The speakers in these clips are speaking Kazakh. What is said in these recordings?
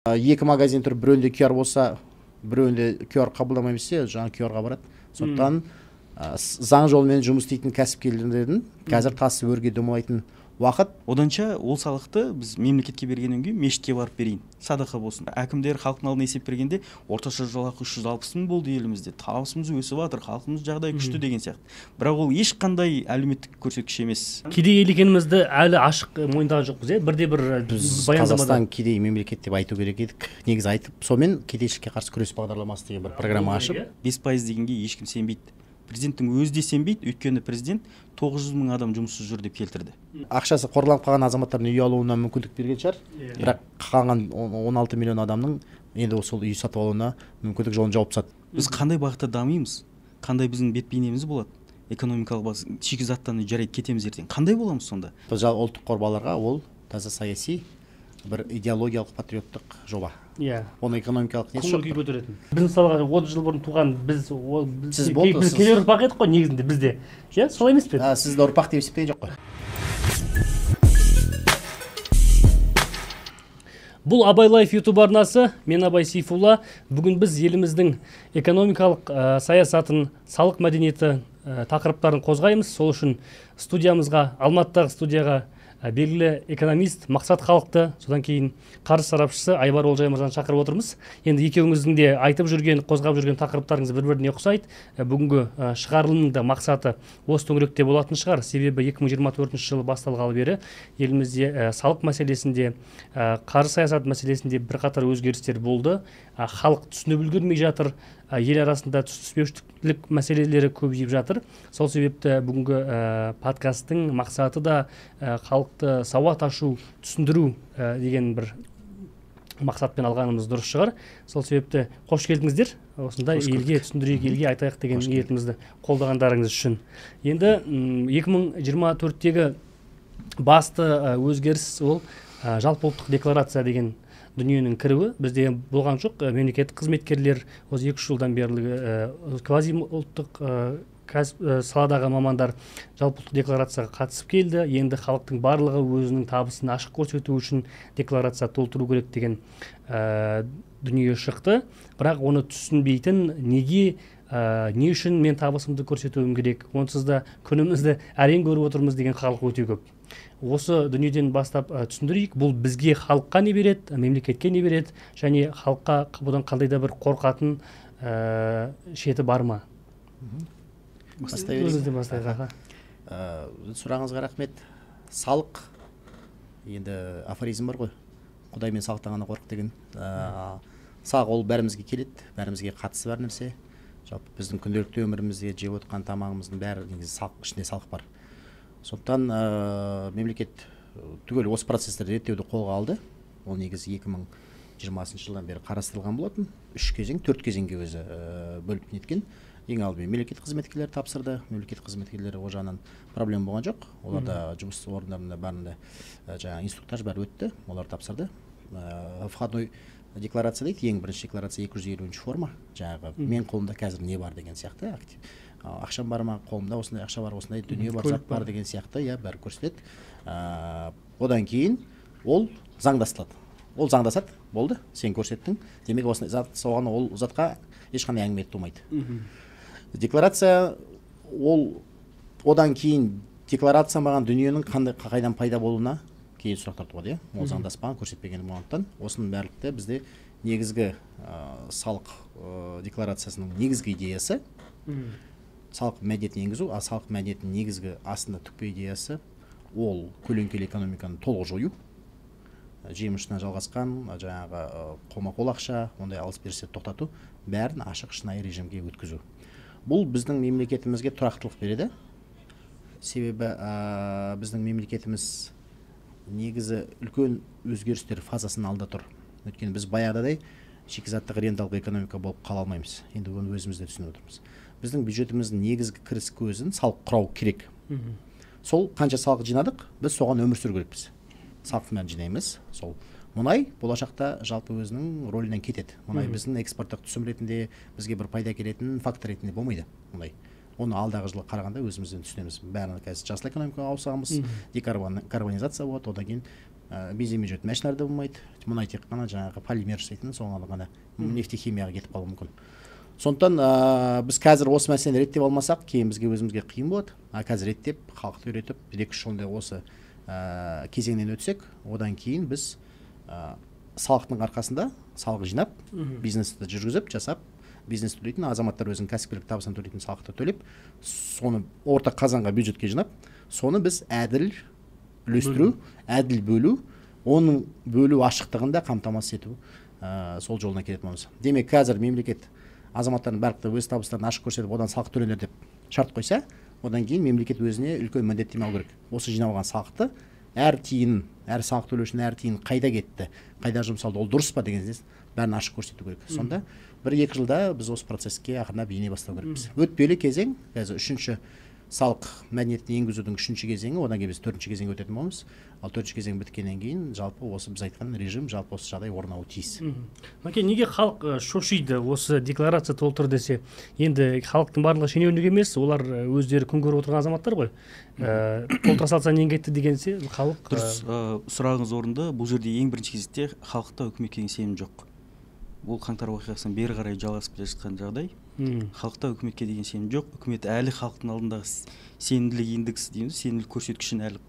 Екі магазин тұр, біреуінде QR болса, біреуінде QR қабылдамай десе, жаңа QR-ға барады. Сондықтан заң жолымен жұмыс істейтін кәсіпкерлердің қазір тасы өрге домалайтын уақыт. Оданша ол салықты біз мемлекетке бергеннен кейін мешітке барып берейін, садақа болсын. Әкімдер халықтың алдына есеп бергенде орташа жалақы 360 мың болды елімізде, табысымыз өсіп жатыр, халқымыз жағдайы күшті деген сияқты. Бірақ ол ешқандай әлеуметтік көрсеткіш емес. Кедей ел екенімізді әлі ашық мойындаған жоқпыз, иә? Бірде бір баяндамада. Қазақстан кедей мемлекет деп айту керек едік. Негізі айтып, сонымен кедейшілікке қарсы күрес бағдарламасы деген бір программа ашып. 5% дегенге ешкім сенбейді. Президенттің өзі де сенбейді, өйткені президент 900 мың адам жұмыссыз жүр деп келтірді. Ақшасы қорланып қалған азаматтардың үй алуына мүмкіндік берген шығар. Бірақ қалған 16 миллион адамның енді сол үй сатып алуына мүмкіндік жолын жауып тастады. Біз қандай бағытта дамимыз, қандай біздің бет бейнеміз болады, экономикалық баз, шикізаттан жарайды кетеміз ертең, қандай боламыз сонда? Жалпы ұлттық қор балаларға ол таза саяси бір идеологиялық патриоттық жоба. Иә. Оның экономикалық несі жоқ. Көңіл күй көтеретін. Біз мысалға 30 жыл бұрын туған біз, сіз болды, біз келер ұрпақ едік қой негізінде бізде. Иә, солай емес пе? Сізді ұрпақ деп есептеген жоқ қой. Бұл Абай Лайф YouTube арнасы, мен Абай Сейфулла. Бүгін біз еліміздің экономикалық саясатын, салық мәдениеті тақырыптарын қозғаймыз. Сол үшін студиямызға, Алматыдағы студияға белгілі экономист Мақсат Халықты, содан кейін қаржы сарапшысы Айбар Олжай мырзаны шақырып отырмыз. Енді екеуіңіздің де айтып жүрген, қозғап жүрген тақырыптарыңыз бір-біріне ұқсайды. Бүгінгі шығарылымның да мақсаты осы төңіректе болатын шығар. Себебі 2024 жылы басталғалы бері елімізде салық мәселесінде, қаржы саясаты мәселесінде бірқатар өзгерістер болды. Халық түсініп үлгермей жатыр, ел арасында түсініспеушілік мәселелері көбейіп жатыр. Сол себепті бүгінгі подкасттың мақсаты да халықты сауат ашу, түсіндіру деген бір мақсатпен алғанымыз дұрыс шығар. Сол себепті қош келдіңіздер. Осындай елге түсіндірейік, елге айтайық деген ниетімізді қолдағандарыңыз үшін. Енді 2024-тегі басты өзгеріс ол жалпы ұлттық декларация деген дүниенің кіруі. Бізде болған жоқ. Мемлекеттік қызметкерлер осы 2-3 жылдан берлігі квази ұлттық саладағы мамандар жалпы ұлттық декларацияға қатысып келді. Енді халықтың барлығы өзінің табысын ашық көрсету үшін декларация толтыру керек деген дүние шықты. Бірақ оны түсінбейтін, неге, не үшін мен табысымды көрсетуім керек, онсыз да күнімізді әрең көріп отырмыз деген халық өте көп. Осы дүниеден бастап түсіндірейік, бұл бізге халыққа не береді, мемлекетке не береді, және халыққа бұдан қандай да бір қорқатын шеті бар ма? Өзіңізден бастайық. Сұрағыңызға рахмет. Салық, енді афоризм бар ғой, Құдай мен салықтан ғана қорық деген. Салық ол бәрімізге келеді, бәрімізге қатысы бар нәрсе. Жалпы біздің күнделікті өмірімізде жеп отқан тамағымыздың бәрі негізі салық, ішінде салық бар. Сондықтан мемлекет түгел осы процестерді реттеуді қолға алды. Ол негізі 2020 жылдан бері қарастырылған болатын. 3 кезең, 4 кезеңге өзі бөліп неткен. Ең алдымен мемлекет қызметкерлері тапсырды. Мемлекет қызметкерлері ол жағынан проблема болған жоқ. Оларда жұмыс орындарында бәрінде жаңа инструктаж бәрі өтті, олар тапсырды. Входной декларация дейді, ең бірінші декларация 250 форма. Жаңағы мен қолымда қазір не бар деген сияқты, ақшам бар ма, қолымда осындай ақша бар, осындай дүние бар, зат бар деген сияқты, иә, бәрі көрсетеді. Одан кейін ол заңдастырылады. Ол заңдасады, болды, сен көрсеттің. Демек осындай зат, соған ол затқа ешқандай әңгіме тумайды. Декларация ол одан кейін декларация маған дүниенің қандай қайдан пайда болуына кейін сұрақтар туады, иә. Ол заңдаспаған, көрсетпеген болғандықтан осының барлығы бізде негізгі салық декларациясының негізгі идеясы салық мәдениетін енгізу, ал салық мәдениетінің негізгі астында түпкі идеясы ол көлеңкелі экономиканы толық жою, жеміс ұшына жалғасқан жаңағы қолма-қол ақша, ондай алыс-берісті тоқтату, бәрін ашық шынайы режимге өткізу. Бұл біздің мемлекетімізге тұрақтылық береді. Себебі біздің мемлекетіміз негізі үлкен өзгерістер фазасының алдында тұр. Өйткені біз баяғыдай шикізаттық ренталық экономика болып қала алмаймыз. Енді оны өзіміз де түсініп отырмыз. Біздің бюджетіміздің негізгі кіріс көзін салық құрау керек. Сол қанша салық жинадық, біз соған өмір сүру керекпіз. Салықтың бәрін жинаймыз. Сол мұнай болашақта жалпы өзінің рөлінен кетеді. Мұнай біздің экспорттық түсім ретінде бізге бір пайда келетін фактор ретінде болмайды мұнай. Оны алдағы жылы қарағанда өзімізден түсінеміз. Бәрін қазір жасыл экономикаға ауысамыз, декарбонизация болады, одан кейін Бензинмен жүретін машиналар да болмайды. Мұнай тек қана жаңағы полимер жасайтын, соған ғана нефтехимияға кетіп қалуы мүмкін. Сондықтан біз қазір осы мәселені реттеп алмасақ, кейін бізге өзімізге қиын болады. А қазір реттеп, халықты үйретіп, 1-2 жылдай осы кезеңнен өтсек, одан кейін біз салықтың арқасында салық жинап, бизнесті жүргізіп, жасап, бизнес төлейтін азаматтар өзінің кәсіпкерлік табысынан төлейтін салықты төлеп, соны орта қазанға, бюджетке жинап, соны біз әділ үлестіру, әділ бөлу, оның бөлу ашықтығын да қамтамасыз ету сол жолына келетін боламыз. Демек, қазір мемлекет азаматтардың барлығы өз табыстарын ашық көрсетіп, одан салық төлеңдер деп шарт қойса, одан кейін мемлекет өзіне үлкен міндеттеме алу керек. Осы жиналған салықты әр тиын, әр салық төлеушінің әр тиын қайда кетті, қайда жұмсалды, ол дұрыс па деген бәрін ашық көрсету керек. Сонда 1-2 жылда біз осы процеске ақырындап ене бастау керекпіз. Өтпелі кезең, қазір үшінші салық мәдениетін енгізудің үшінші кезеңі, одан кейін біз төртінші кезеңге өтетін боламыз. Ал төртінші кезең біткеннен кейін жалпы осы біз айтқан режим, жалпы осы жағдай орнауы тиіс. Мәке, неге халық шошиды осы декларация толтыр десе? Енді халықтың барлығы шенеунік емес, олар өздері күн көріп отырған азаматтар ғой. Толтыра салса нең кетті дегенсе, халық... Дұрыс, сұрағыңыз орынды. Бұл жерде ең бірінші кезекте халықта үкіметке деген сенім жоқ. Бұл қаңтар оқиғасынан бері қарай жалғасып келе жатқан жағдай. Халықта үкіметке деген сенім жоқ. Үкімет әлі халықтың алдындағы сенімділік индексі дейміз, сенімділік көрсеткішін әлі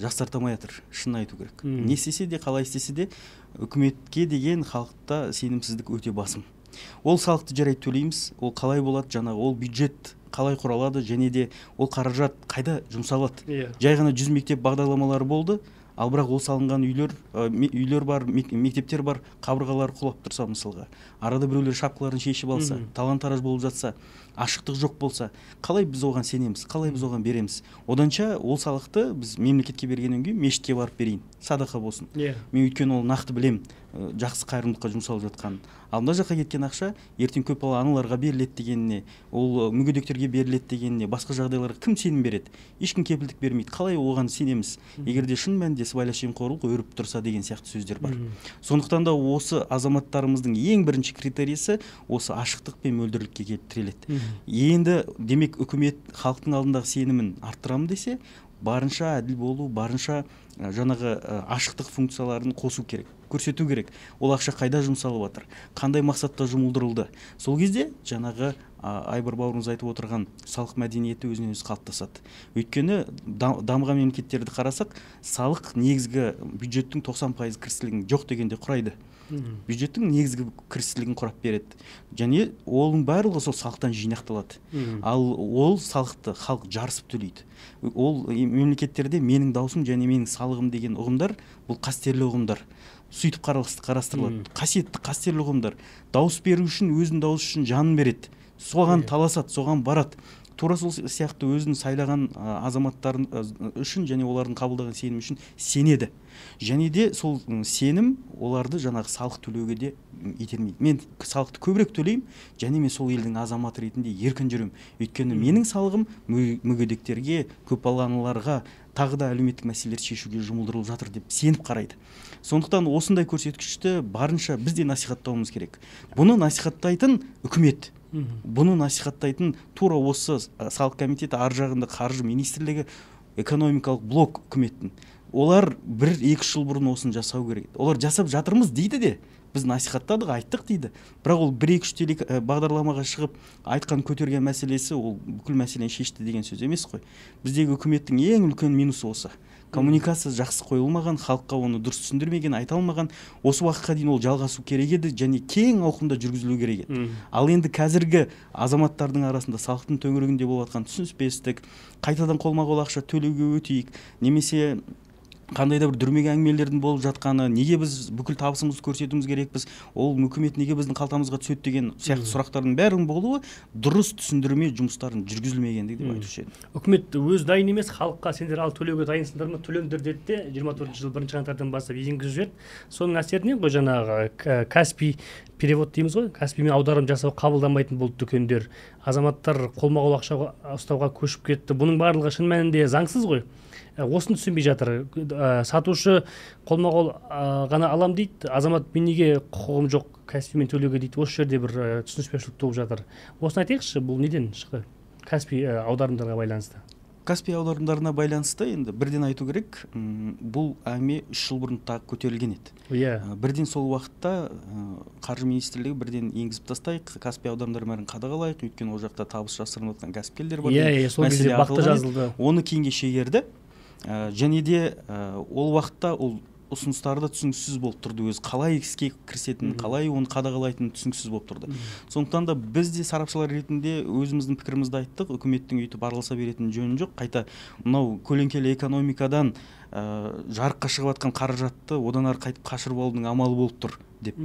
жақсарта алмай жатыр, шынын айту керек. Не істесе де, қалай істесе де, үкіметке деген халықта сенімсіздік өте басым. Ол салықты жарайды төлейміз, ол қалай болады, жаңағы ол бюджет қалай құралады, және де ол қаражат қайда жұмсалады. Жай ғана 100 мектеп бағдарламалары болды, ал бірақ ол салынған үйлер бар, мектептер бар, қабырғалары құлап тұрса мысалға, арада біреулер шапкаларын шешіп алса, талан-тараж болып жатса, ашықтық жоқ болса, қалай біз оған сенеміз, қалай біз оған береміз? Оданша ол салықты біз мемлекетке бергеннен кейін мешітке барып берейін, садақа болсын. Мен өйткені ол нақты білем, жақсы қайырымдылыққа жұмсалып жатқанын. Ал мына жаққа кеткен ақша ертең көп балалы аналарға беріледі дегеніне, ол мүгедектерге беріледі дегеніне, басқа жағдайларға кім сенім береді? Ешкім кепілдік бермейді. Қалай оған сенеміз? Егер де шын мәнінде сыбайлас жемқорлық өріп тұрса деген сияқты сөздер бар. Сондықтан да осы азаматтарымыздың ең бірінші критерийсі осы ашықтық пен мөлдірлікке келіп тіреледі. Енді демек үкімет халықтың алдындағы сенімін арттырамын десе, барынша әділ болу, барынша жаңағы ашықтық функцияларын қосу керек, көрсету керек. Ол ақша қайда жұмсалып жатыр, қандай мақсатта жұмылдырылды. Сол кезде жаңағы Айбар бауырымыз айтып отырған салық мәдениеті өзінен өзі қалыптасады. Өйткені дамыған мемлекеттерді қарасақ, салық негізгі бюджеттің 90% кірістілігін жоқ дегенде құрайды. Бюджеттің негізгі кірістілігін құрап береді. Және оның барлығы сол салықтан жинақталады. Ал ол салықты халық жарысып төлейді. Ол мемлекеттерде менің даусым және менің салығым деген ұғымдар, бұл қастерлі ұғымдар. Сөйтіп қарастырылады. Қасиетті қастерлі ұғымдар. Дауыс беру үшін, өзінің дауысы үшін жанын береді. Соған таласады, соған барады. Тура сол сияқты өзін сайлаған азаматтарын үшін және олардың қабылдаған сенімі үшін сенеді. Және де сол сенім оларды жаңағы салық төлеуге де итермейді. Мен салықты көбірек төлеймін, және мен сол елдің азаматы ретінде еркін жүремін. Өйткені менің салығым мүгедектерге, көпбалалы аналарға, тағы да әлеуметтік мәселелерді шешуге жұмылдырылып жатыр деп сеніп қарайды. Сондықтан осындай көрсеткішті барынша біз де насихаттауымыз керек. Бұны насихаттайтын үкімет. Бұны насихаттайтын тура осы салық комитеті, ар жағында қаржы министрлігі, экономикалық блок үкіметтің. Олар 1-2 жыл бұрын осыны жасау керек. Олар жасап жатырмыз дейді де, біз насихаттадық, айттық дейді. Бірақ ол 1-2 бағдарламаға шығып айтқан, көтерген мәселесі ол бүкіл мәселені шешті деген сөз емес қой. Біздегі үкіметтің ең үлкен минусы осы. Коммуникация жақсы қойылмаған, халыққа оны дұрыс түсіндірмеген, айта алмаған. Осы уақытқа дейін ол жалғасу керек еді және кең ауқымда жүргізілу керек еді. Ал енді қазіргі азаматтардың арасында салықтың төңірегінде болып жатқан түсініспестік, қайтадан қолма-қол ақша төлеуге өтейік, немесе қандай да бір дүрмек әңгімелердің болып жатқаны, неге біз бүкіл табысымызды көрсетуіміз керекпіз, ол үкімет неге біздің қалтамызға түседі деген сияқты сұрақтардың бәрінің болуы дұрыс түсіндірме жұмыстарын жүргізілмегендігі деп айтушы едім. Үкімет өз дайын емес, халыққа сендер ал төлеуге дайынсыңдар ма, төлеңдер деді де 24 жыл 1 қаңтардан бастап енгізіп жіберді. Соның әсерінен ғой жаңағы Каспий перевод дейміз ғой, Каспиймен аударым жасау қабылдамайтын болды дүкендер, азаматтар қолма-қол ақша ұстауға көшіп кетті. Бұның барлығы шын мәнінде заңсыз ғой. Осыны түсінбей жатыр. Сатушы қолма-қол ғана алам дейді, азамат мен неге құқығым жоқ Каспиймен төлеуге дейді. Осы жерде бір түсініспеушілік туып жатыр. Осыны айтайықшы, бұл неден шықты? Каспий аударымдарға байланысты. Каспий аударымдарына байланысты енді бірден айту керек, бұл әңгіме 3 жыл бұрын тағы көтерілген еді. Иә. Бірден сол уақытта қаржы министрлігі бірден енгізіп тастайық, Каспий аударымдарын бәрін қадағалайық, өйткені ол жақта табыс жасырынып жатқан кәсіпкерлер бар. Иә, сол кезде бақты жазылды. Оны кейінге шегерді. Және де ол уақытта ол ұсыныстары да түсініксіз болып тұрды, өзі қалай іске кірісетінін, қалай оны қадағалайтынын түсініксіз болып тұрды. Сондықтан да біз де сарапшылар ретінде өзіміздің пікірімізді айттық, үкіметтің өйтіп араласа беретін жөні жоқ, қайта мынау көлеңкелі экономикадан жарыққа шығып жатқан қаражатты одан ары қайтып қашырып алудың амалы болып тұр деп.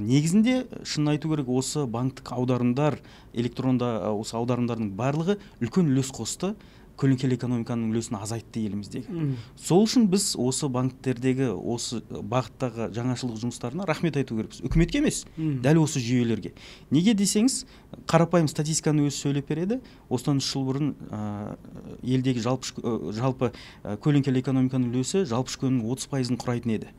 Негізінде шынын айту керек, осы банктік аударымдар, электронда осы аударымдардың барлығы үлкен үлес қосты, көлеңкелі экономиканың үлесін азайтты еліміздегі. Сол үшін біз осы банктердегі осы бағыттағы жаңашылдық жұмыстарына рахмет айту керекпіз. Үкіметке емес, дәл осы жүйелерге. Неге десеңіз, қарапайым статистиканы өзі сөйлеп береді. Осыдан 3 жыл бұрын елдегі жалпы көлеңкелі экономиканың үлесі жалпы ішкі өнімнің 30%-ын құрайтын еді.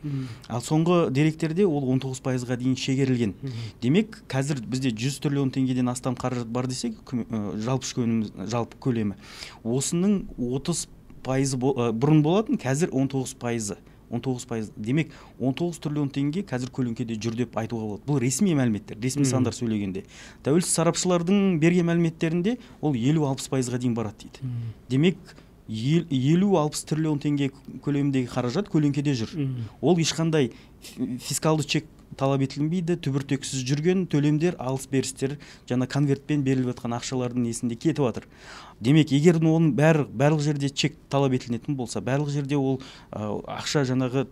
Ал соңғы деректерде ол 19%-ға дейін шегерілген. Демек, қазір бізде 100 триллион теңгеден астам қаражат бар десек, жалпы ішкі өнім жалпы көлемі. Осының 30% бұрын болатын, қазір 19%. 19%. Демек, 19 триллион теңге қазір көлеңкеде жүр деп айтуға болады. Бұл ресми мәліметтер, ресми сандар сөйлегенде. Тәуелсіз сарапшылардың берген мәліметтерінде ол 50-60%-ға дейін барады дейді. Демек, 50-60 триллион теңге көлеміндегі қаражат көлеңкеде жүр. Ол ешқандай фискалды чек талап етілінбейді, түбіртексіз жүрген төлемдер, алыс-берістер, жаңа конвертпен беріліп жатқан ақшалардың несінде кетіп жатыр. Демек, егер оның барлық жерде чек талап етілетін болса, барлық жерде ол ақша жаңағы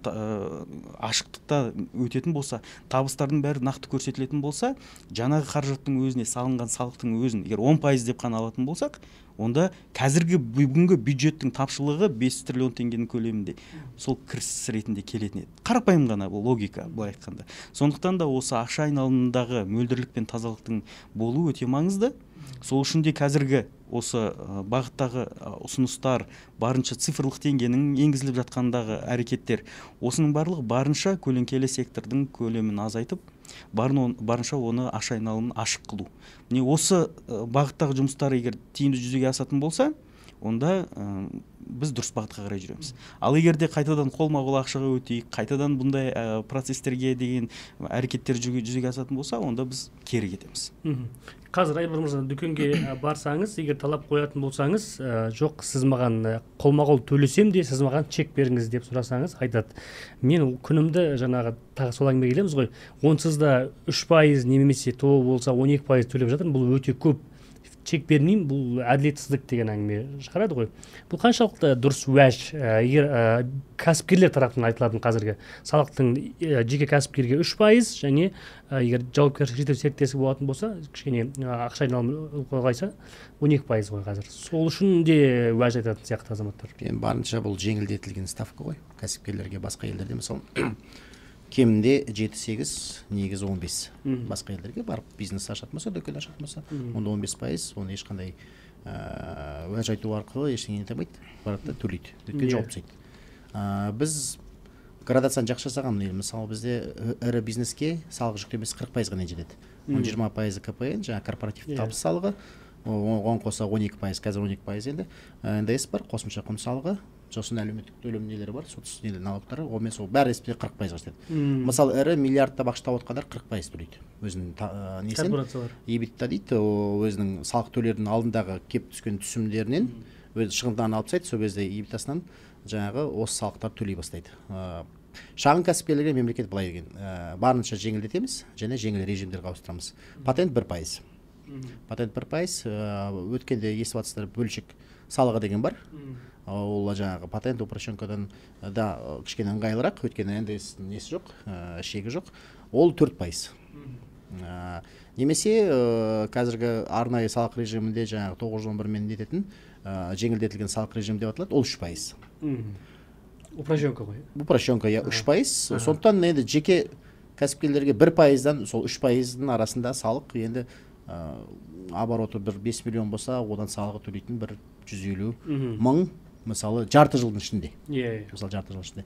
ашықтықта өтетін болса, табыстардың бәрі нақты көрсетілетін болса, жаңағы қаражаттың өзіне салынған салықтың өзін егер 10% деп қана алатын болсақ, онда қазіргі бүгінгі бюджеттің тапшылығы 5 триллион теңгенің көлемінде сол кіріс ретінде келетін еді. Қарапайым ғана бұл логика, былай айтқанда. Сондықтан да осы ақша айналымындағы мөлдірлік пен тазалықтың болуы өте маңызды. Сол үшін де қазіргі осы бағыттағы ұсыныстар, барынша цифрлық теңгенің енгізіліп жатқандағы әрекеттер, осының барлығы барынша көлеңкелі сектордың көлемін азайтып, барынша оны ақша айналымын ашық қылу. Міне осы бағыттағы жұмыстар егер тиімді жүзеге асатын болса, онда біз дұрыс бағытқа қарай жүреміз. Ал егер де қайтадан қолма-қол ақшаға өтейік, қайтадан бұндай процестерге деген әрекеттер жүзеге асатын болса, онда біз кері кетеміз. Қазір Айбар мырза, дүкенге барсаңыз, егер талап қоятын болсаңыз, жоқ, сіз маған қолма-қол төлесем де, сіз маған чек беріңіз деп сұрасаңыз, айтады. Мен күнімді жаңағы тағы сол әңгімеге келеміз ғой, онсыз да 3% немесе то болса 12% төлеп жатырмын, бұл өте көп. Чек бермеймін, бұл әділетсіздік деген әңгіме шығарады ғой. Бұл қаншалықты дұрыс уәж, егер кәсіпкерлер тарапынан айтылатын қазіргі салықтың жеке кәсіпкерге 3% және егер жауапкершілігі шектеулі серіктестік болатын болса, кішкене ақша айналымы ұлғайса 12% ғой қазір. Сол үшін де уәж айтатын сияқты азаматтар. Енді барынша бұл жеңілдетілген ставка ғой кәсіпкерлерге. Басқа елдерде мысалы кемінде 7-8, негізі 15. Басқа елдерге барып бизнес ашатын болса, дүкен ашатын болса, онда 15%, оны ешқандай уәж айту арқылы ештеңе ете алмайды, барады да төлейді, өйткені жауап тастайды. Біз градацияны жақсы жасаған ел. Мысалы, бізде ірі бизнеске салық жүктемесі 40%-ға дейін жетеді. 20% КПН, жаңа корпоративті табыс салығы, оған қоса 12%, қазір 12% енді НДС бар, қосымша құн салығы, сосын әлеуметтік төлем нелері бар, соц нелер налогтары, онымен сол бәрі есепте 40%-ға жетеді. Мысалы, ірі миллиардтап ақша тауып отқандар 40% төлейді. Өзінің несін? Корпорациялар. EBITDA дейді, өзінің салық төлердің алдындағы кеп түскен түсімдерінен өз шығындарын алып тастайды, сол кезде EBITDA-сынан жаңағы осы салықтар төлей бастайды. Шағын кәсіпкерлерге мемлекет былай деген, барынша жеңілдетеміз және жеңіл режимдерге ауыстырамыз. Патент 1%. Патент 1%, өткенде естіп жатсыздар, бөлшек салығы деген бар. Ол жаңағы патент упрощенкадан да кішкене ыңғайлырақ, өйткені НДС несі жоқ, шегі жоқ. Ол 4%. Немесе қазіргі арнайы салық режимінде жаңағы 911 мен нететін жеңілдетілген салық режимі деп аталады, ол 3%. Упрощенка ғой. Упрощенка, иә, 3%. Сондықтан енді жеке кәсіпкерлерге 1%-дан сол 3%-ның арасында салық енді обороты бір 5 миллион болса, одан салығы төлейтін бір 150 мың, мысалы, жарты жылдың ішінде. Мысалы, жарты жылдың ішінде.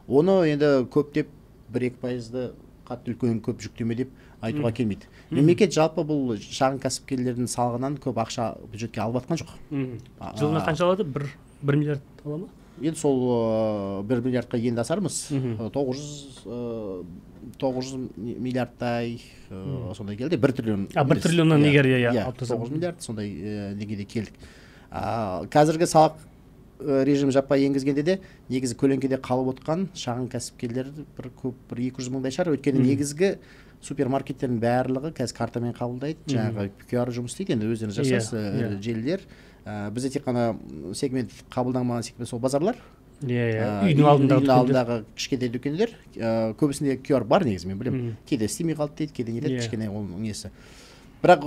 Оны енді көптеп 1-2%-ды Қатты үлкен көп жүктеме деп айтуға келмейді. Мемлекет жалпы бұл шағын кәсіпкерлердің салығынан көп ақша бюджетке алып жатқан жоқ. Жылына қанша алады? 1 миллиард ала ма? Енді сол 1 миллиардқа енді асармыз. 900 миллиардтай сондай келді. 1 триллион. 1 триллионнан егер иә, 9 миллиард сондай деңгейде келдік. Қазіргі салық режим жаппай енгізгенде де негізі көлеңкеде қалып отқан шағын кәсіпкерлер бір көп, бір 200 мыңдай шығар. Өйткені негізгі супермаркеттердің барлығы қазір картамен қабылдайды, жаңағы QR жұмыс істейді, енді өздеріңіз жасайсыз желілер. Бізде тек қана сегмент қабылданбаған сегмент сол базарлар. Үйдің алдындағы кішкентай дүкендер, көбісінде QR бар негізі, мен білемін. Кейде істемей қалды дейді, кейде не дейді, кішкене оның несі. Бірақ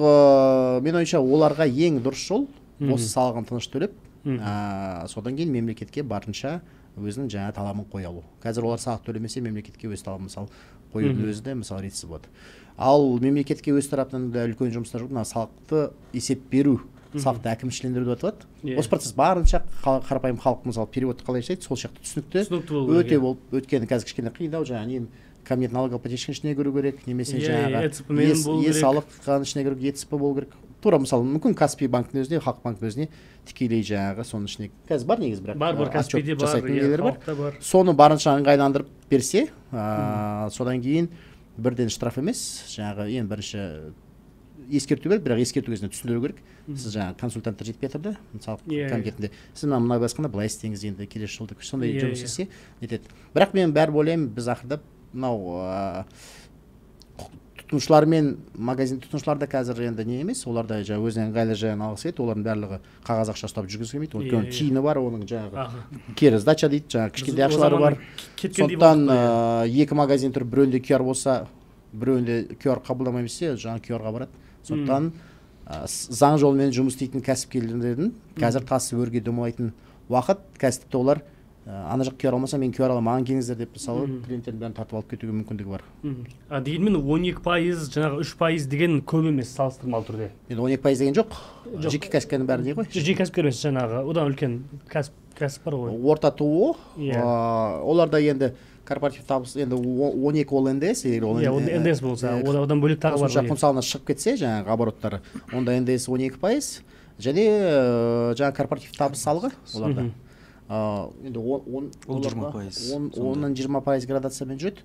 мен ойымша оларға ең дұрыс жол осы салығын тыныш төлеп, содан кейін мемлекетке барынша өзінің жаңа талабын қоя алу. Қазір олар салық төлемесе, мемлекетке өз талабын мысалы қоюдың өзі де мысалы ретсіз болады. Ал мемлекетке өз тарапынан да үлкен жұмыстар жоқ, мына салықты есеп беру, салықты әкімшілендіру деп аталады. Осы процесс барынша қарапайым халық мысалы переводты қалай жасайды, сол сияқты түсінікті өте болып, өйткені қазір кішкене қиындау, жаңа не кабинет налогоплательщиктің ішіне кіру керек, немесе жаңағы е-салықтың ішіне кіру, ЕЦП болу керек. Тура мысалы мүмкін Каспий банктің өзіне, Халық банктің өзіне тікелей жаңағы соның ішіне қазір бар негізі, бірақ бар, Каспийде бар, Халықта бар. Соны барынша ыңғайландырып берсе, содан кейін бірден штраф емес, жаңағы ең бірінші ескерту керек, бірақ ескерту кезінде түсіндіру керек. Сіз жаңағы консультанттар жетпей жатыр да, мысалы комитетінде. Сіз мына мынай басқанда былай істеңіз, енді келесі жолда сондай жұмыс істесе нетеді. Бірақ мен бәрі ойлаймын, біз ақырдап мынау тұтынушылар мен магазин тұтынушылар да қазір енді не емес, олар да жаңа өзіне ыңғайлы жайын алғысы келеді, олардың барлығы қағаз ақша ұстап жүргісі келмейді. Өйткені тиыны бар, оның жаңағы кері сдача дейді, жаңағы кішкентай ақшалары бар. Сондықтан екі магазин тұрып, біреуінде QR болса, біреуінде QR қабылдамаймыз десе, жаңа QR-ға барады. Сондықтан заң жолымен жұмыс істейтін кәсіпкерлердің қазір тасы өрге домалайтын уақыт, қазір тіпті олар ана жақ QR алмаса, мен QR аламын, маған келіңіздер деп мысалы клиенттердің бәрін тартып алып кетуге мүмкіндігі бар. Дегенмен 12%, жаңағы 3% деген көп емес салыстырмалы түрде. Енді 12% деген жоқ. Жеке кәсіпкердің бәрі не ғой? Жеке кәсіпкер емес, жаңағы одан үлкен кәсіп бар ғой. Орта ТО, оларда енді корпоратив табыс енді 12 ол НДС, егер ол НДС болса, одан бөлек тағы бар. Қосымша құн салығына шығып кетсе, жаңағы обороттары, онда НДС 12%, және жаңағы корпоратив табыс салығы оларда. Енді 10-20% градациямен жүреді.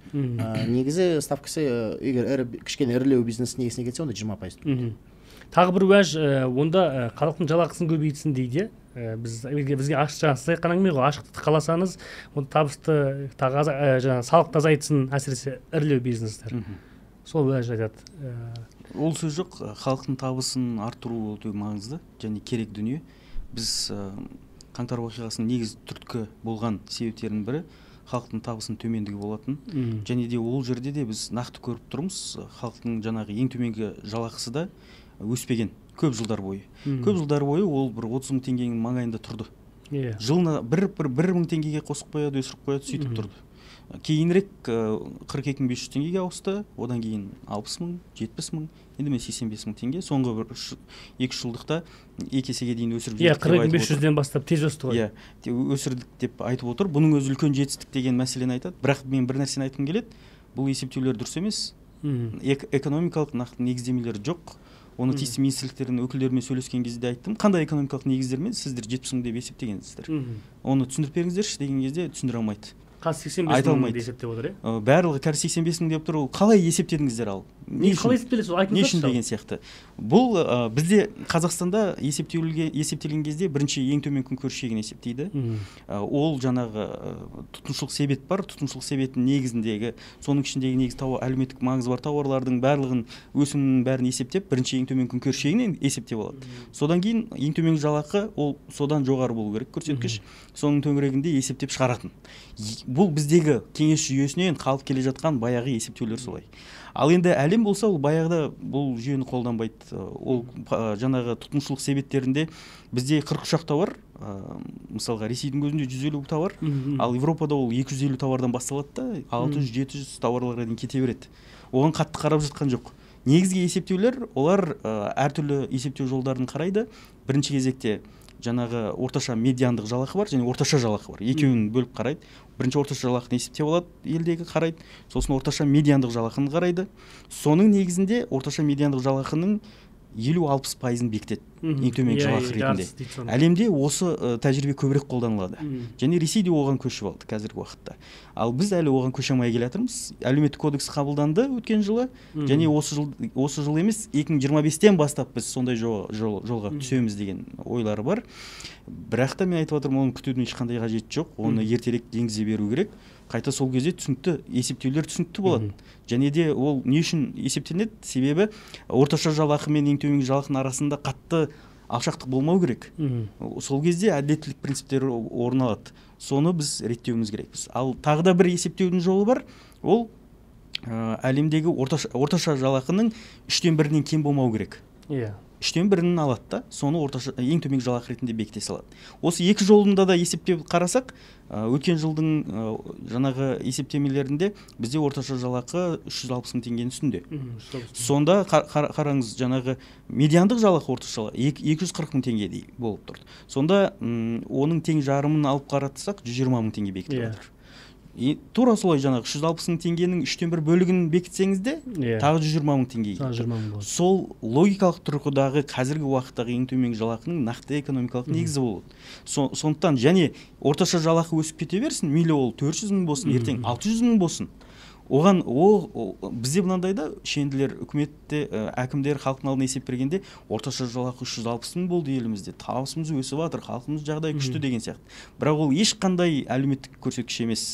Негізі ставкасы егер кішкене ірілеу бизнес негізіне кетсе, онда 20%. Тағы бір уәж, онда халықтың жалақысын көбейтсін дейді. Бізге ашық, жаңа сіз айтқан әңгіме ғой, ашықтықты қаласаңыз, онда табысты тағы жаңа салықты азайтсын, әсіресе ірілеу бизнестер. Сол уәж айтады. Ол сөз жоқ, халықтың табысын арттыру өте маңызды және керек дүние. Біз қаңтар оқиғасының негізгі түрткі болған себептерінің бірі халықтың табысының төмендігі болатын. Және де ол жерде де біз нақты көріп тұрмыз, халықтың жаңағы ең төменгі жалақысы да өспеген көп жылдар бойы. Көп жылдар бойы ол бір 30 мың теңгенің маңайында тұрды. Жылына бір мың теңгеге қосып қояды, өсіріп қояды, сөйтіп тұрды. Кейінірек 42 500 теңгеге ауысты, одан кейін 60 мың, 70 мың, енді мен 85 мың теңге. Соңғы бір 2-3 жылдықта 2 есеге дейін өсіріп жібердік. 42 500-ден бастап тез өсті ғой. Иә, өсірдік деп айтып отыр. Бұның өзі үлкен жетістік деген мәселені айтады. Бірақ мен бір нәрсені айтқым келеді. Бұл есептеулер дұрыс емес. Экономикалық нақты негіздемелер жоқ. Оны тиісті министрліктердің өкілдерімен сөйлескен кезде айттым. Қандай экономикалық негіздермен сіздер 70 мың деп есептегенсіздер? Оны түсіндіріп беріңіздерші деген кезде түсіндіре алмайды. Қазір 85 мың деп есептеп отыр, иә? Барлығы қазір 85 мың деп тұр. Ол қалай есептедіңіздер ал? Не қалай есептелесіз? Айтыңыздаршы. Не үшін деген сияқты. Бұл бізде Қазақстанда есептелген кезде бірінші ең төмен күнкөріс шегін есептейді. Ол жаңағы тұтынушылық себет бар, тұтынушылық себеттің негізіндегі, соның ішіндегі негізгі тауар, әлеуметтік маңызы бар тауарлардың барлығын, өсімінің бәрін есептеп, бірінші ең төмен күнкөріс шегінен есептеп алады. Содан кейін ең төменгі жалақы ол содан жоғары болу керек көрсеткіш. Соның төңірегінде есептеп шығаратын. Бұл біздегі кеңес жүйесінен қалып келе жатқан баяғы есептеулер солай. Ал енді әлем болса, ол баяғыда бұл жүйені қолданбайды. Ол жаңағы тұтынушылық себеттерінде бізде 43 тауар, мысалға Ресейдің өзінде 150 тауар, ал Европада ол 250 тауардан басталады да 600-700 тауарларға дейін кете береді. Оған қатты қарап жатқан жоқ. Негізгі есептеулер, олар әртүрлі есептеу жолдарын қарайды. Бірінші кезекте Жаңағы орташа медиандық жалақы бар және орташа жалақы бар. Екеуін бөліп қарайды. Бірінші орташа жалақыны есептеп алады, елдегі қарайды, сосын орташа медиандық жалақыны қарайды. Соның негізінде орташа медиандық жалақының 50-60%-ын бекітеді ең төменгі жалақы ретінде. Әлемде осы тәжірибе көбірек қолданылады. Және Ресей де оған көшіп алды қазіргі уақытта. Ал біз әлі оған көше алмай келе жатырмыз. Әлеуметтік кодекс қабылданды өткен жылы, және осы жыл емес, 2025-тен бастап біз сондай жолға түсеміз деген ойлары бар. Бірақ та мен айтып жатырмын, оны күтудің ешқандай қажеті жоқ, оны ертерек енгізе беру керек. Қайта сол кезде түсінікті есептеулер түсінікті болады. Және де ол не үшін есептелінеді? Себебі орташа жалақы мен ең төменгі жалақының арасында қатты алшақтық болмау керек. Сол кезде әділеттілік принциптері орын алады. Соны біз реттеуіміз керекпіз. Ал тағы да бір есептеудің жолы бар. Ол әлемдегі орташа жалақының 1/3-інен кем болмау керек. 1/3-ін алады да, соны орташа ең төменгі жалақы ретінде бекіте салады. Осы екі жолында да есептеп қарасақ, өткен жылдың жаңағы есептемелерінде бізде орташа жалақы 360 мың теңгенің үстінде. Сонда қараңыз, жаңағы медиандық жалақы орташа 240 мың теңгедей болып тұрды. Сонда оның тең жарымын алып қаратсақ, 120 мың теңге бекітіліп отыр. Тура солай жаңағы 360 мың теңгенің 1/3 бөлігін бекітсеңіз де, тағы 120 мың теңге. Сол логикалық тұрғыдағы қазіргі уақыттағы ең төменгі жалақының нақты экономикалық негізі болады. Сондықтан және орташа жалақы өсіп кете берсін, мейлі ол 400 мың болсын, ертең 600 мың болсын. Оған бізде мынандай да шенділер, үкіметте, әкімдер халықтың алдына есеп бергенде орташа жалақы 360 мың болды елімізде, табысымыз өсіп жатыр, халқымыз жағдайы күшті деген сияқты. Бірақ ол ешқандай әлеуметтік көрсеткіш емес.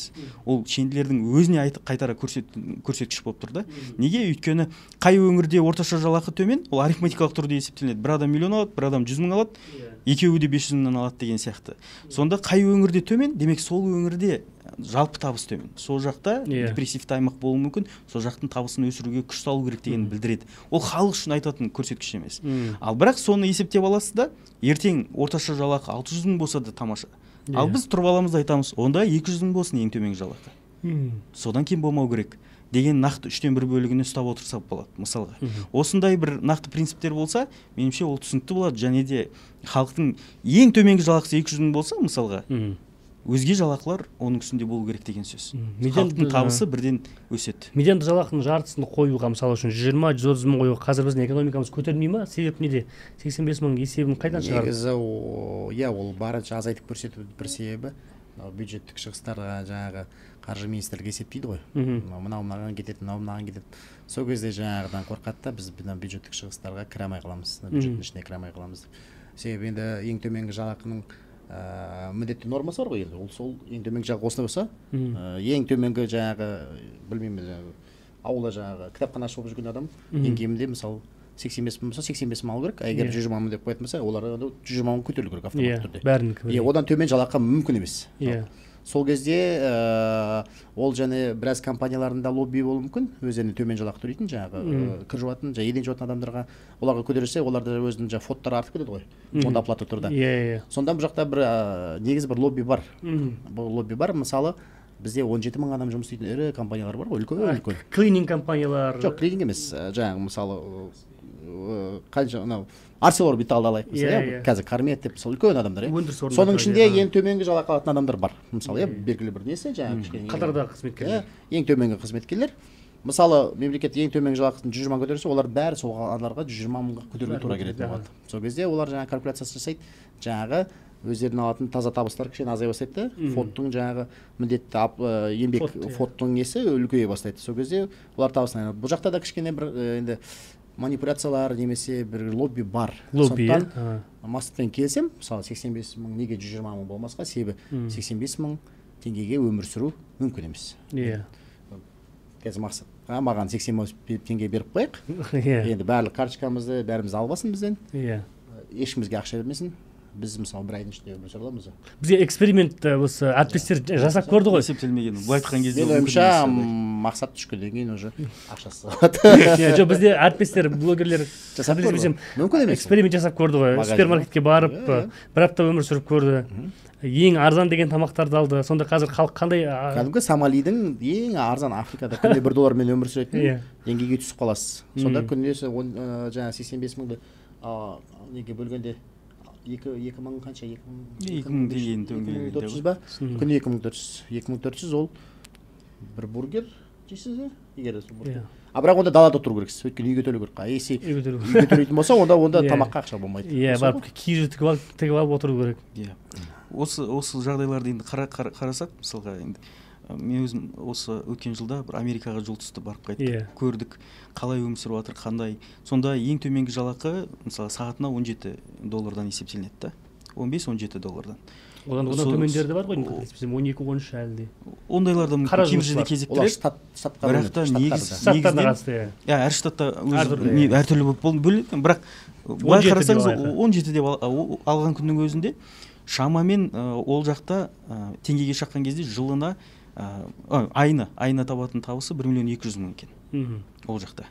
Ол шенділердің өзіне қайтара көрсеткіш болып тұр да. Неге? Өйткені қай өңірде орташа жалақы төмен, ол арифметикалық түрде есептелінеді. Бір адам миллион алады, бір адам 100 мың алады, екеуі де 500 мыңнан алады деген сияқты. Сонда қай өңірде төмен, демек сол өңірде жалпы табыс төмен. Сол жақта депрессивті аймақ болуы мүмкін, сол жақтың табысын өсіруге күш салу керек дегенді білдіреді. Ол халық үшін айтатын көрсеткіш емес. Ал бірақ соны есептеп аласыз да, ертең орташа жалақы 600 мың болса да тамаша. Ал біз тұрып аламыз да айтамыз, онда 200 мың болсын ең төменгі жалақы. Содан кем болмау керек деген нақты 1/3 бөлігіне ұстап отырса болады, мысалға. Осындай бір нақты принциптер болса, меніңше ол түсінікті болады. Және де халықтың ең төменгі жалақысы 200 мың болса, мысалға, өзге жалақылар оның үстінде болу керек деген сөз. Халықтың табысы бірден өседі. Медианды жалақының жартысын қоюға, мысалы үшін 120-130 мың қоюға қазір біздің экономикамыз көтермей ма? Себеп неде? 85 мың есебін қайдан шығарды? Негізі, иә, ол барынша азайтып көрсету бір себебі, бюджеттік шығыстарға жаңағы қаржы министрлігі есептейді ғой. Мынау мынаған кетеді, мынау мынаған кетеді. Сол кезде жаңағыдан қорқады да, біз бюджеттік шығыстарға кіре алмай қаламыз, бюджеттің ішіне кіре алмай қаламыз деп. Себебі енді ең төменгі жалақының міндетті нормасы бар ғой енді. Ол сол ең төменгі жалақы осындай болса, ең төменгі жаңағы, білмеймін, жаңағы ауылда жаңағы кітапханашы болып жүрген адам ең кемінде мысалы 85 мың болса, 85 мың алу керек. А егер 120 мың деп қоятын болса, олар 120 мың көтерілу керек автоматты түрде. Бәрінікі. Одан төмен жалақы мүмкін емес. Сол кезде ол және біраз компанияларында лобби болуы мүмкін, өздеріне төмен жалақы төлейтін, жаңағы кір жуатын, жаңағы еден жуатын адамдарға, оларға көтерілсе, оларда өзінің жаңағы фоттары артып кетеді ғой, онда оплата тұрда. Сонда бұл жақта бір негізі бір лобби бар. Бұл лобби бар, мысалы, бізде 17 мың адам жұмыс істейтін ірі компаниялар бар ғой, үлкен. Клининг компаниялар. Жоқ, клининг емес, жаңағы мысалы қанша мынау ArcelorMittalды алайық мысалы, қазір Кармет деп мысалы үлкен адамдар, соның ішінде ең төменгі жалақы алатын адамдар бар. Мысалы, белгілі бір несі, жаңағы кішкене қатардағы қызметкерлер. Ең төменгі қызметкерлер. Мысалы, мемлекет ең төменгі жалақысын 120 мың көтерсе, олар бәрі сол адамдарға 120 мыңға көтеруге тура келетін болады. Сол кезде олар жаңағы калькуляциясын жасайды, жаңағы өздерінің алатын таза табыстары кішкене азая бастайды да, фондтың жаңағы міндетті еңбек фондтың несі үлкейе бастайды. Сол кезде олар табысын. Бұл жақта да кішкене бір енді манипуляциялар немесе бір лобби бар. Сондықтан Мақсатпен келсем, мысалы 85 мың неге 120 мың болмасқа, себебі 85 мың теңгеге өмір сүру мүмкін емес. Қазір Мақсат, маған 85 теңге беріп қояйық. Енді барлық карточкамызды бәріміз алып алсын бізден. Ешкімізге ақша бермесін. Біз мысалы бір айдың ішінде өмір сүре аламыз. Бізге эксперимент осы әріптестер жасап көрді ғой. Есептелмеген. Былай айтқан кезде менің ойымша Мақсат түскеннен кейін уже ақшасы болады. Жоқ, бізде әріптестер, блогерлер жасап көрді. Мүмкін емес. Эксперимент жасап көрді ғой. Супермаркетке барып, бір апта өмір сүріп көрді. Ең арзан деген тамақтарды алды. Сонда қазір халық қандай? Кәдімгі Сомалидің ең арзан Африкада күніне 1 доллармен өмір сүретін деңгейге түсіп қаласыз. Сонда күніне жаңа 85 мыңды неге бөлгенде 2 мың қанша, 2000? 2000 теңгенің төңірегінде. 2400 ба? Күніне 2400. 2400 ол бір бургер жейсіз, иә, егер сол бургер. А бірақ онда далада тұру керексіз, өйткені үйге төлеу керек. А если Үйге төлеу. Үйге төлейтін болса, онда Иә. тамаққа ақша болмайды. Иә, Сол барып ғой. киіз үй тігіп алып отыру керек. Иә, осы жағдайларды енді қарасақ, мысалға, енді мен өзім осы өткен жылда бір Америкаға жол түсті, барып қайттық. Көрдік, қалай өмір сүріп жатыр, қандай. Сонда ең төменгі жалақы, мысалы, сағатына 17 доллардан есептелінеді да, 15-17 доллардан. Одан төмендері де бар ғой, қателеспесем, 12-13 әлі де. Ондайлар да мүмкін, Қара кейбір жерде жұмысшылар. Олар кезіктіреді. штатқа Бірақ бөлінеді, та штаттарда. Штаттарына негізінен қатысты, иә. Иә, әр штатта өзі Әртүрлі, не, иә. әртүрлі болып бөлінеді, бірақ былай 17 деп қарасаңыз, алайық. 17 деп алған күннің өзінде шамамен ол жақта теңгеге шаққан кезде жылына айына табатын табысы 1 миллион 200 мың екен. Ол жақта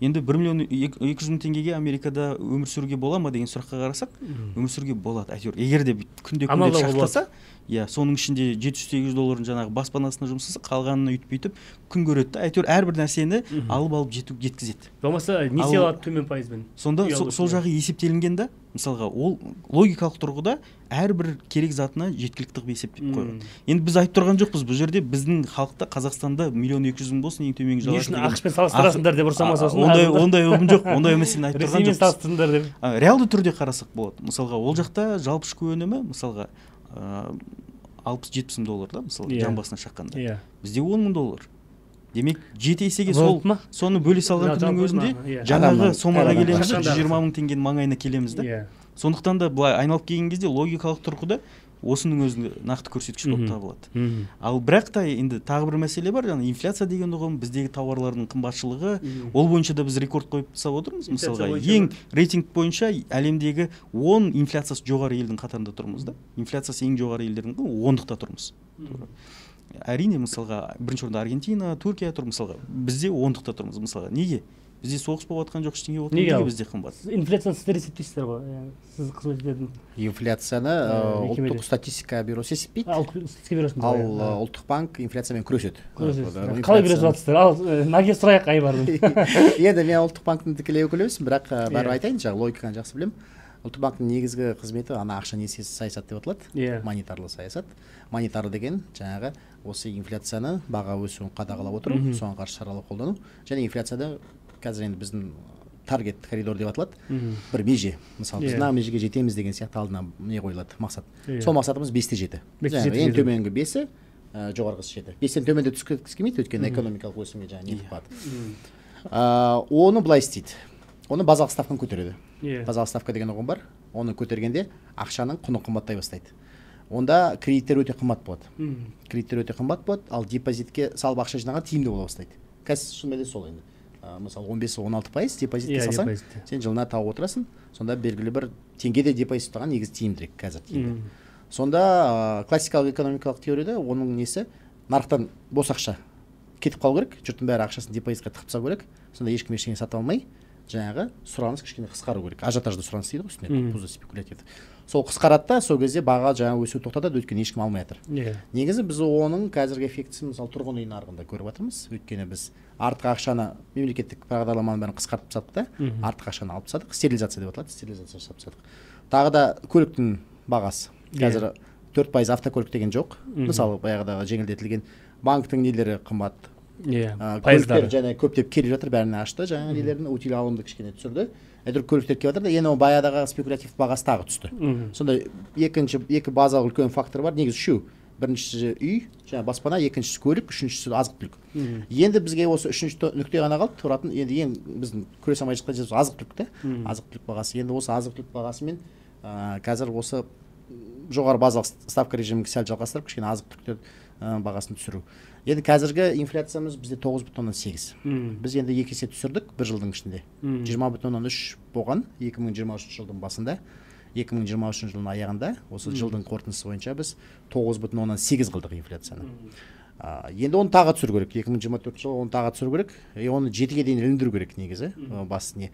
енді 1 миллион 200 мың теңгеге Америкада өмір сүруге бола ма деген сұраққа қарасақ, өмір сүруге болады әйтеуір, егер де бүйтіп күнде күнде Амалдауға болады. шақтаса, иә, соның ішінде 700-800 долларын жаңағы баспанасына жұмсаса, қалғанын өйтіп бүйтіп күн көреді да, әйтеуір әрбір нәрсені алып алып жеткізеді. Болмаса несие алады төмен пайызбен. Сонда Үй алу сол үшін. жағы есептелінген да, мысалға, ол логикалық тұрғыда әрбір керек затына жеткілікті қылып есептеп қойған. Енді біз айтып тұрған жоқпыз бұл жерде біздің халықта, Қазақстанда 1 миллион 200 мың болсын ең төменгі Не жалақы үшін деген. АҚШ-пен салыстырасыңдар деп ұрса ма сосын Ондай адамдар? ондай ұғым жоқ, ондай мәселені айтып тұрған Ресеймен жоқпыз. салыстырыңдар деп. Реалды түрде қарасақ болады. Мысалға, ол жақта жалпы ішкі өнімі, мысалға, 60-70 мың доллар да, мысалы, жан басына шаққанда. Бізде 10 мың доллар, демек, жеті есеге. Сол ВВП ма? соны бөле салған Жалпы күннің өзінде ма? Иә. жаңағы сомаға әр келеміз да, адамның. 120 мың теңгенің маңайына келеміз да. Сондықтан да былай айналып келген кезде логикалық тұрғыда осының өзі нақты көрсеткіш болып табылады. Ал бірақ та енді тағы бір мәселе бар, жаңа инфляция деген ұғым, біздегі тауарлардың қымбатшылығы. Ол бойынша да біз рекорд қойып тастап отырмыз. Инфляция Мысалға, бойынша ең ма? рейтинг бойынша әлемдегі 10 инфляциясы жоғары елдің қатарында тұрмыз да, инфляциясы ең жоғары елдердің ондықта тұрмыз. Әрине, мысалға, бірінші орында Аргентина, Түркия тұр, мысалға, бізде ондықта тұрмыз. Мысалға, неге бізде соғыс болып жатқан жоқ, ештеңе болып Неге неге ал? бізде қымбат? Инфляцияны сіздер есептейсіздер ғой, иә, сіз қызмет ететін Инфляцияны мекемеде. Ұлттық статистика бюросы есептейді. Ұлттық статистика бюросында Ал ғой, иә. Ұлттық банк инфляциямен күреседі. Күресесіз. Қалай күресіп жатырсыздар? Ал Наге сұрайық Айбардың. Енді мен Ұлттық банктің тікелей өкілі емеспін, бірақ бәрібір айтайын, жаңағы логиканы жақсы білемін. Ұлттық банктің негізгі қызметі ана ақша несиесі саясат деп аталады. Монетарлы саясат. Монетарлы деген жаңағы осы инфляцияны, баға өсуін қадағалап отыру, соған қарсы шаралар қолдану және инфляцияда қазір енді біздің таргет коридор деп аталады, бір меже, мысалы, біз мына межеге жетеміз деген сияқты алдына не қойылады, мақсат. Сол мақсатымыз 5,7. 5,7 Жаңағы ең жету. төменгі бесі, жоғарғысы жеті. 5-тен төменде түскісі келмейді, өйткені экономикалық өсімге жаңағы нетіп қалады. Оны былай істейді: оны базалық ставканы көтереді. Базалық ставка деген ұғым бар. Оны көтергенде ақшаның құны қымбаттай бастайды, онда кредиттер өте қымбат болады. Кредиттер өте қымбат болады, ал депозитке салып ақша жинаған тиімді бола бастайды. Қазір шынымен де сол енді. Мысалы, 15-16% депозитке салсаң, депозитте. сен жылына тауып отырасың. Сонда белгілі бір теңгеде депозит ұстаған негізі тиімдірек, қазір тиімді. Сонда классикалық экономикалық теорияда оның несі, нарықтан бос ақша кетіп қалу керек, жұрттың бәрі ақшасын депозитке тығып тастау керек. Сонда ешкім ештеңе сата алмай, жаңағы сұраныс кішкене қысқару керек, ажиотажды сұраныс дейді ғой үстіне, пузырь спекулятивті, сол қысқарады да, сол кезде баға жаңағы өсу тоқтатады, өйткені ешкім алмай жатыр. Негізі біз оның қазіргі эффектісін, мысалы, тұрғын үй нарығында көріп жатырмыз, өйткені біз артық ақшаны, мемлекеттік бағдарламаның бәрін қысқартып тастадық та, артық ақшаны алып тастадық, стерилизация деп аталады, стерилизация жасап тастадық. Тағы да көліктің бағасы қазір 4% автокөлік деген жоқ. Мысалы, баяғыдағы жеңілдетілген банктің нелері қымбат. Пайыздары. Көліктер және көптеп келіп жатыр, бәріне ашты жаңағы нелерін, утиль алымды кішкене түсірді, әйтеуір көліктер келіп жатыр да, енді ол баяғыдағы спекулятив бағасы тағы түсті. Сонда екінші, екі базалық үлкен фактор бар, негізі үшеу: біріншісі үй, жаңағы баспана, екіншісі көлік, үшіншісі азық түлік. Енді бізге осы үшінші нүкте ғана қалды тұратын. Енді ең біздің күресе алмай жатқан жеріміз азық түлік та. Азық түлік бағасы. Енді осы азық түлік бағасымен қазір осы жоғары базалық ставка режимін сәл жалғастырып, кішкене азық түліктер бағасын түсіру. Енді қазіргі инфляциямыз бізде 9,8. Біз енді екі есе түсірдік бір жылдың ішінде. 20,3 болған 2023 жылдың басында, 2023 жылдың аяғында, осы жылдың қорытындысы бойынша біз 9,8 қылдық инфляцияны. Енді оны тағы түсіру керек, 2024 жылы оны тағы түсіру керек и оны 7-ге дейін іліндіру керек негізі. Басты не,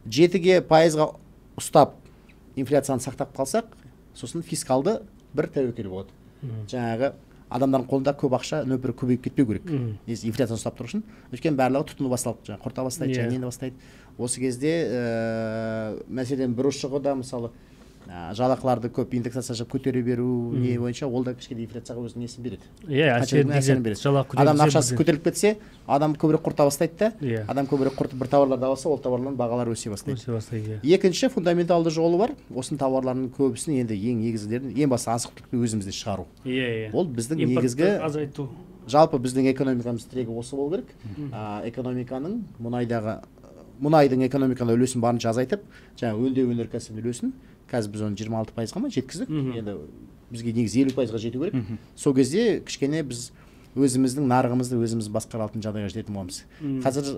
7-ге пайызға ұстап, инфляцияны сақтап қалсақ, сосын фискалды бір тәуекел болады. Жаңағы адамдардың қолында көп ақша нөпірі көбейіп кетпеу керек негізі инфляцияны ұстап тұру үшін, өйткені барлығы тұтыну басталып, жаңағы құрта бастайды, және нені бастайды. Осы кезде мәселенің бір ұшығы да, мысалы, Жалақыларды көп индексация жасап көтере беру не бойынша ол да кішкене инфляцияға өзінің несін береді. Иә, әсерін береді. Адам ақшасы көтеріліп кетсе, адам көбірек құрта бастайды да, адам көбірек құртып бір тауарларды алса, ол тауарлардың бағалары өсе бастайды. Өсе бастайды, иә. Екінші фундаменталды жолы бар. Осының тауарларының көбісін енді ең негізгілерін, ең басты азық-түлікті өзімізде шығару. Иә, иә. Ол біздің негізгі азайту. Жалпы біздің экономикамыз тірегі осы болу керек. Экономиканың мұнайдың экономиканың үлесін барынша азайтып, жаңа өңдеу өнеркәсібінің үлесін қазір біз оны 26%-ға ма жеткіздік. Енді бізге негізі 50%-ға жету керек. Сол кезде кішкене біз өзіміздің нарығымызды өзіміз басқара алатын жағдайға жететін боламыз. Қазір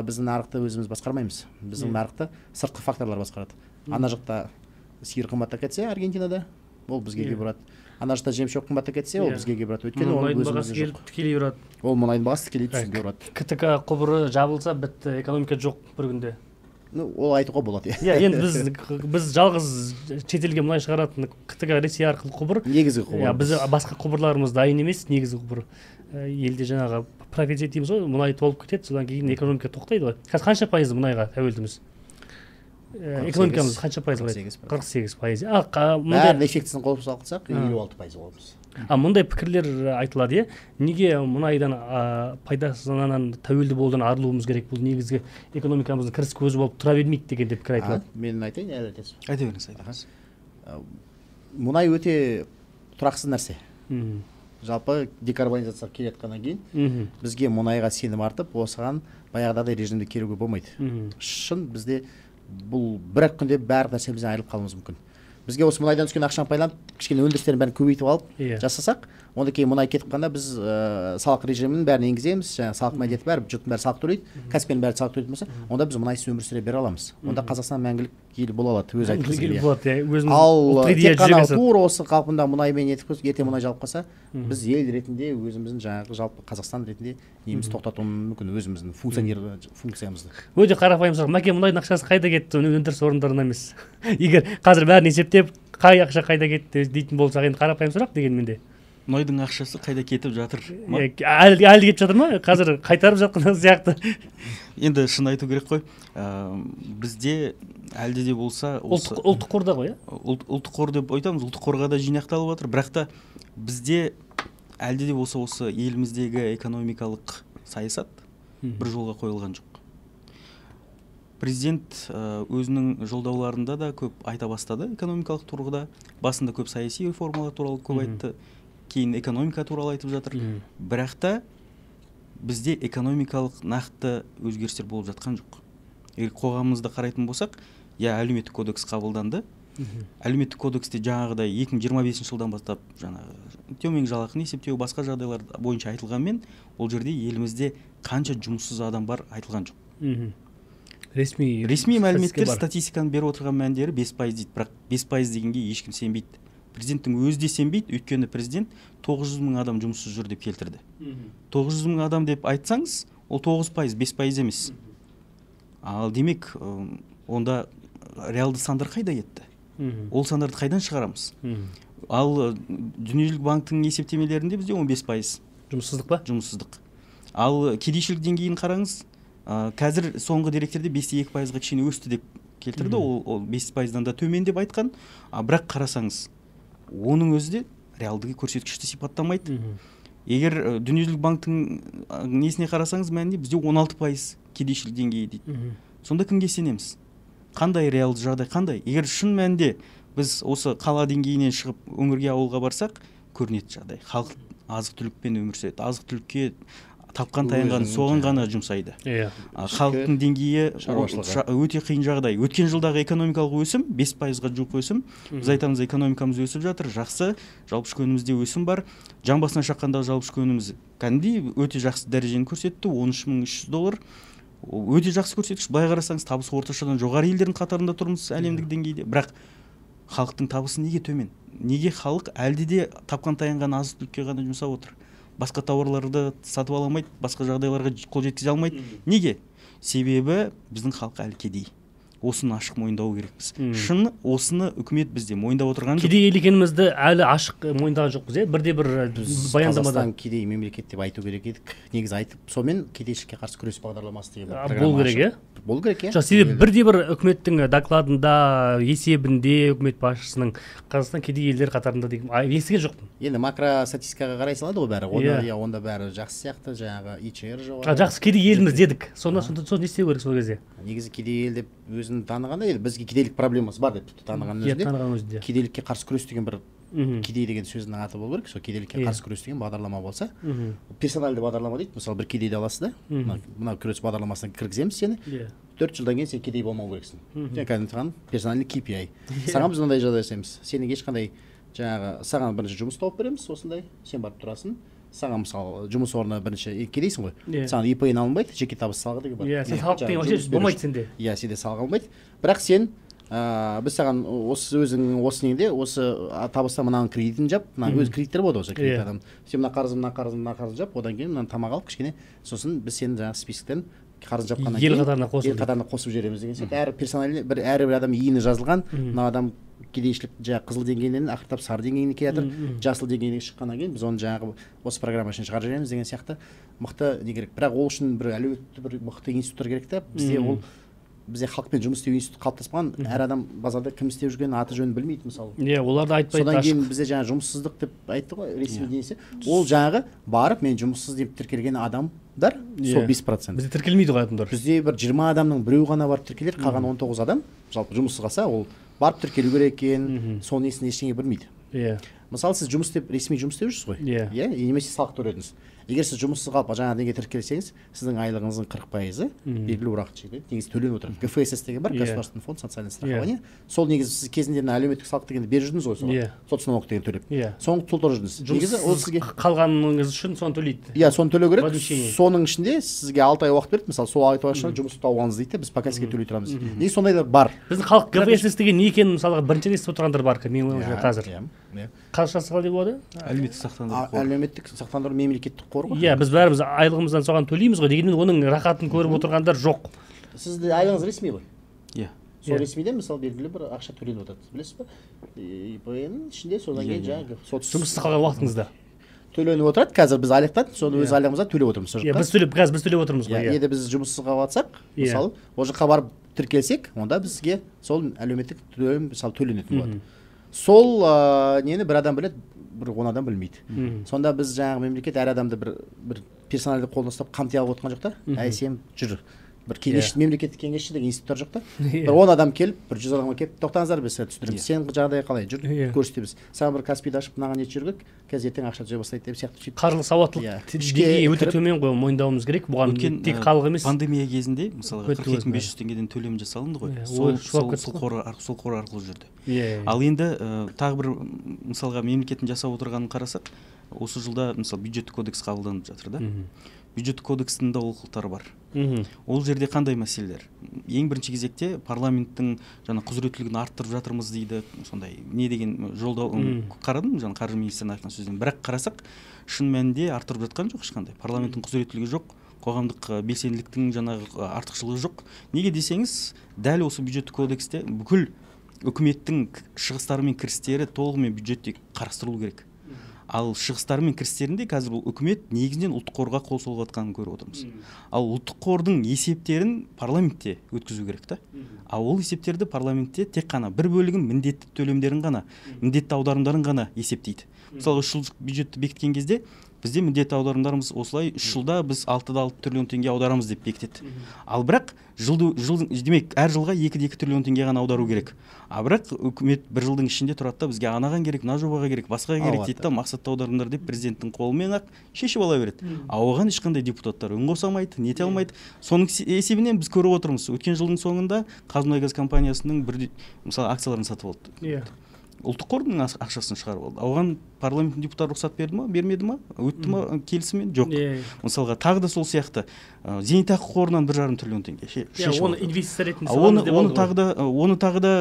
біздің нарықты өзіміз басқармаймыз. Біздің нарықты сыртқы факторлар басқарады. Ана жақта сиыр қымбаттап кетсе Аргентинада, ол бізге келіп ұрады. Ана жақта жем-шөп қымбаттап кетсе, ол бізге келіп ұрады. Өйткені ол өзімізде жоқ. Тікелей ұрады. Ол мұнайдың бағасы тікелей түсуге ұрады. КТК құбыры жабылса бітті, экономика жоқ бір күнде. Ну, ол айтуға болады. Иә, енді біз жалғыз шетелге мұнай шығаратын КТК Ресей арқылы құбыр. Негізгі құбыр. Иә, біз басқа құбырларымыз дайын емес, негізгі құбыр. Елде жаңағы профицит дейміз ғой, мұнай толып кетеді, содан кейін экономика тоқтайды ғой. Қазір қанша пайыз мұнайға тәуелдіміз? Экономикамыз қанша пайыз құрайды? 48%. Бәрін эффектісін қосып алсақ, 56% боламыз. Мұндай пікірлер айтылады, иә? Неге мұнайдан пайдасынан тәуелді болудан арылуымыз керек? Бұл негізгі экономикамыздың кіріс көзі болып тұра бермейді деген деп пікір айтылады. Мен айтайын, әлі айтасыз. Айта беріңіз, айта беріңіз. Мұнай өте тұрақсыз нәрсе. Жалпы декарбонизация келе жатқаннан кейін бізге мұнайға сенім артып, осыған баяғыдағыдай режимде келуге болмайды. Шын бізде бұл бір ақ күнде барлық нәрсемізден айырылып қалуымыз мүмкін. Бізге осы мұнайдан түскен ақшаны пайдаланып, кішкене өндірістердің бәрін көбейтіп алып жасасақ, онда кейін мұнай кетіп қалғанда біз салық режимінің бәрін енгіземіз, жаңағы салық мәдениеті бәрі, жұрттың бәрі салық төлейді, кәсіпкердің бәрі салық төлейтін болса, онда біз мұнайсыз өмір сүре бере аламыз. Онда Қазақстан мәңгілік ел бола алады, өз айтқысы келеді. Ал тек қана тура осы қалпында мұнаймен етіп, ертең мұнай жабылып қалса, біз ел ретінде өзіміздің жаңағы жалпы Қазақстан ретінде неміз тоқтатуымыз мүмкін, өзіміздің функциямызды. Өте қарапайым сұрақ. Мәке, мұнайдың ақшасы қайда кетті? Өндіріс орындарына емес. Егер қазір бәрін есептеп, қай ақша қайда кетті дейтін болсақ, енді қарапайым сұрақ дегенмен де. Мұнайдың ақшасы қайда кетіп жатыр? Әлі кетіп жатыр ма? Қазір қайтарып жатқан сияқты. Енді шын айту керек қой. Бізде әлде де болса ұлттық қорда ғой, иә? Ұлттық қор деп айтамыз, ұлттық қорға да жинақталып жатыр. Бірақ та бізде әлде де болса осы еліміздегі экономикалық саясат бір жолға қойылған жоқ. Президент өзінің жолдауларында да көп айта бастады экономикалық тұрғыда. Басында көп саяси реформалар туралы көп айтты, кейін экономика туралы айтып жатыр. Бірақ та бізде экономикалық нақты өзгерістер болып жатқан жоқ. Егер қоғамымызды қарайтын болсақ, я әлеуметтік кодекс қабылданды. Әлеуметтік кодексте жаңағыдай 2025 жылдан бастап жаңағы төменгі жалақыны есептеу басқа жағдайлар бойынша айтылғанмен, ол жерде елімізде қанша жұмыссыз адам бар айтылған жоқ. Ресми мәліметтер статистиканы беріп отырған мәндері 5% дейді, бірақ 5% дегенге ешкім сенбейді. Президенттің өзі де сенбейді, өйткені президент 900 мың адам жұмыссыз жүр деп келтірді. 900 мың адам деп айтсаңыз, ол 9%, 5% емес. Ал демек, онда реалды сандар қайда кетті? Ол сандарды қайдан шығарамыз? Ал Дүниежүзілік банктің есептемелерінде бізде 15%. Жұмыссыздық па? Жұмыссыздық. Ал кедейшілік деңгейін қараңыз, қазір соңғы деректерде 5,2%-ға кішкене өсті деп келтірді, ол 5%-дан да төмен деп айтқан. Бірақ қарасаңыз, оның өзі де реалды көрсеткішті сипаттамайды. Егер Дүниежүзілік банктің несіне қарасаңыз, мәнінде бізде 16% кедейшілік деңгейі дейді. Сонда кімге сенеміз? Қандай реалды жағдай қандай? Егер шын мәнінде біз осы қала деңгейінен шығып өңірге, ауылға барсақ, көрінетін жағдай. Халық азық-түлікпен өмір сүреді. Азық-түлікке тапқан таянған соған ғана жұмсайды. Халықтың деңгейі өте қиын жағдай. Өткен жылдағы экономикалық өсім 5%-ға жуық өсім. Біз айтамыз, экономикамыз өсіп жатыр, жақсы, жалпы ішкі өнімімізде өсім бар. Жан басына шаққандағы жалпы ішкі өніміміз кәдімгідей өте жақсы дәрежені көрсетті, 13 300 доллар. Өте жақсы көрсеткіш. Былай қарасаңыз, табысы орташадан жоғары елдердің қатарында тұрмыз әлемдік деңгейде. Бірақ халықтың табысы неге төмен? Неге халық әлде де тапқан таянған азық-түлікке ғана жұмсап отыр? Басқа тауарларды сатып ала алмайды, басқа жағдайларға қол жеткізе алмайды. Неге? Себебі біздің халық әлі кедей. Осыны ашық мойындау керекпіз. Шын осыны үкімет бізде мойындап отырған жоқ. Кедей ел екенімізді әлі ашық мойындаған жоқпыз, иә? Бірде бір баяндамада. Қазақстан кедей мемлекет деп айту керек едік. Негізі айтып, сонымен кедейшілікке қарсы күрес бағдарламасы деген бір болу керек, иә? Болу керек, иә. Жоқ, себебі бірде бір үкіметтің докладында, есебінде үкімет басшысының Қазақстан кедей елдер қатарында деген естіген жоқпын. Енді макростатистикаға қарай салады ғой бәрі. Онда, иә, онда бәрі жақсы сияқты, жаңағы ИЧР жоғары. Жақсы, кедей елміз дедік. Сонда не істеу керек сол кезде? Негізі кедей ел деп өзін танығанда, енді бізге кедейлік проблемасы бар деп танығанның өзінде, кедейлікке қарсы күрес деген бір кедей деген сөзінің аты болу керек. Сол кедейлікке қарсы күрес деген бағдарлама болса, персоналды бағдарлама дейді. Мысалы, бір кедейді аласыз да, мына күрес бағдарламасына кіргіземіз сені. 4 жылдан кейін сен кедей болмау керексің. Сен кәдімгі саған персональный KPI. Саған біз мындай жағдай жасаймыз. Сенің ешқандай жаңағы, саған бірінші жұмыс тауып береміз, осындай. Сен барып тұрасың. Саған мысалы жұмыс орнына бірінші кедейсің ғой. Саған ИПН алынбайды, жеке табыс салығы деген бар. Иә, сен салық деген вообще болмайды сенде. Иә, сенде салық алынбайды. Бірақ сен біз саған осы өзің осы неңде, осы табыстан мынаның кредитін жап, мына өз кредиттер болады осы кредит адам. Сен мына қарызын, мына қарызын, мына қарызын жап, одан кейін мынаны тамақ алып кішкене, сосын біз сені жаңағы списоктен қарыз жапқаннан кейін ел қатарына қосып жібереміз деген сияқты. Әр персональный бір әрбір адам иіні жазылған, мына адам кедейшілік жаңағы қызыл деңгейінен ақыртап сары деңгейіне келе жатыр, жасыл деңгейіне шыққаннан кейін біз оны жаңағы осы программа үшін шығарып жібереміз деген сияқты мықты не керек. Бірақ ол үшін бір әлеуетті бір мықты институттар керек та. Бізде ол бізде халықпен жұмыс істеу институты қалыптаспаған. Әр адам базарда кім істеп жүргенін, аты жөнін білмейді мысалы. Иә, оларды айтпайды. Содан кейін бізде жаңа жұмыссыздық деп айтты ғой, ресми денесі. Ол жаңағы барып мен жұмыссыз деп тіркелген адамдар сол 5%. Бізде тіркелмейді ғой адамдар. Бізде бір 20 адамның біреуі ғана барып тіркелер, қалған 19 адам жалпы жұмыссыз қалса, ол барып тіркелу керек екен, соның несін ештеңе білмейді. Иә. Мысалы, сіз жұмыс істеп, ресми жұмыс істеп жүрсіз ғой. Иә. Немесе салық төледіңіз. Егер сіз жұмыссыз қалып жаңа деңгейге тіркелсеңіз, сіздің айлығыңыздың 40% белгілі уақыт шегінде негізі төленіп отырады. ГФСС деген бар, Государственный фонд социального страхования. Сол негізі сіз кезінде мына әлеуметтік салық дегенді беріп жүрдіңіз ғой соған. Соцналог деген төлеп. Соны толтырып жүрдіңіз. Негізі ол сізге қалғаныңыз үшін соны төлейді. Иә, соны төлеу керек. Соның ішінде сізге 6 ай уақыт берді. Мысалы, сол 6 ай ішінде жұмыс тауып алыңыз дейді, біз пока сізге төлей тұрамыз. Негізі сондайлар бар. Біздің халық ГФСС деген не екенін мысалға бірінші рет естіп отырғандар бар, менің ойымша қазір. Қазақшасы қалай болады? Әлеуметтік сақтандыру қоры. Әлеуметтік сақтандыру мемлекеттік қор ғой. Иә, біз бәріміз айлығымыздан соған төлейміз ғой, дегенмен оның рахатын көріп отырғандар жоқ. Сіздің айлығыңыз ресми ғой? Иә. Сол ресмиден мысалы белгілі бір ақша төленіп отырады. Білесіз бе? ИПН ішінде содан кейін жаңағы жұмыссыз қалған уақытыңызда төленіп отырады. Қазір біз айлықтан соны өз айлығымыздан төлеп отырмыз. Иә, біз төлеп, қазір біз төлеп отырмыз ғой. Иә, енді біз жұмыссыз қалып жатсақ, мысалы, ол жаққа барып тіркелсек, онда бізге сол әлеуметтік төлем мысалы төленетін болады. Сол нені бір адам біледі, бір 10 адам білмейді. Сонда біз жаңағы мемлекет әр адамды бір персоналды қолына ұстап қамти алып отқан жоқ та. Әй, сен жүр. Бір кеңесші, мемлекеттік кеңесші деген институттар жоқ та. Бір 10 адам келіп, бір 100 адамға келіп, тоқтаңыздар, біз сізге түсіндіреміз. Сен жағдай қалай, жүр, көрсетеміз. Саған бір Каспийді ашып, мынаған не жүргік, қазір ертең ақша түзе бастайды деп сияқты сөйтіп. Қаржылық сауаттылық деңгейі өте төмен ғой, мойындауымыз керек. Бұған тек халық емес. Пандемия кезінде, мысалға, 42 500 теңгеден төлем жасалынды ғой. Сол қор арқылы жүрді. Ал енді тағы бір мысалға мемлекеттің жасап отырғанын қарасақ, осы жылда мысалы бюджеттік кодекс қабылданып жатыр да. Бюджеттік кодекстің де олқылықтары бар. Ол жерде қандай мәселелер? Ең бірінші кезекте парламенттің жаңа құзыреттілігін арттырып жатырмыз дейді, сондай не деген жолдау қарадым, жаңа қаржы министрінің айтқан сөзінен. Бірақ қарасақ, шын мәнінде арттырып жатқан жоқ ешқандай. Парламенттің құзыреттілігі жоқ, қоғамдық белсенділіктің жаңағы артықшылығы жоқ. Неге десеңіз, дәл осы бюджеттік кодексте бүкіл үкіметтің шығыстары мен кірістері толығымен бюджетте қарастырылу керек. Ал шығыстары мен кірістерінде қазір бұл үкімет негізінен ұлттық қорға қол соғып жатқанын көріп отырмыз. Ал ұлттық қордың есептерін парламентте өткізу керек та. Ал ол есептерді парламентте тек қана бір бөлігін міндетті төлемдерін ғана, міндетті аударымдарын ғана есептейді. Мысалға, 3 жылдық бюджетті бекіткен кезде бізде міндетті аударымдарымыз осылай 3 жылда біз 6,6 триллион теңге аударамыз деп бекітеді. Ал бірақ жылдың, демек, әр жылға 2,2 триллион теңге ғана аудару керек. А бірақ үкімет бір жылдың ішінде тұрады да, бізге анаған керек, мына жобаға керек, басқаға керек дейді да, мақсатты аударымдар деп президенттің қолымен ақ шешіп ала береді. А оған ешқандай депутаттар үн қоса алмайды, нете алмайды. Соның есебінен біз көріп отырмыз. Өткен жылдың соңында ҚазМұнайГаз компаниясының бір мысалы акцияларын сатып алды. Ұлттық қордың ақшасын шығарып алды. Оған парламенттің депутаты рұқсат берді ма, бермеді ма, өтті ма келісіммен? Жоқ. Мысалға тағы да сол сияқты зейнетақы қорынан 1,5 триллион теңге шешіп алды. Оны инвестиция ретінде саламыз деп алды. Оны тағы да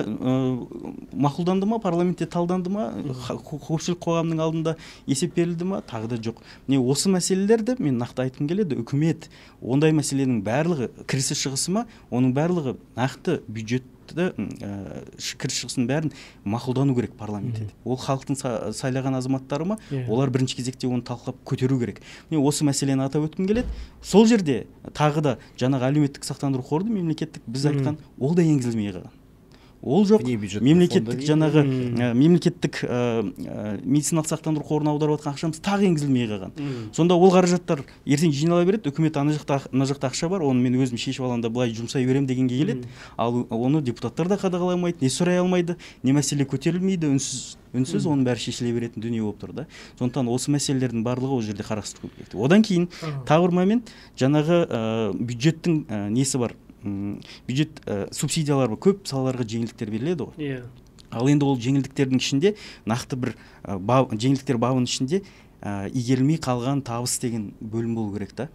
мақұлданды ма, парламентте талданды ма, көпшілік қоғамның алдында есеп берілді ма, тағы да жоқ. Міне осы мәселелерді мен нақты айтқым келеді. Үкімет ондай мәселенің барлығы кірісі шығысы ма, оның барлығы нақты бюджет кіріс шығысын бәрін мақұлдану керек парламентте. Ол халықтың сайлаған азаматтары ма, олар бірінші кезекте оны талқылап көтеру керек. Міне осы мәселені атап өткім келеді. Сол жерде тағы да жаңағы әлеуметтік сақтандыру қорды мемлекеттік біз айтқан, ол да енгізілмей қалған. Ол жоқ. Мемлекеттік жаңағы мемлекеттік медициналық сақтандыру қорына аударып жатқан ақшамыз тағы енгізілмей қалған. Сонда ол қаражаттар ертең жинала береді, үкімет ана жақта мына жақта ақша бар, оны мен өзім шешіп аламын да былай жұмсай беремін дегенге келеді. Ал оны депутаттар да қадағаламайды, не сұрай алмайды, не мәселе көтерілмейді, үнсіз оның бәрі шешіле беретін дүние болып тұр да. Сондықтан осы мәселелердің барлығы ол жерде қарастыру керек. Одан кейін тағы бір момент, жаңағы бюджеттің несі бар? Бюджет субсидиялар бар, көп салаларға жеңілдіктер беріледі ғой. Ал енді ол жеңілдіктердің ішінде нақты бір жеңілдіктер бабының ішінде игерілмей қалған табыс деген бөлім болу керек та.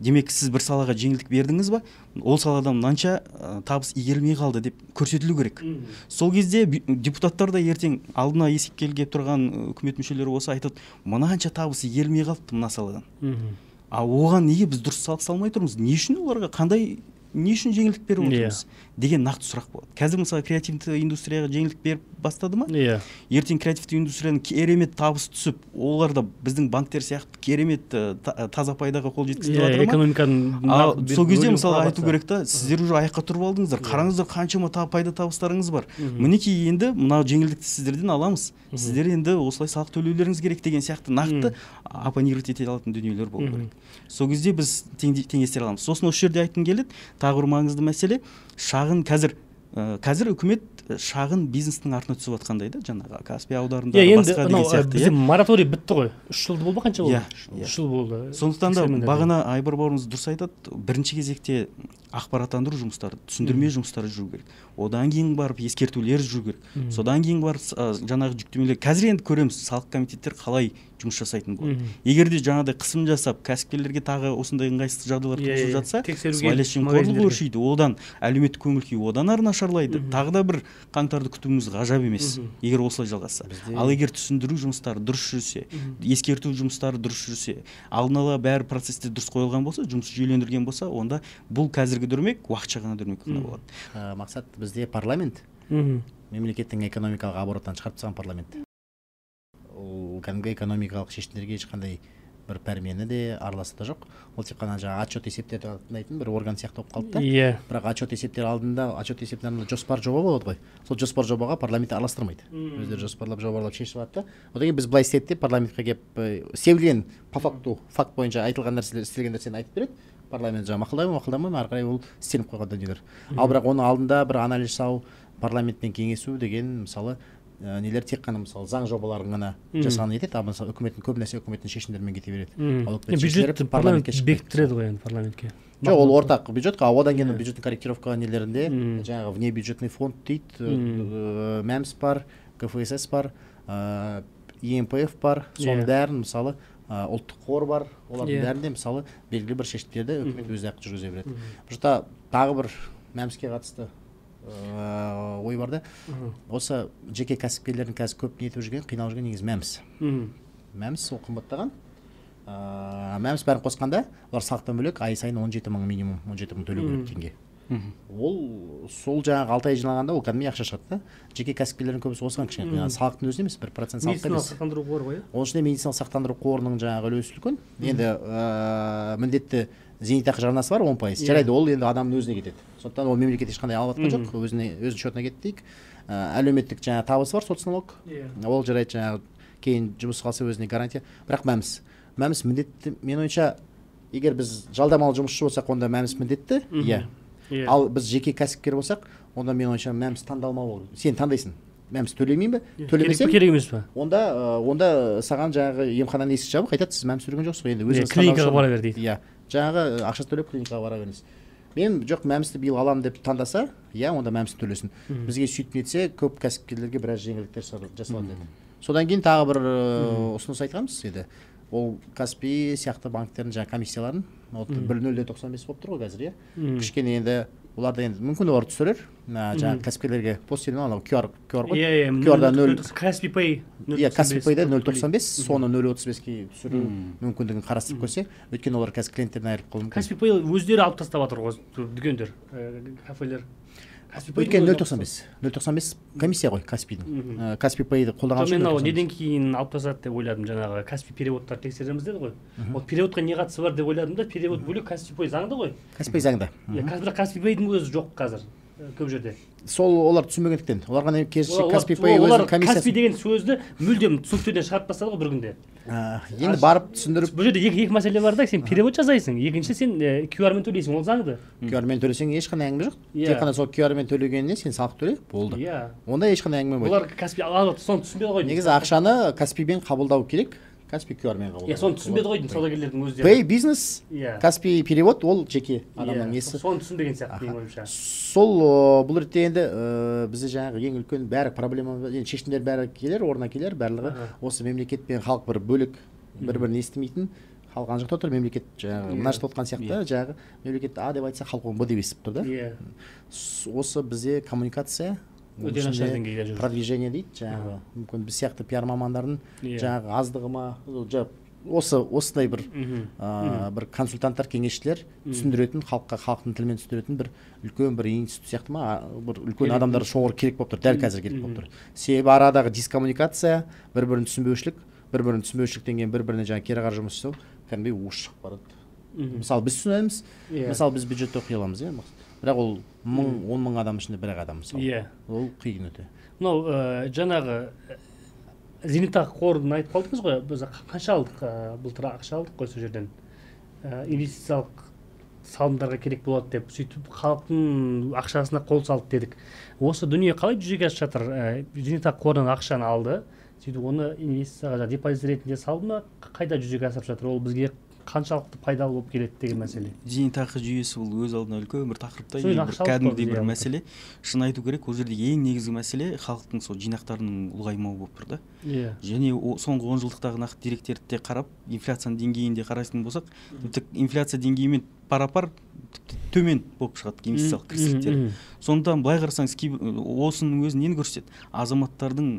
Демек, сіз бір салаға жеңілдік бердіңіз ба, ол саладан мынанша табыс игерілмей қалды деп көрсетілу керек. Сол кезде депутаттар да ертең алдына есепке келіп тұрған үкімет мүшелері болса айтады, мынанша табыс игерілмей қалыпты мына саладан. А оған неге біз дұрыс салық салмай тұрмыз? Не үшін оларға қандай, не үшін жеңілдік беріп отырмыз деген нақты сұрақ болады. Қазір мысалы креативті индустрияға жеңілдік беріп бастады ма? Ертең креативті индустрияның керемет табыс түсіп, олар да біздің банктер сияқты керемет таза пайдаға қол жеткізіп жатыр ма? Экономиканың ал сол кезде мысалы айту керек та, сіздер уже аяққа тұрып алдыңыздар, қараңыздар қаншама пайда табыстарыңыз бар. Мінекей енді мына жеңілдікті сіздерден аламыз. Сіздер енді осылай салық төлеулеріңіз керек деген сияқты нақты оппонировать ете алатын дүниелер болу керек. Сол кезде біз теңестіре аламыз. Сосын осы жерде айтқым келеді, тағы бір маңызды мәселе, шағын қазір үкімет шағын бизнестің артына түсіп жатқандай да, жаңағы Каспий аударымдары басқа деген сияқты. Бізде мораторий бітті ғой. 3 жыл болды ма, қанша болды? 3 жыл болды. Сондықтан да бағана Айбар бауырымыз дұрыс айтады, бірінші кезекте ақпараттандыру жұмыстары, түсіндірме жұмыстары жүру керек. Одан кейін барып ескертулер жүру керек. Содан кейін барып жаңағы жүктемелер. Қазір енді көреміз, салық комитеттері қалай жұмыс жасайтын болады. Егер де жаңағыдай қысым жасап, кәсіпкерлерге тағы осындай ыңғайсыз жағдайлар туғызып жатса, сыбайлас жемқорлық өршиді, одан әлеуметтік көңіл күй одан ары нашарлайды. Тағы да бір қаңтарды күтуіміз ғажап емес, егер осылай жалғасса. Ал егер түсіндіру жұмыстары дұрыс жүрсе, ескерту жұмыстары дұрыс жүрсе, алдын ала бәрі процесте дұрыс қойылған болса, жұмыс жүйелендірген болса, онда бұл қазіргі дүрмек уақытша ғана дүрмек қана болады. Мақсат, бізде парламент мемлекеттің экономикалық обороттан шығарып тастаған парламент. Ол кәдімгі экономикалық шешімдерге ешқандай бір пәрмені де араласы да жоқ. Ол тек қана жаңағы отчет есептерді тыңдайтын бір орган сияқты болып қалды да. Бірақ отчет есептер алдында, отчет есептерінде жоспар жоба болады ғой. Сол жоспар жобаға парламент араластырмайды. Өздері жоспарлап, жобалап шешіп алады да. Одан кейін біз былай істедік деп парламентке келіп істелген по факту, факт бойынша айтылған нәрселер, істелген нәрсені айтып береді. Парламент жаңа мақұлдай ма, мақұлдамай ма, ары қарай ол істелініп қойған дүниелер. Ал бірақ оның алдында бір анализ жасау, парламентпен кеңесу деген мысалы нелер тек қана мысалы заң жобаларын ғана жасаған етеді, ал мысалы үкіметтің көп нәрсе үкіметтің шешімдерімен кете береді. Ал үкімет бюджетті парламент бекіттіреді ғой енді парламентке. Жоқ, ол ортақ бюджетқа, одан кейін бюджеттің корректировка нелерінде жаңағы внебюджетный фонд дейді, МӘМС бар, КФСС бар, ЕМПФ бар, соның бәрін мысалы ұлттық қор бар, олардың бәрінде мысалы белгілі бір шешімдерді үкімет өзі ақ жүргізе береді. Бұл жақта тағы бір МӘМСке қатысты ой бар да. Осы жеке кәсіпкерлердің қазір көп нетіп жүрген, қиналып жүрген негізі МӘМС. МӘМС ол қымбаттаған. МӘМС бәрін қосқанда, олар салықтан бөлек ай сайын 17 мың минимум, 17 мың төлеу керек теңге. Ол сол жаңағы 6 ай жиналғанда ол кәдімгі ақша шығады да. Жеке кәсіпкерлердің көбісі осыған кішкене қиналады. Салықтың өзі емес, 1% салық емес. Медициналық сақтандыру қоры ғой, иә? Оның ішінде медициналық сақтандыру қорының жаңағы үлесі үлкен. Енді міндетті зейнетақы жарнасы бар 10%. Жарайды, ол енді адамның өзіне кетеді. Сондықтан ол мемлекет ешқандай алып жатқан жоқ, өзіне өзінің счетына кетті дейік. Әлеуметтік жаңағы табысы бар, соцналог. Ол жарайды, жаңағы кейін жұмыс қалса өзіне гарантия. Бірақ МӘМС. МӘМС міндетті, менің ойымша, егер біз жалдамалы жұмысшы болсақ, онда МӘМС міндетті. Иә. Ал біз жеке кәсіпкер болсақ, онда менің ойымша МӘМС таңдалмау. Сен таңдайсың. МӘМС төлемеймін бе? Төлемесем керек емес пе? Онда саған жаңағы емхананың есігі жабық, айтады, сіз МӘМС төлеген жоқсыз ғой, енді өзіңіз клиникаға бара бер дейді. Иә. Жаңағы ақша төлеп клиникаға бара беріңіз. Мен жоқ, мәмсті биыл аламын деп таңдаса, иә, онда мәмсін төлесін. Бізге сөйтіп нетсе, көп кәсіпкерлерге біраз жеңілдіктер жасалады деді. Содан кейін тағы бір ұсыныс айтқанбыз еді. Ол Каспи сияқты банктердің жаңа комиссияларын, ол 1,095 болып тұр ғой қазір, иә. Кішкене енді олар да енді мүмкін олар түсірер. Жаңағы кәсіпкерлерге посттерминал, анау QR, QR ғой. Иә, иә. QR-да нөл Каспи Pay. Иә, Каспи Payда 0,95, соны 0,35-ке түсіру мүмкіндігін қарастырып көрсе, өйткені олар қазір клиенттерден айырылып қалуы мүмкін. Каспи Pay өздері алып тастап жатыр ғой, дүкендер, кафелер. Каспи Pay-дің Өйткені өзі нөл тоқсан бес, 0,95 комиссия ғой Каспидің. Каспи Payды қолданған Жоқ, мен мынау үшін. неден кейін алып тастады деп ойладым, жаңағы Каспи переводтар тексереміз деді ғой. Ол переводқа не қатысы бар деп ойладым да, перевод бөлек, Каспи Pay заңды ғой. Каспи заңды. Иә, бірақ Каспи Payдің өзі жоқ қазір көп жерде. Сол олар түсінбегендіктен, оларға не керісінше Каспи Pay Олар өзінің комиссиясын Каспи деген сөзді мүлдем түсініктерден шығарып тастады ғой бір күнде. Енді барып түсіндіріп. Бұл жерде екі мәселе бар да: сен перевод жасайсың, екінші сен QR-мен төлейсің, ол заңды. QR-мен төлесең, ешқандай әңгіме жоқ. Иә. Тек қана сол QR-мен төлегеніне сен салық төле, болды. Онда ешқандай әңгіме болмайды. Олар Каспи алып, соны түсінбеді ғой. Негізі ақшаны Каспимен қабылдау керек, Каспи QR-мен қабылдау. Иә, соны түсінбеді ғой деймін саудагерлердің өздері. Pay бизнес, Каспи перевод ол жеке адамның Иә, несі. соны түсінбеген сияқты менің ойымша. Сол бұл ретте енді бізде жаңағы ең үлкен бәрі проблема, енді шешімдер бәрі келер, орнына келер барлығы. Осы мемлекет пен халық бір бөлек, бір бірін естімейтін, халық ана жақта отыр, мемлекет жаңағы мына жақта отқан сияқты, жаңағы мемлекет А деп айтса, халық оны Б деп естіп тұр да. Осы бізде коммуникация оның Өте нашар ішінде деңгейде жүр. Продвижение дейді жаңағы, мүмкін біз сияқты пиар мамандарының Иә. жаңағы аздығы ма, ол осы осындай бір бір консультанттар, кеңесшілер түсіндіретін, халыққа халықтың тілімен түсіндіретін бір үлкен бір институт сияқты ма, бір үлкен Керек. адамдар шоғыр керек болып тұр, дәл қазір керек болып тұр. Себебі арадағы дискоммуникация, бір бірін түсінбеушілік, бір бірін түсінбеушіліктен кейін бір біріне жаңағы кері қарай жұмыс жасау кәдімгідей ушығып барады. Мысалы, біз түсінеміз, мысалы, біз бюджетте оқи аламыз, иә, бірақ ол мың, 10 000 адам ішінде бір ақ адам, мысалы, ол қиын өте. Мынау жаңағы зейнетақы қорын айтып қалдыңыз ғой, біз қанша алдық, былтыр ақша алдық қой сол жерден, инвестициялық салымдарға керек болады деп, сөйтіп халықтың ақшасына қол салды дедік. Осы дүние қалай жүзеге асып жатыр? Зейнетақы қорынан ақшаны алды, сөйтіп оны инвестицияға, жаңағы депозит ретінде салды ма, қайда жүзеге асырып жатыр, ол бізге қаншалықты пайдалы болып келеді деген мәселе. Зейнетақы жүйесі бұл өз алдына үлкен бір тақырып та, Сол бір ақша алып кәдімгідей қой бір бізге. мәселе. Шын айту керек, ол жерде ең негізгі мәселе халықтың сол жинақтарының ұлғаймауы болып тұр да. Және соңғы 10 жылдықтағы нақты деректерді де қарап, инфляцияның деңгейін де қарайтын болсақ, тіпті инфляция деңгейімен пара пар, тіпті төмен болып шығады инвестициялық кірістіліктер. Сондықтан былай қарасаңыз, кейбір осының өзі нені көрсетеді? Азаматтардың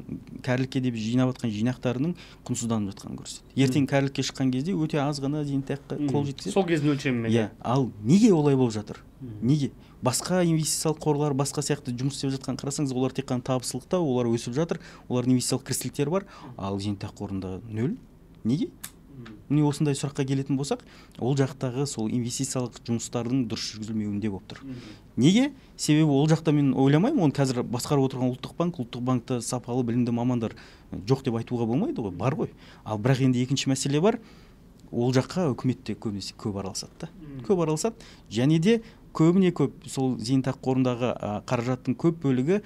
кәрілікке деп жинап жатқан жинақтарының құнсызданып жатқанын көрсетеді. Ертең кәрілікке шыққан кезде өте аз ғана зейнетақыға қол жеткізеді. Сол кездің өлшемімен. Иә, ал неге олай болып жатыр? Неге басқа инвестициялық қорлар, басқа сияқты жұмыс істеп жатқан қарасаңыз, олар тек қана табыстылықта, олар өсіп жатыр, олардың инвестициялық кірістіліктері бар, ал зейнетақы қорында нөл? Неге? Міне, осындай сұраққа келетін болсақ, ол жақтағы сол инвестициялық жұмыстардың дұрыс жүргізілмеуінде болып тұр. Неге? Себебі ол жақта мен ойламаймын, оны қазір басқарып отырған Ұлттық банк, Ұлттық банкта сапалы білімді мамандар жоқ деп айтуға болмайды ғой, бар ғой. Ал бірақ енді екінші мәселе бар: ол жаққа үкімет те көбінесе көп араласады да, көп араласады. Және де көбіне көп сол зейнетақы қорындағы қаражаттың көп бөлігі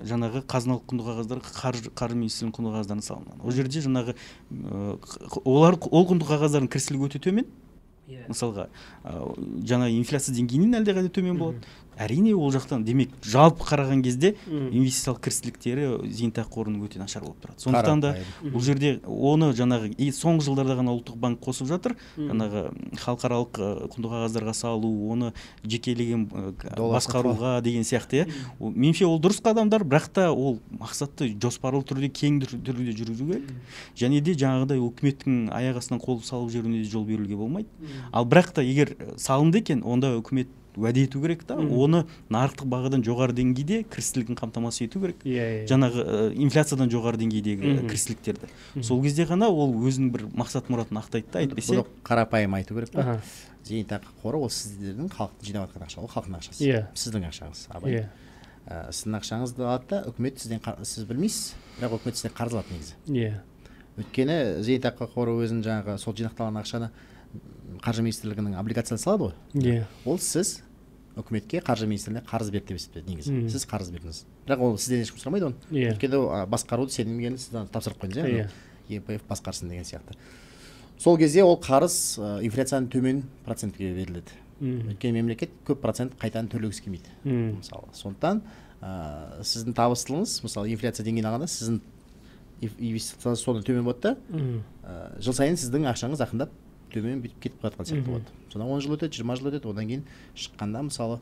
жаңағы қазыналық құнды қағаздар, қаржы министрлігінің құнды қағаздарына салынған. Ол жерде жаңағы олар, ол құнды қағаздардың кірістілігі өте төмен. Мысалға, жаңа инфляция деңгейінен әлдеқайда төмен болады, әрине, ол жақтан. Демек, жалпы қараған кезде инвестициялық кірістіліктері зейнетақы қорының өте нашар болып тұрады. Сондықтан да бұл жерде оны жаңағы и соңғы жылдарда ғана Ұлттық банк қосып жатыр, жаңағы халықаралық құнды қағаздарға салу, оны жекелеген басқаруға деген сияқты, иә. Меніңше, ол дұрыс қадамдар, бірақ та ол мақсатты, жоспарлы түрде, кең түрде жүргізу керек. Және де жаңағыдай үкіметтің аяқ астынан қол салып жіберуіне де жол беруге болмайды. Ал бірақ та егер салынды екен, онда үкімет уәде ету керек та, оны нарықтық бағадан жоғары деңгейде кірістілігін қамтамасыз ету керек, иә, иә. жаңағы инфляциядан жоғары деңгейдегі кірістіліктерді. Сол кезде ғана ол өзінің бір мақсат мұратын ақтайды да, әйтпесе Бұны қарапайым айту керек қой. Зейнетақы қоры ол сіздердің, халықтың жинап жатқан ақша, ол халықтың ақшасы. Сіздің ақшаңыз, Абай. Сіздің ақшаңызды алады да үкімет сізден, сіз білмейсіз, бірақ үкімет сізден қарыз алады негізі. Өйткені зейнетақы қоры өзінің жаңағы сол жинақталған ақшаны Қаржы министрлігінің облигациясына салады ғой. Ол сіз үкіметке, Қаржы министрлігіне қарыз берді деп есептеледі негізі. Сіз қарыз бердіңіз, бірақ ол сізден ешкім сұрамайды оны. Өйткені ол, басқаруды сенімге сіз тапсырып қойдыңыз, иә, ЕПФ басқарсын деген сияқты. Сол кезде ол қарыз инфляцияның төмен процентке беріледі. Өйткені мемлекет көп процент қайтадан төлегісі келмейді. Мысалы, сондықтан сіздің табыстылығыңыз, мысалы, инфляция деңгейін алғанда сіздің инвестицияңыз содан төмен болады да, жыл сайын сіздің ақшаңыз ақырындап төмен бүйтіп кетіп бара жатқан сияқты болады. Содан 10 жыл өтеді, 20 жыл өтеді, одан кейін шыққанда, мысалы,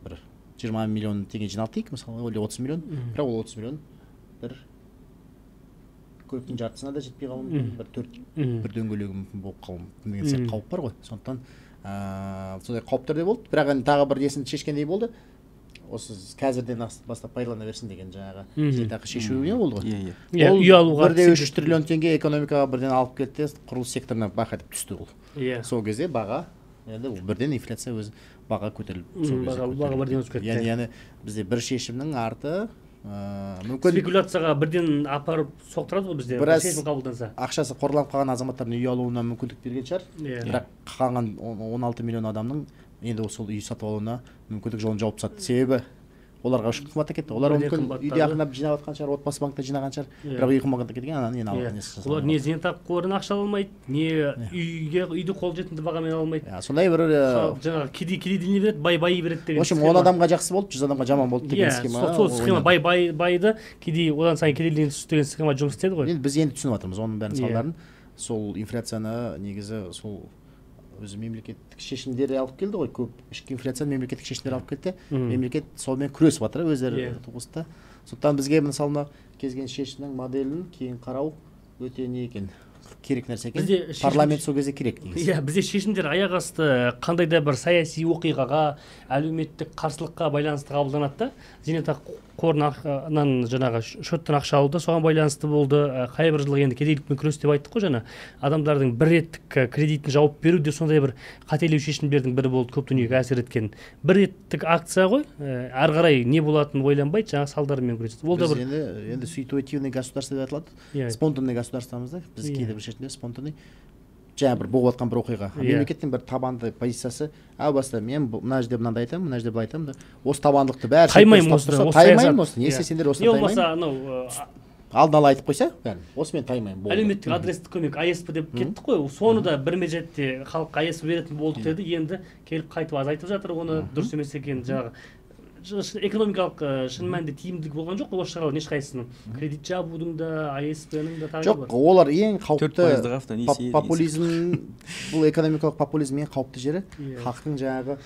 бір 20 миллион теңге жиналды дейік, мысалы, или 30 миллион, бірақ ол 30 миллион бір көліктің жартысына да жетпей қалуы мүмкін, бір төрт бір дөңгелегі мүмкін болып қалуы мүмкін деген сияқты қауіп бар ғой. Сондықтан сондай қауіптер де болды. Бірақ енді тағы бір несін шешкендей болды. Осы қазірден бастап пайдалана берсін деген жаңағы зейнетақы шешу не болды ғой. Иә, иә. Иә, Ол үй алуға 1,3 триллион теңге экономикаға бірден алып келді де, құрылыс секторына бақ етіп түсті ол. Сол кезде баға, енді ол бірден инфляция өзі баға көтеріліп, сол кезде баға көтеріліп бірден кетті. өсіп кетті. Яғни бізде бір шешімнің арты мүмкін спекуляцияға бірден апарып соқтырады ғой бізде Біраз шешім қабылданса. Ақшасы қорланып қалған азаматтардың үй алуына мүмкіндік берген шығар. Бірақ қалған 16 миллион адамның енді сол үй сатып алуына мүмкіндік жолын жауып тастады. Себебі оларға үшін қымбаттап кетті. Олар Бірден мүмкін қымбаттады. үйде ақырындап жинап жатқан шығар, отбасы банкта жинаған шығар. Бірақ үй қымбаттап кеткен, ананы енді алған несі Олар не зейнетақы қорына ақша ала алмайды, не үйге үйді қолжетімді бағамен ала алмайды. Иә, сондай бір Халық жаңағы кедей кедейлене береді, бай байи береді деген в общем, схема. 10 адамға жақсы болды, 100 адамға жаман болды деген схема. Сол схема ойнады. бай бай байды, кедей одан сайын кедейлене түсті деген схема жұмыс істеді ғой. Енді біз енді түсініп жатырмыз оның бәрін салдарын. Сол инфляцияны негізі сол өзі мемлекеттік шешімдер алып келді ғой, көп ішкі инфляцияны мемлекеттік шешімдер алып келді. Мемлекет сонымен күресіп жатыр өздері туғызды. Сондықтан бізге, мысалы, мына кез келген шешімнің моделін кейін қарау өте не екен, керек нәрсе екен. Бізде шешім- Парламент сол кезде керек негізі. Иә, бізде шешімдер аяқ асты қандай да бір саяси оқиғаға, әлеуметтік қарсылыққа байланысты қабылданады да. Зейнетақы қорынан жаңағы счеттан ақша алу да соған байланысты болды. Қай бір жылы енді кедейлікпен күрес деп айттық қой жаңа. Адамдардың бір реттік кредитін жауып беру де сондай бір қателеу шешімдердің бірі болды, көп дүниеге әсер еткен. Бір реттік акция ғой, әрі қарай не болатынын ойланбайды, жаңа салдарымен күреседі. Ол да Біз бір енді ситуативный государство деп айтылады. Спонтанный государствомыз да. Біз кейде бір шешімдер спонтанный, жаңа бір болып жатқан бір оқиға. Мемлекеттің бір табанды позициясы әу баста мен мына жерде мынандай айтамын, мына жерде былай айтамын да. Осы табандылықты бәрі Таймаймын ұстап осыны, тұрса, осы таймаймын саясат. осыны. Не істесеңдер осыны Не болмаса таймаймын. анау Алдын ала айтып қойса, бәрін. Осы мен таймаймын, болды. Әлеуметтік адрестік көмек АСП деп кеттік қой. Соны да бір мезетте халыққа АСП беретін болдық деді. Енді келіп қайтып азайтып жатыр оны, дұрыс емес екенін жаңағы. Экономикалық шын мәнінде тиімділік болған жоқ қой осы шаралардың ешқайсысының. Кредит жабудың да, АСП-ның да тағы Жоқ, бар. олар ең Төрт қауіпті пайыздық автонесие деген популизм, бұл экономикалық популизм ең қауіпті жері Иә. халықтың жаңағы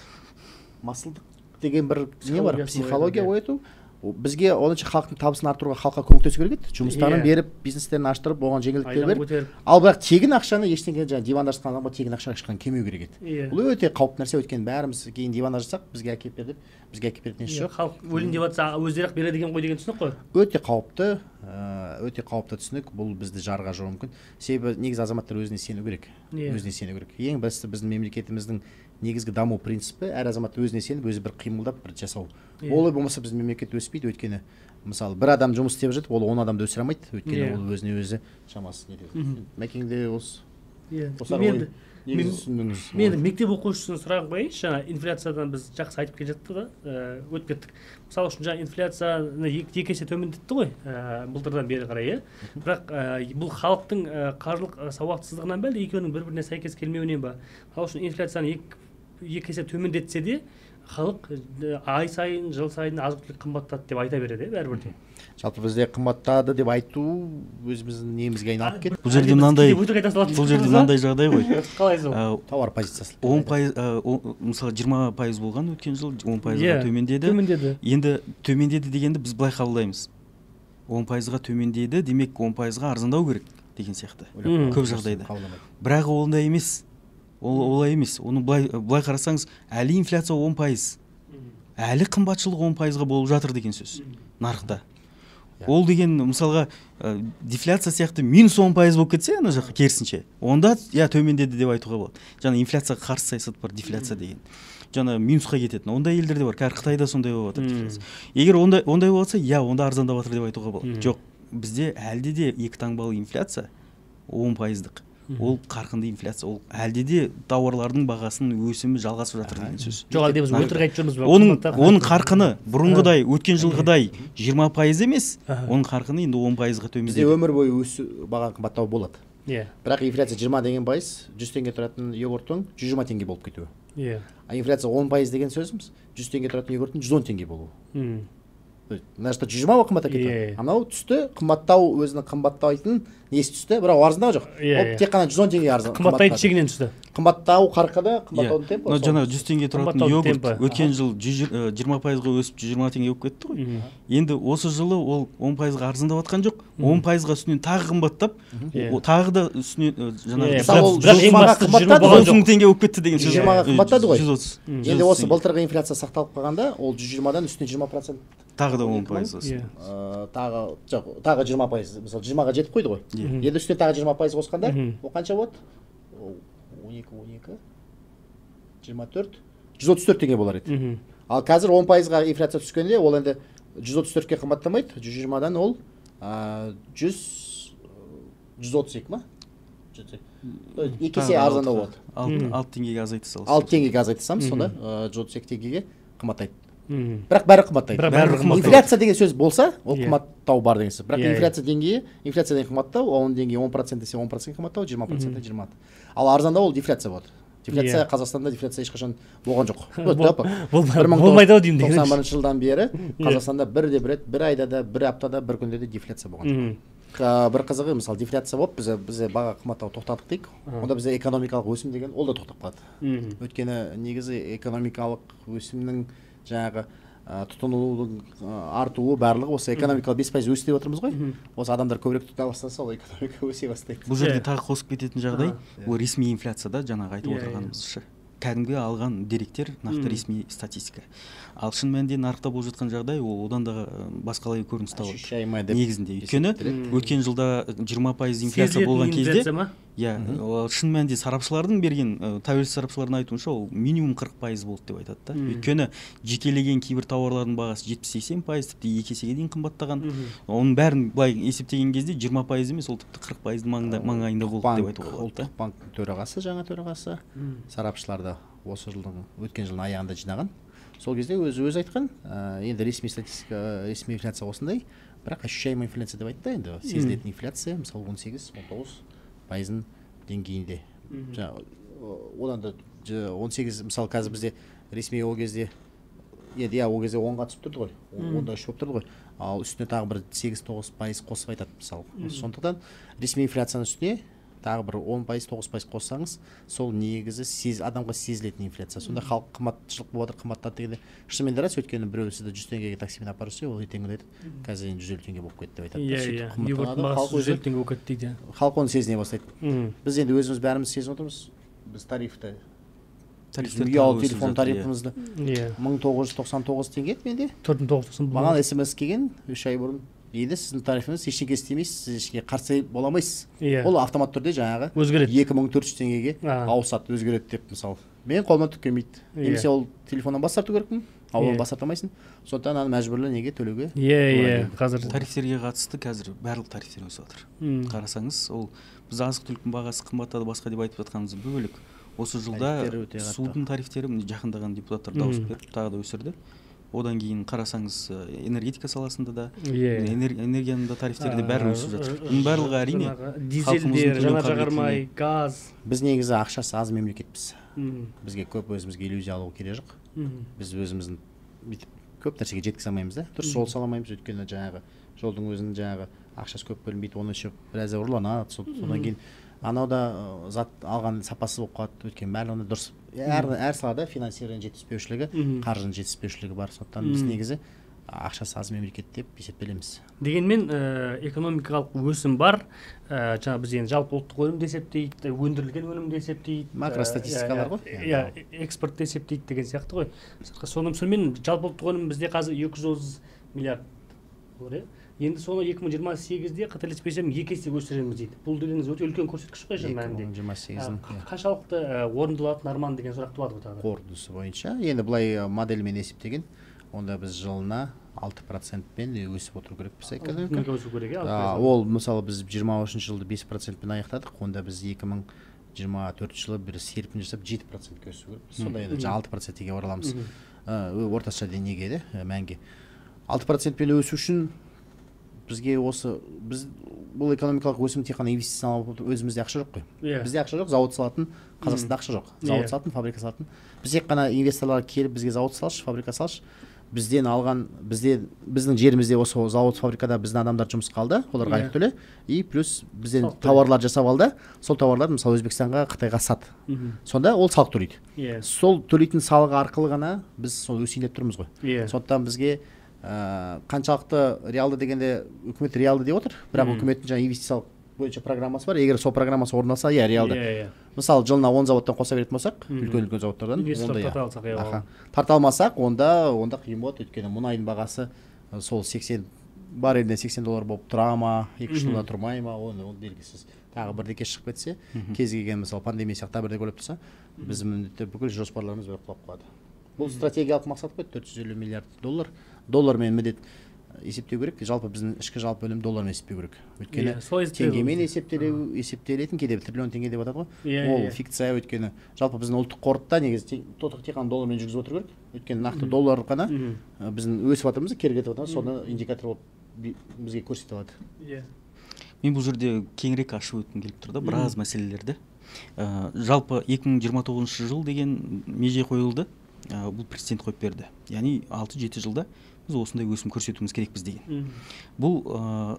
масылдық деген бір не бар, Психологиясын психология ояту, ояту. Бізге онынша халықтың табысын арттыруға, халыққа көмектесу керек еді. Жұмыстарын Иә. беріп, бизнестерін аштырып, оған жеңілдіктер Айлығын беріп. көтеріп. Ал бірақ тегін ақшаны ештеңе, жаңағы диванда жатқан адамға тегін ақша ешқашан келмеу керек еді. Иә. Бұл өте қауіпті нәрсе, өйткені бәріміз кейін диванда жатсақ, бізге әкеліп бер деп, бізге әкеліп беретін еш Иә, жоқ. халық өлім деп жатса, өздері ақ береді екен ғой деген түсінік қой. Өте қауіпті, өте қауіпті түсінік. Бұл бізді жарға жіберуі мүмкін. Себебі негізі азаматтар өзіне сену керек. Иә. Өзіне сену керек. Ең бастысы біздің мемлекетіміздің негізгі даму принципі әр азамат өзіне сеніп, өзі бір қимылдап, бір жасау. Иә. Олай болмаса біздің мемлекет өспейді, өйткені мысалы бір адам жұмыс істеп жатып, ол 10 адамды өсіре алмайды, өйткені Иә. ол өзіне өзі шамасы не етеді. Мәкең де осы Иә. қосар Мен ой енді- негізі түсіндіңіз. Мен енді мектеп оқушысының сұрағын қояйыншы. Жаңа инфляциядан біз жақсы айтып келе жаттық да, өтіп кеттік. Мысалы үшін жаңа инфляцияны екі есе төмендетті ғой, былтырдан бері қарай, иә. Бірақ, бұл халықтың, қаржылық, сауатсыздығынан ба, әлде екеуінің бір-біріне сәйкес келмеуінен ба? Мысалы үшін инфляцияны екі есе төмендетсе де халық, ай сайын, жыл сайын азық-түлік қымбаттады деп айта береді, иә, бәрібір де. Жалпы бізде қымбаттады деп айту өзіміздің немізге айналып кетті. Бұл жерде Әлде біз мынандай кейде өтірік айта салатын бұл жерде сияқтымыз ба? мынандай жағдай ғой. Қалай сол? Тауар позициясы. Он пайыз, мысалы, 20% болған өткен жыл, он пайызға Иә, төмендеді. Төмендеді. Енді төмендеді дегенді біз былай қабылдаймыз. 10%-ға төмендеді, демек 10%-ға арзандау керек деген сияқты. Ойлап Көп қалып жағдайда. қабылдамайды. Бірақ ондай емес. Ол олай емес. Оны былай қарасаңыз, әлі инфляция 10%. Әлі қымбатшылық 10%-ға болып жатыр деген сөз нарықта. Иә. Ол деген мысалға, дефляция сияқты минус 10% болып кетсе, ана жаққа керісінше, онда иә төмендеді деп айтуға болады. Жаңа инфляцияға қарсы саясат бар, дефляция деген. Жаңа минусқа кететін. Ондай елдерде бар. Қазір Қытайда сондай болып жатыр дефляция. Егер ондай болып жатса, иә, онда арзандап жатыр деп айтуға болады. Жоқ, бізде әлде де екі таңбалы инфляция 10%-дық. Ол қарқынды инфляция, ол әлде де тауарлардың бағасының өсімі жалғасып жатыр деген сөз. Жоқ, әлде біз Нарықта. өтірік айтып жүрміз бе? Оның Қымбаттап. қарқыны бұрынғыдай, өткен жылғыдай 20% емес, Аха. оның қарқыны енді 10%-ға Бізде төмендеді. өмір бойы өсу, баға қымбаттау болады. Иә. Бірақ инфляция 20 деген пайыз, 100 теңге тұратын йогурттың 120 теңге болып кетуі. Иә. А инфляция 10% деген сөзіміз 100 теңге тұратын йогурттың 110 теңге болуы. Мына жақта 120 қымбаттап кетті. А мынау түсті, қымбаттау өзінің қымбаттайтын несі түсті, бірақ арзандау жоқ. Ол тек қана 110 теңге арзан. Қымбаттайтын шегінен түсті. Қымбаттау қарқыны, қымбаттаудың темпі. Мына жаңа 100 теңге тұратын йогурт өткен жыл 20%-ға өсіп 120 теңге болып кетті ғой. Енді осы жылы ол 10%-ға арзандап жатқан жоқ, 10%-ға үстінен тағы қымбаттап, тағы да үстінен жаңағы 130 теңге болып кетті деген сөз. 120-ға қымбаттады ғой. Енді осы былтырғы инфляция сақталып қалғанда, ол 120-дан үстіне 20% тағы да 10%. Тағы жоқ, тағы 20%, мысалы 20-ға жетіп қойды ғой. Енді үстіне тағы 20% қосқанда, ол қанша болады? 12, 12, 24, 134 теңге болар еді. Ал қазір 10%-ға инфляция түскенде, ол енді 134-ке қымбаттамайды, 120-дан ол 132 ма? Екі есе арзандау болады. 6 теңгеге азайта саласыз. 6 теңгеге азайта саламыз, сонда 132 теңгеге қымбаттайды. Бірақ бәрі қымбаттайды. Инфляция деген сөз болса, ол қымбаттау бар деген сөз. Бірақ инфляция деңгейі, инфляция деген қымбаттау, оның деңгейі 10% десе 10% қымбаттау, 20% 20. Ал арзандау ол дефляция болады. Дефляция Қазақстанда дефляция ешқашан болған жоқ. Болмайды ау деймін деген. 91 жылдан бері Қазақстанда бірде бір рет, бір айда да, бір аптада, бір күнде де дефляция болған жоқ. Бір қызығы, мысалы, дефляция болып, бізде баға қымбаттау тоқтадық дейік, онда бізде экономикалық өсім деген ол да тоқтап қалады. Өйткені негізі экономикалық өсімнің жаңағы тұтынудың артуы барлығы осы экономикалық 5% өсті деп отырмыз ғой. Осы адамдар көбірек тұтына бастаса, ол экономика өсе бастайды. Бұл жерде тағы қосып кететін жағдай, ол ресми инфляцияда жаңағы айтып отырғанымыз. Кәдімгі алған деректер нақты ресми статистика. Ал шын мәнінде нарықта болып жатқан жағдай ол одан да басқалай көрініс табады. Негізінде. Өйткені өткен жылда 20% инфляция болған кезде, иә, шын мәнінде сарапшылардың берген, тәуелсіз сарапшылардың айтуынша ол минимум 40% болды деп айтады да. Өйткені жекелеген кейбір тауарлардың бағасы 70-80%, тіпті екі есеге дейін қымбаттаған. Оның бәрін былай есептеген кезде 20% емес, ол тіпті 40%-ның маңайында болды деп айтуға болады. Ұлттық банктің төрағасы, жаңа төрағасы, сарапшыларды осы жылдың өткен жылдың аяғында жинаған. Сол кезде өзі айтқан, енді ресми статистика, ресми инфляция осындай, бірақ ощущаемая инфляция деп айтты енді, сезілетін инфляция, мысалы 18-19% деңгейінде. Одан да 18, мысалы қазір бізде ресми ол кезде, енді иә, ол кезде 10-ға түсіп тұрды ғой, 10-да 3 болып тұрды ғой, ал үстіне тағы бір 8-9% қосып айтады мысалы. Сондықтан ресми инфляцияның үстіне тағы бір 10%, 9% қоссаңыз, сол негізі адамға сезілетін инфляция. Сонда халық қымбатшылық болып жатыр, қымбаттады дегенде шынымен де рас, өйткені біреу сізді 100 теңгеге таксимен апарып жүрсе, ол ертеңгі күні айтады, қазір енді 150 теңге болып кетті деп айтады. Иә, иә. Халық 150 теңге болып кетті дейді. Халық оны сезіне бастайды. Біз енді өзіміз бәріміз сезініп отырмыз. Біз тарифті, ұялы телефон тарифімізді 1999 теңге еді менде. 4990. Маған СМС келген 3 ай бұрын. Енді сіздің тарифіңіз ештеңе істемейсіз, сіз ештеңеге қарсы бола алмайсыз. Ол автомат түрде жаңағы 2400 теңгеге ауысады, өзгереді деп мысалы. Мен қолымнан түк келмейді. Немесе ол телефоннан бас тарту керекпін, ал оны бас тарта алмайсың. Сондықтан аны мәжбүрлі неге төлеуге? Иә, қазір тарифтерге қатысты қазір барлық тарифтер өсіп жатыр. Қарасаңыз, ол біз азық-түліктің бағасы қымбаттады басқа деп айтып жатқанымыз бөлек. Осы жылда судың тарифтері міне жақында ғана депутаттар дауыс беріп тағы да өсірді. Одан кейін қарасаңыз, энергетика саласында да, энергияның да тарифтері де бәрі өсіп жатыр. Бұның барлығы әрине дизельдер, жанар-жағармай, газ. Біз негізі ақшасы аз мемлекетпіз. Бізге көп өзімізге иллюзия алу керек жоқ. Біз өзіміздің бүйтіп көп нәрсеге жеткізе алмаймыз да. Дұрыс жол сала алмаймыз, өйткені жаңағы жолдың өзінің жаңағы ақшасы көп бөлінбейді, оны еще біраз ұрланады. Содан кейін анау да зат алған сапасыз болып қалады, өйткені барлығында дұрыс әр салада финансирование жетіспеушілігі, қаржының жетіспеушілігі бар. Сондықтан біз негізі ақшасы аз мемлекет деп есептелеміз. Дегенмен экономикалық өсім бар. Жаңа біз енді жалпы ұлттық өнімді есептейді, өндірілген өнімді есептейді, макростатистикалар ғой. Иә, экспортты есептейді деген сияқты ғой. Сонымен жалпы ұлттық өнім бізде қазір 230 миллиард доллар, иә. Енді соны 2028-де қателеспесем екі есе өсіреміз дейді. Бұл дегеніңіз өте үлкен көрсеткіш қой шын мәнінде. 2028-дің қаншалықты орындалатын арман деген сұрақ туады ғой тағы. Қорытындысы бойынша енді былай модельмен есептеген, онда біз жылына 6%-пен өсіп отыру керекпіз экономика. Өсу керек, иә. Ол мысалы біз 23 жылды 5%-пен аяқтадық, онда біз 2024 жылы бір серпін жасап 7%-ке өсу керекпіз. Сонда енді 6%-ге ораламыз. Орташа неге де мәнге. 6%-пен өсу үшін Бізге осы біз бұл экономикалық өсім тек қана инвестициялық, өзімізде ақша жоқ қой. Бізде ақша жоқ, зауыт салатын Қазақстанда ақша жоқ. Зауыт салатын, фабрика салатын. Біз тек қана инвесторлар келіп бізге зауыт салшы, фабрика салшы. Бізден алған, бізде біздің жерімізде осы зауыт, фабрикада біздің адамдар жұмысқа алды, оларға айлық төле, и плюс бізден тауарлар жасап алды, сол тауарларды мысалы Өзбекстанға, Қытайға сат. Сонда ол салық төлейді. Сол төлейтін салығы арқылы ғана біз сол өсейін деп тұрмыз ғой. Сондықтан бізге қаншалықты реалды дегенде, үкімет реалды деп отыр, бірақ үкіметтің жаңа инвестициялық бойынша программасы бар. Егер сол программасы орындалса, иә, реалды. Мысалы, жылына 10 заводтан қоса беретін болсақ, үлкен үлкен заводтардан, онда тарта алсақ, иә. Тарта алмасақ, онда қиын болады, өйткені мұнайдың бағасы сол 80 баррелінен 80 доллар болып тұра ма, 2-3 жылдан тұрмай ма, оны ол белгісіз. Тағы бірдеңе шығып кетсе, кез келген мысалы пандемия сияқты бірдеңе ойлап тұрса, біздің міндетті бүкіл жоспарларымыз бәрі құлап қалады. Бұл стратегиялық мақсат қой, 450 миллиард доллар. Доллармен міндет есептеу керек. Жалпы біздің ішкі жалпы өнім доллармен есептеу керек. Өйткені теңгемен есептелетін, кейде триллион теңге деп атады ғой. Ол фикция, өйткені жалпы біздің ұлттық қорда негізі тек қана доллармен жүргізіп отыру керек. Өйткені нақты доллар ғана біздің өсіп жатырмыз, кері кетіп жатырмыз, соны индикатор болып бізге көрсете алады. Мен бұл жерде кеңірек ашып өткім келіп тұр да, біраз мәселелерді. Жалпы 2029 жыл деген меже қойылды. Бұл президент қойып берді. Яғни 6-7 жылда біз осындай өсім көрсетуіміз керекпіз деген. Бұл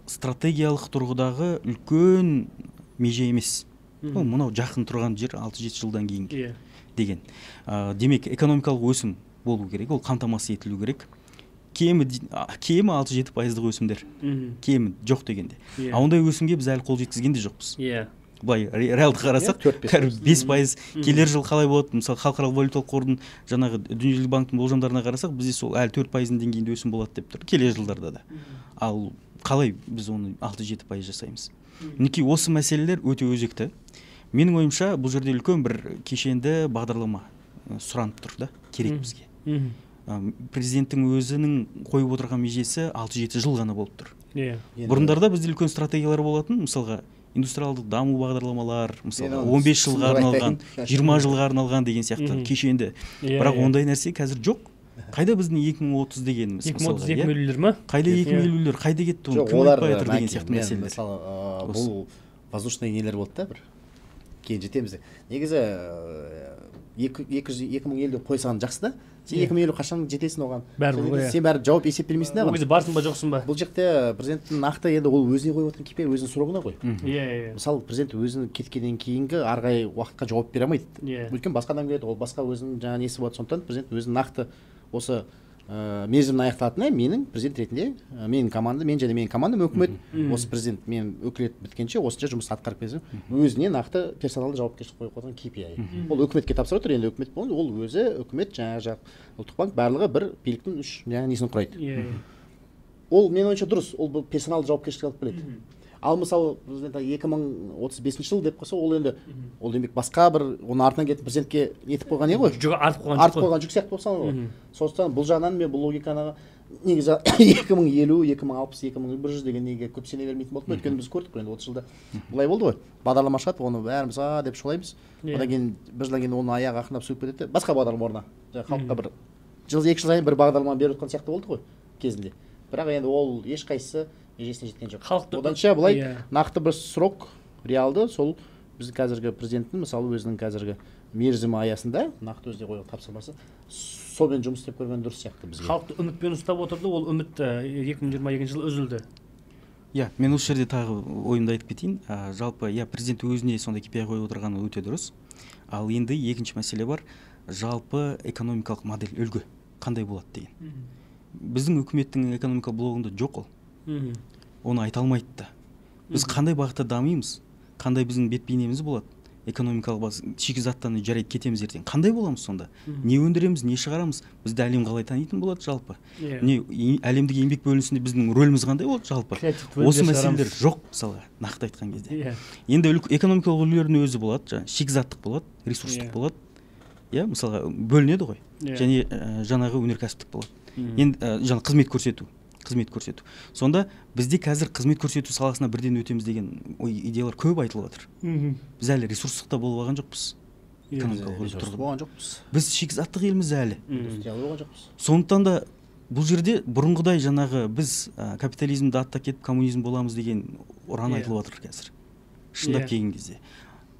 стратегиялық тұрғыдағы үлкен меже емес. Бұл мынау жақын тұрған жер 6-7 жылдан кейін деген. Демек, экономикалық өсім болу керек, ол қамтамасыз етілу керек. Кемі 6-7 пайыздық өсімдер. Кемі жоқ дегенде. А ондай өсімге біз әлі қол жеткізген де жоқпыз. Былай реалды қарасақ, 5% келер жыл қалай болады? Мысалы, халықаралық валюталық қордың, жаңағы Дүниежүзілік банктің болжамдарына қарасақ, бізде сол әлі 4%-ның деңгейінде өсім болады деп тұр келер жылдарда да. Ал қалай біз оны 6-7% жасаймыз? Мінекей, осы мәселелер өте өзекті. Менің ойымша, бұл жерде үлкен бір кешенді бағдарлама сұранып тұр да, керек бізге. Президенттің өзінің қойып отырған межесі 6-7 жыл ғана болып тұр. Бұрындарда бізде үлкен стратегиялар болатын, мысалға индустриалдық даму бағдарламалар, мысалы 15 жылға арналған, 20 жылға арналған деген сияқты кешенді. Бірақ ондай нәрсе қазір жоқ. Қайда біздің 2030 дегеніміз? 2030, 2050-лер ма? Қайда 2050-лер, қайда кетті оны? Кім айтпай отыр деген сияқты мәселелер. Мысалы, бұл воздушный нелер болды да бір. Кейін жетеміз. Негізі 2050 қойсаң жақсы да. Сен 2050 қашан жетесің оған? Сен бәрі жауап есеп бермейсің да. Ол кезде барсың ба, жоқсың ба? Бұл жерде президенттің нақты енді ол өзіне қойып отырған KPI, өзінің сұрағына ғой. Мысалы, президент өзінің кеткеннен кейінгі ары қарай уақытқа жауап бере алмайды. Өйткені басқа адам келеді, ол басқа өзінің жаңа несі болады. Сондықтан президент өзінің нақты осы мерзімін аяқталатыны, менің президент ретінде, менің команда, мен және менің командам, өкімет, осы президент мен өкілет біткенше осынша жұмыс атқарып келсем, өзіне нақты персоналды жауапкершілік қойып қойған KPI. Ол өкіметке тапсырып отыр, енді өкімет болғанда ол өзі, өкімет, жаңағы жақ, ұлттық банк барлығы бір биліктің үш жаңағы несін құрайды. Ол менің ойымша дұрыс, ол бұл персоналды жауапкершілік алып келеді. Ал мысалы, президент 2035 жыл деп қойса, ол енді ол демек басқа бір оның артынан кетіп президентке нетіп қойған не ғой? Жүк артып қойған. Артып қойған жүк сияқты болып саналады ғой. Сондықтан бұл жағынан мен бұл логиканы негізі 2050, 2060, 2100 деген неге көп сене бермейтін болдым. Өйткені біз көрдік қой, енді 30 жылда былай болды ғой. Бағдарлама шығады, оны бәріміз а деп шулаймыз. Одан кейін бір жылдан кейін оның аяғы ақырындап суып кетеді, басқа бағдарлама орнына. Жаңа халыққа бір жыл, екі жыл сайын бір бағдарлама беріп отқан сияқты болды ғой кезінде. Бірақ енді ол ешқайсысы межесіне жеткен жоқ. Оданша былай нақты бір срок реалды, сол біздің қазіргі президенттің мысалы өзінің қазіргі мерзімі аясында нақты өзіне қойған тапсырмасы, сонымен жұмыс істеп көрген дұрыс сияқты бізге. Халықты үмітпен ұстап отырды, ол үміт 2022 жылы үзілді. Иә, мен осы жерде тағы ойымды айтып кетейін. Жалпы, иә, президент өзіне сондай KPI қойып отырғаны өте дұрыс. Ал енді екінші мәселе бар, жалпы экономикалық модель, үлгі қандай болады деген. Біздің үкіметтің экономика блогында жоқ ол. Оны айта алмайды да. Біз қандай бағытта дамимыз, қандай біздің бет бейнеміз болады, экономикалық баз, шикізаттан жарайды кетеміз ертең. Қандай боламыз сонда? Не өндіреміз, не шығарамыз? Бізді әлем қалай танитын болады жалпы? Не әлемдік еңбек бөлінісінде біздің рөліміз қандай болады жалпы? Осы мәселелер жоқ, мысалға, нақты айтқан кезде. Енді экономикалық үлгілердің өзі болады, жаңа шикізаттық болады, ресурстық болады. Иә, мысалға бөлінеді ғой. Және жаңағы өнеркәсіптік болады. Енді жаңа қызмет көрсету. Қызмет көрсету. Сонда бізде қазір қызмет көрсету саласына бірден өтеміз деген ой идеялар көп айтылып жатыр. Біз әлі ресурстық та болып алған жоқпыз. Экономикалық ресурстық болған жоқпыз. Біз шикізаттық елміз әлі. Индустриялы болған жоқпыз. Сондықтан да Бұл жерде бұрынғыдай жаңағы біз капитализмді аттап кетіп коммунизм боламыз деген ұран айтылып жатыр қазір. Шындап келген кезде.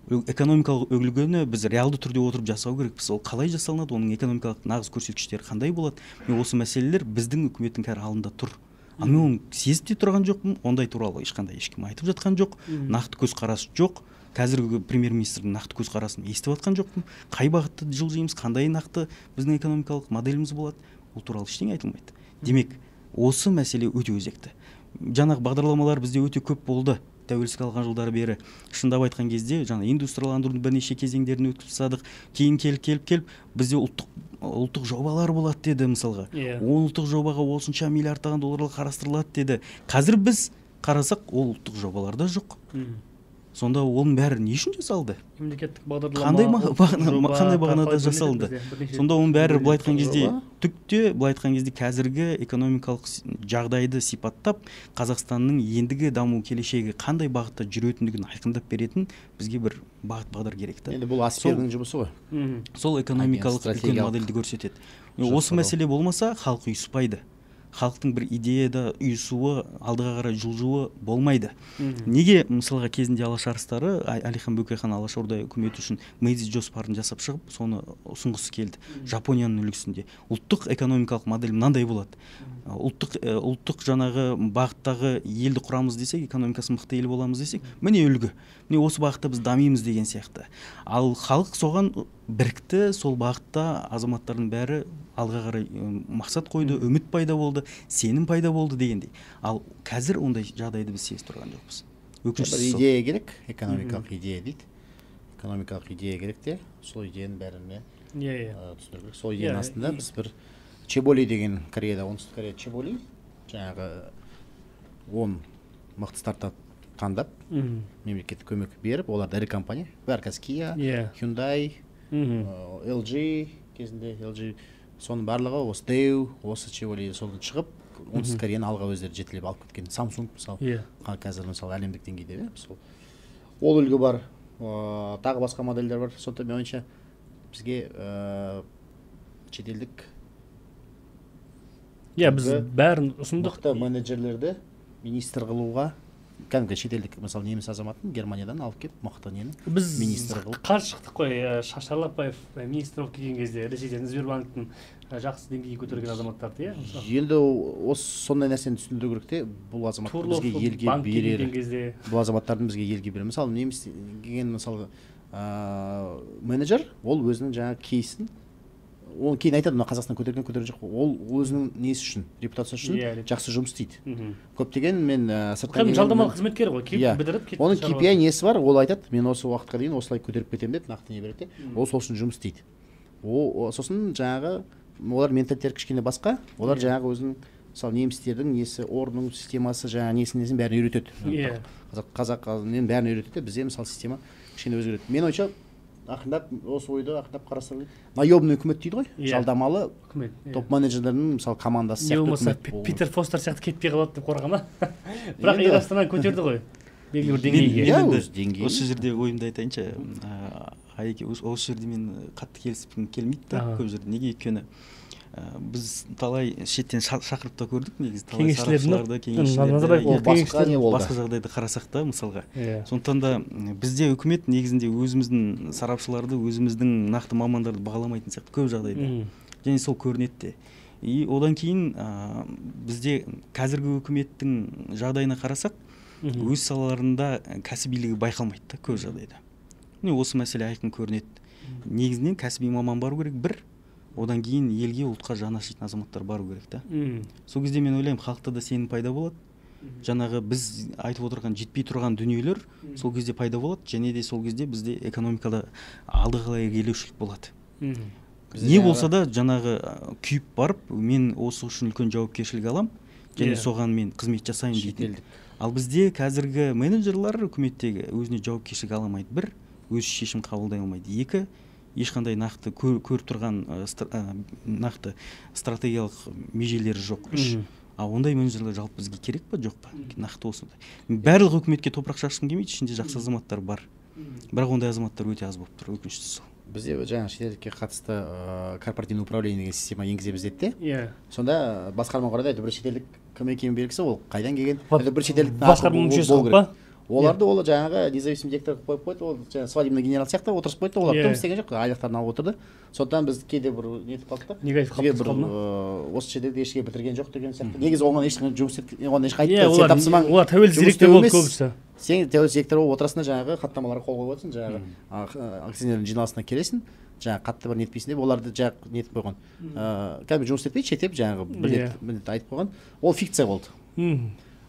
Экономикалық үлгіні біз реалды түрде отырып жасау керекпіз. Ол қалай жасалынады, оның экономикалық нағыз көрсеткіштері қандай болады? Міне осы мәселелер біздің үкіметтің қазір алдында тұр. Ал мен оны сезіп те тұрған жоқпын, ондай туралы ешқандай ешкім айтып жатқан жоқ, нақты көзқарас жоқ. Қазіргі премьер-министрдің нақты көзқарасын естіп жатқан жоқпын. Қай бағытта жылжимыз, қандай нақты біздің экономикалық моделіміз болады, ол туралы ештеңе айтылмайды. Демек, осы мәселе өте өзекті. Жаңағы бағдарламалар бізде өте көп болды. Тәуелсіздік алған жылдары бері. Шындап айтқан кезде, жаңа индустрияландырудың бірнеше кезеңдерін өткізіп тастадық. Кейін келіп бізде ұлттық жобалар болады деді мысалға. Ол ұлттық жобаға осынша миллиардтаған долларлар қарастырылады деді. Қазір біз қарасақ, ол ұлттық жобалар да жоқ. Сонда оның бәрі не үшін жасалды? Мемлекеттік бағдарлама қандай бағанада жасалды? Сонда оның бәрі былай айтқан кезде түкте, былай айтқан кезде қазіргі экономикалық жағдайды сипаттап, Қазақстанның ендігі даму келешегі қандай бағытта жүретіндігін айқындап беретін бізге бір бағыт бағдар керек та. Енді бұл Аспердің жұмысы ғой. Сол экономикалық үлкен модельді көрсетеді. Осы мәселе болмаса, халық ұйыспайды. Халықтың бір идеяда ұйысуы, алдыға қарай жылжуы болмайды. Неге мысалға кезінде Алаш арыстары, Әлихан Бөкейхан Алаш Орда үкіметі үшін Мэйдзи жоспарын жасап шығып, соны ұсынғысы келді. Жапонияның үлгісінде. Ұлттық экономикалық модель мынандай болады. Ұлттық жаңағы бағыттағы елді құрамыз десек, экономикасы мықты ел боламыз десек, міне үлгі. Міне осы бағытта біз дамимыз деген сияқты. Ал халық соған бірікті, сол бағытта азаматтардың бәрі алға қарай мақсат қойды, үміт пайда болды, сенім пайда болды дегендей. Ал қазір ондай жағдайды біз сезіп тұрған жоқпыз. Өкініштісі сол. Идея керек, экономикалық идея дейді. Экономикалық идея керек те, сол идеяның бәріне түсіндіру керек. Сол идеяның астында біз бір Чеболи деген Кореяда, Оңтүстік Корея Чеболи, жаңағы 10 мықты стартап таңдап, мемлекеттік көмек беріп, олар ірі компания, бәрі қазір Kia, Hyundai, LG кезінде LG, соның барлығы осы Daewoo, осы Чеболи содан шығып, Оңтүстік Кореяны алға өздері жетелеп алып кеткен. Samsung мысалы, қазір мысалы әлемдік деңгейде, сол ол үлгі бар, тағы басқа модельдер бар. Сондықтан менің ойымша бізге шетелдік біз бәрін ұсындық. Мықты менеджерлерді министр қылуға, кәдімгі шетелдік, мысалы, неміс азаматын Германиядан алып келіп, мықты нені министр қылып. Біз қарсы шықтық қой, Шарлапаев министр болып келген кезде Ресейден Сбербанктың жақсы деңгейге көтерген азаматтарды, иә? Енді осы сондай нәрсені түсіндіру керек те, бұл азаматтар бізге елге берер. Бұл азаматтардың бізге елге берер. Мысалы, неміс келген, мысалы, менеджер, ол өзінің жаңа кейсін, ол кейін айтады, мына Қазақстан көтерген, көтерген жоқ. Ол өзінің несі үшін, репутациясы үшін жақсы жұмыс істейді. Көптеген мен сыртқа келген жалдамалы қызметкер ғой, келіп бітіріп кетті. Оның KPI несі бар, ол айтады, мен осы уақытқа дейін осылай көтеріп кетемін деп нақты не береді. Ол сол үшін жұмыс істейді. Сосын жаңағы олар менталитеттері кішкене басқа, олар жаңағы өзінің, мысалы, немістердің несі, орнының системасы, жаңағы несін бәрін үйретеді. Қазақ бәрін үйретеді, бізде мысалы система кішкене өзгереді. Мен ойымша ақырындап осы ойды ақырындап қарастыру. Наемный үкімет дейді ғой, жалдамалы үкімет. Топ менеджерлердің мысалы командасы сияқты үкімет. Питер Фостер сияқты кетпей қалады деп қорқамын. Бірақ Эйр Астананы көтерді ғой белгілі бір деңгейге. Иә, өз деңгейі. Осы жерде ойымды айтайыншы, Айеке, осы жерде мен қатты келіскім келмейді да көп жерде. Неге? Өйткені біз талай шеттен шақырып та көрдік негізі, талай сарапшыларды, кеңесшілерді, басқа жағдайды қарасақ та мысалға. Сондықтан да бізде үкімет негізінде өзіміздің сарапшыларды, өзіміздің нақты мамандарды бағаламайтын сияқты көп жағдайда. Және сол көрінеді де. И одан кейін бізде қазіргі үкіметтің жағдайына қарасақ, өз салаларында кәсібилігі байқалмайды да көп жағдайда. Міне осы мәселе айқын көрінеді. Негізінен кәсіби маман бару керек бір, одан кейін елге, ұлтқа жаны ашитын азаматтар бару керек та. Сол кезде мен ойлаймын, халықта да сенім пайда болады. Жаңағы біз айтып отырған жетпей тұрған дүниелер сол кезде пайда болады, және де сол кезде бізде экономикада алдыға қарай келушілік болады. Не болса да жаңағы күйіп барып, мен осы үшін үлкен жауапкершілік алам, және соған мен қызмет жасаймын дейтін. Ал бізде қазіргі менеджерлар үкіметтегі өзіне жауапкершілік ала алмайды бір, өз шешім қабылдай алмайды екі, ешқандай нақты көріп тұрған нақты стратегиялық межелері жоқ үш. А ондай менеджерлер жалпы бізге керек па, жоқ па? Нақты осындай. Барлық үкіметке топырақ шашқым келмейді, ішінде жақсы азаматтар бар. Бірақ ондай азаматтар өте аз болып тұр, өкініштісі сол. Бізде жаңа шетелдікке қатысты корпоративный управление деген система енгіземіз деді де. Иә. Сонда басқарма құрады, әйтеуір бір шетелдік кім екені белгісіз, ол қайдан келген, әйтеуір бір шетелдіктің аты Басқарма мүшесі болу қылып керек. па? Оларды ол жаңағы независимый директор қылып қойып қойды, ол жаңағы свадебный генерал сияқты отырғызып қойды, олар Иә. дым істеген жоқ, айлықтарын алып отырды. Сондықтан біз кейде бір нетіп қалдық та, Негатив бізге қалыптасып бір қалды ма? осы шетелде ешкім бітірген жоқ деген сияқты. Негізі оған ешқандай жұмыс оған ешқандай Иә, айтты, сен тапсырмаң олар тәуелсіз жұмыс директор істеу болды емес. көбісі. Сен тәуелсіз директор болып отырасың да, жаңағы хаттамаларға қол қойып отырсың, жаңағы акционердің жиналысына келесің, жаңағы қатты бір нетпейсің деп оларды жаңағы нетіп қойған. Кәдімгі жұмыс істетпейді, шеттеп жаңағы міндет айтып қойған. Ол фикция болды.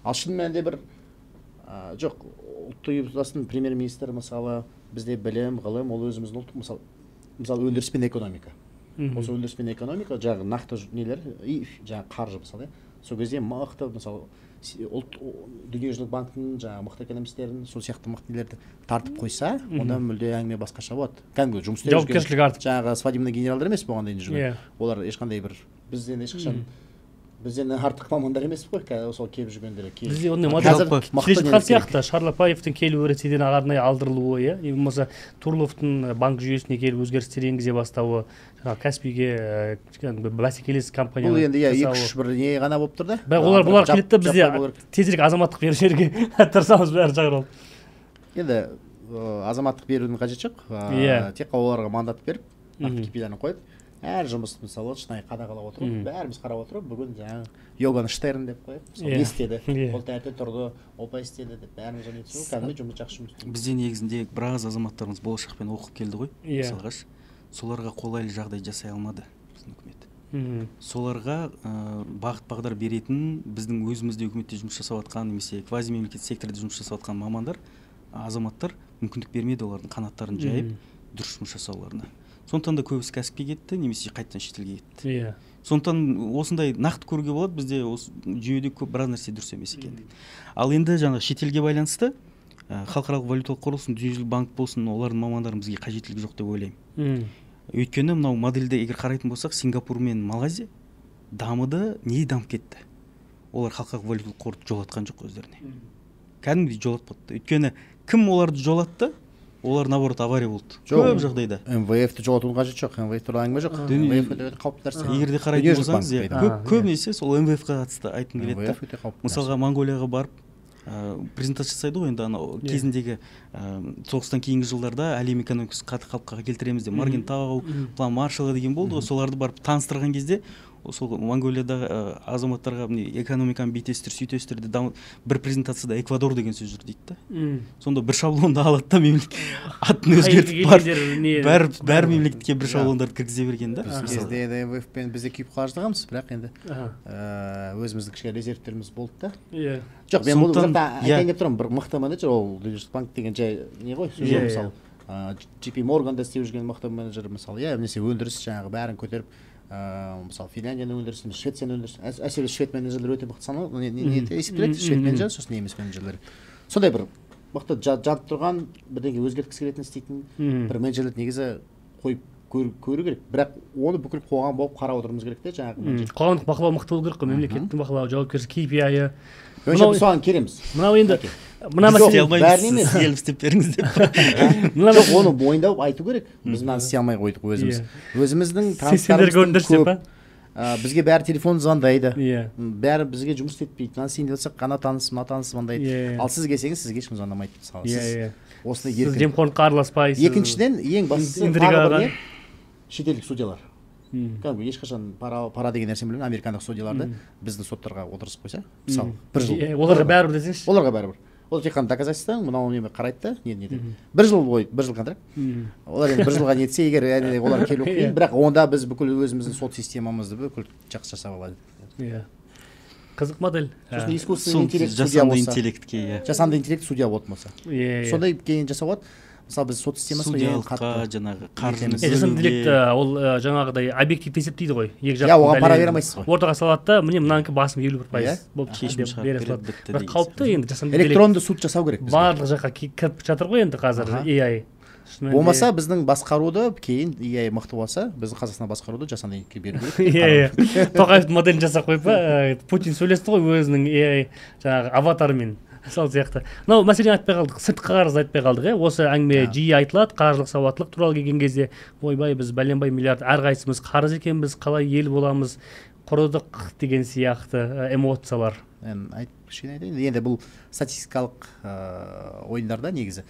Ал шын мәнінде бір жоқ, ұлттық ұйымдастың премьер-министрі, мысалы, бізде білім, ғылым, ол өзіміздің ұлттық, мысалы өндіріс пен экономика. Осы өндіріс пен экономика, жаңағы нақты нелер, и жаңағы қаржы, мысалы, иә. Сол кезде мықты, мысалы, ұлт, дүниежүзілік банктің жаңағы мықты экономистерін, сол сияқты мықты нелерді тартып қойса, онда мүлде әңгіме басқаша болады. Кәдімгі жұмыс істеп жүрген Жауапкершілік артып. Жаңағы свадебный генералдар емес болған дейін жүрген. Иә. Олар ешқандай бір бізден ешқашан бізден артық мамандар емес қой, қазір сол келіп жүргендер. Бізде ондай Қазір модель мықты келе жатқан нелер керек. сияқты. Шарлапаевтың келуі, Ресейден арнайы алдырылуы, иә, не болмаса Турловтың банк жүйесіне келіп өзгерістер енгізе бастауы, жаңағы Каспийге, кәдімгі бәсекелес компания Бұл енді, иә, екі жасауы. үш бір не ғана болып тұр да. Бірақ олар бұлар келеді да, бізде жаппай болу керек. тезірек азаматтық беріп жіберуге тырысамыз, бәрін шақырып алып. Енді азаматтық берудің қажеті жоқ. Иә. Тек қана оларға мандат беріп, нақты KPI-лерін қойып, әр жұмысты, мысалы, шынайы қадағалап отырып, бәріміз қарап отырып, бүгін жаңағы Йоган Штерн деп қояйық, мысалы, Иә. не істеді, Иә. ол таңертең тұрды, ол былай істеді деп бәріміз оны нетсек, кәдімгі жұмыс, жақсы жұмыс істейді. Бізде негізінде біраз азаматтарымыз болашақпен оқып келді ғой, Иә. мысалға ше. Соларға қолайлы жағдай жасай алмады біздің үкімет. Соларға бағыт бағдар беретін біздің өзімізде үкіметте жұмыс жасап жатқан немесе квазимемлекеттік секторда жұмыс жасап жатқан мамандар, азаматтар мүмкіндік бермеді олардың қанаттарын жайып дұрыс жұмыс жасауларына. Сондықтан да көбісі кәсіпке кетті немесе қайтадан шетелге кетті. Иә. Сондықтан осындай нақты көруге болады, бізде осы жүйеде көп біраз нәрсе дұрыс емес екен. Ал енді жаңағы шетелге байланысты, халықаралық валюталық қор болсын, дүниежүзілік банк болсын, олардың мамандарының бізге қажеттілігі жоқ деп ойлаймын. Өйткені мынау модельді егер қарайтын болсақ, Сингапур мен Малайзия дамыды, не дамып кетті? Олар халықаралық валюталық қорды жолатқан жоқ өздеріне. Кәдімгідей жолатпады. Өйткені кім оларды жолатты? Олар наоборот авария болды. Жоқ. Көп жағдайда. МВФ-ті жолатудың қажеті жоқ. МВФ туралы әңгіме жоқ. Дүние- МВФ өте қауіпті нәрсе. Егер де қарайтын Дүниежүзілік болсаңыз, банк иә, дейді. көбінесе сол МВФ-ға қатысты айтқым келеді да. МВФ өте қауіпті нәрсе. Мысалға, Монғолияға барып, презентация жасайды ғой енді анау Иә. кезіндегі, соғыстан кейінгі жылдарда әлем экономикасын қатты қалыпқа келтіреміз деп Моргентау, план Маршалла деген болды ғой, соларды барып таныстырған кезде сол Монғолиядағы, азаматтарға міне экономиканы бүйтесіздер, сөйтесіздер деп бір презентацияда Эквадор деген сөз жүр дейді да. Сонда бір шаблонды алады да, мемлекет атын Қай өзгертіп барып, елдер не- бәр мемлекетке бір шаблондарды кіргізе берген да. Біз Мысалы. кезде енді МВФ пен бізде күйіп қала жаздағанбыз, бірақ енді Аха. Өзіміздің кішкене резервтеріміз болды да. Иә. Жоқ, мен бұл Сондықтан, жақта иә. айтайын деп тұрмын, бір мықты менеджер, ол Дүниежүзілік банк деген жай не ғой, сөз Иә, ғой, иә. мысалы, JP Morgan'да істеп жүрген мықты менеджер, мысалы, иә, немесе өндіріс жаңағы бәрін көтеріп, мысалы, Финляндияның өндірісін, Швецияның өндірісін, әсіресе швед менеджерлері өте мықты саналады, не есептеледі, швед менеджер, сосын неміс менеджерлері. Сондай бір мықты жанып тұрған, бірдеңе өзгерткісі келетін, істейтін бір менеджерлерді негізі қойып көру керек. Бірақ оны бүкіл қоғам болып қарап отыруымыз керек те, жаңағы менеджер. Қоғамдық бақылау мықты болу керек қой, мемлекеттің бақылауы, жауапкершілік, KPI-і. Меніңше, біз соған келеміз. Мынау енді Әке. мына Жоқ, мәселе Істей алмаймыз, бәрін емес. сіз келіп істеп беріңіз деп. Мына Жоқ, оны мойындап айту керек. Біз мынаны істей алмай қойдық өзіміз. Өзіміздің Сендер таныстарымыздың көріндірші деп, көп. па? Бізге бәрі телефон звондайды. Иә. Бәрі бізге жұмыс істетпейді. Мынаны істейін деп жатсақ, ана таныс, мына таныс звондайды. Иә. Ал сіз келсеңіз, сізге ешкім звондамайды, мысалы. Иә, Сіз иә. осындай Сіз еркін. жемқорлыққа араласпайсыз. Екіншіден, ең бастысы тағы бір Интригаға. не? Шетелдік судьялар. Кәдімгі ешқашан пара деген нәрсені білмеймін, американдық судьяларды біздің соттарға отырғызып қойса, мысалы, бір жыл. Иә, оларға бәрібір десеңші. Оларға бәрібір. Ол тек қана доказательство, мынау неме қарайды да, не, не, не. Бір жыл бойы, бір жыл контракт. Олар енді бір жылға нетсе, егер әрине олар келу қиын, бірақ онда біз бүкіл өзіміздің сот системамызды бүкіл жақсы жасап алады. Иә. Қызық модель. Сосын искусственный Сол интеллект судья жасанды болса. интеллектке, иә. Жасанды интеллект судья болатын болса. Иә, иә. Сондай кейін жасауға болады. Мысалы, біз сот системасы ең Судьялыққа, қатты жаңағы қаржыны Етеміз. Жасанды бөлуге. интеллект, ол, жаңағыдай объективті есептейді ғой. Екі Иә, оған жақтың пара дәлелін бере алмайсыз ғой. Ортаға салады да, міне мынанікі басым елу бір пайыз Иә. болып Шешім деп шығарып бере береді, салады. бітті Бірақ деген қауіпті сияқты. енді жасанды интеллект Электронды суд жасау керек бізге. барлық жаққа кіріп жатыр ғой енді қазір Аха. AI. Шын мәнінде- Болмаса біздің басқаруды кейін AI мықты болса, біздің Қазақстан басқаруды жасанды интеллектке беру керек. Иә, иә. Тоқаевтың моделін жасап қойып па, Путин сөйлесті ғой өзінің AI жаңағы аватарымен. Сол сияқты. Мынау мәселені айтпай қалдық, сыртқы қарызды айтпай қалдық, иә. Осы әңгіме жиі айтылады, қаржылық сауаттылық туралы келген кезде, ойбай, біз бәленбай миллиард әрқайсымыз қарыз екенбіз, қалай ел боламыз, құрыдық деген сияқты эмоциялар. Мен кішкене айтайын. Енді бұл статистикалық ойындарда негізі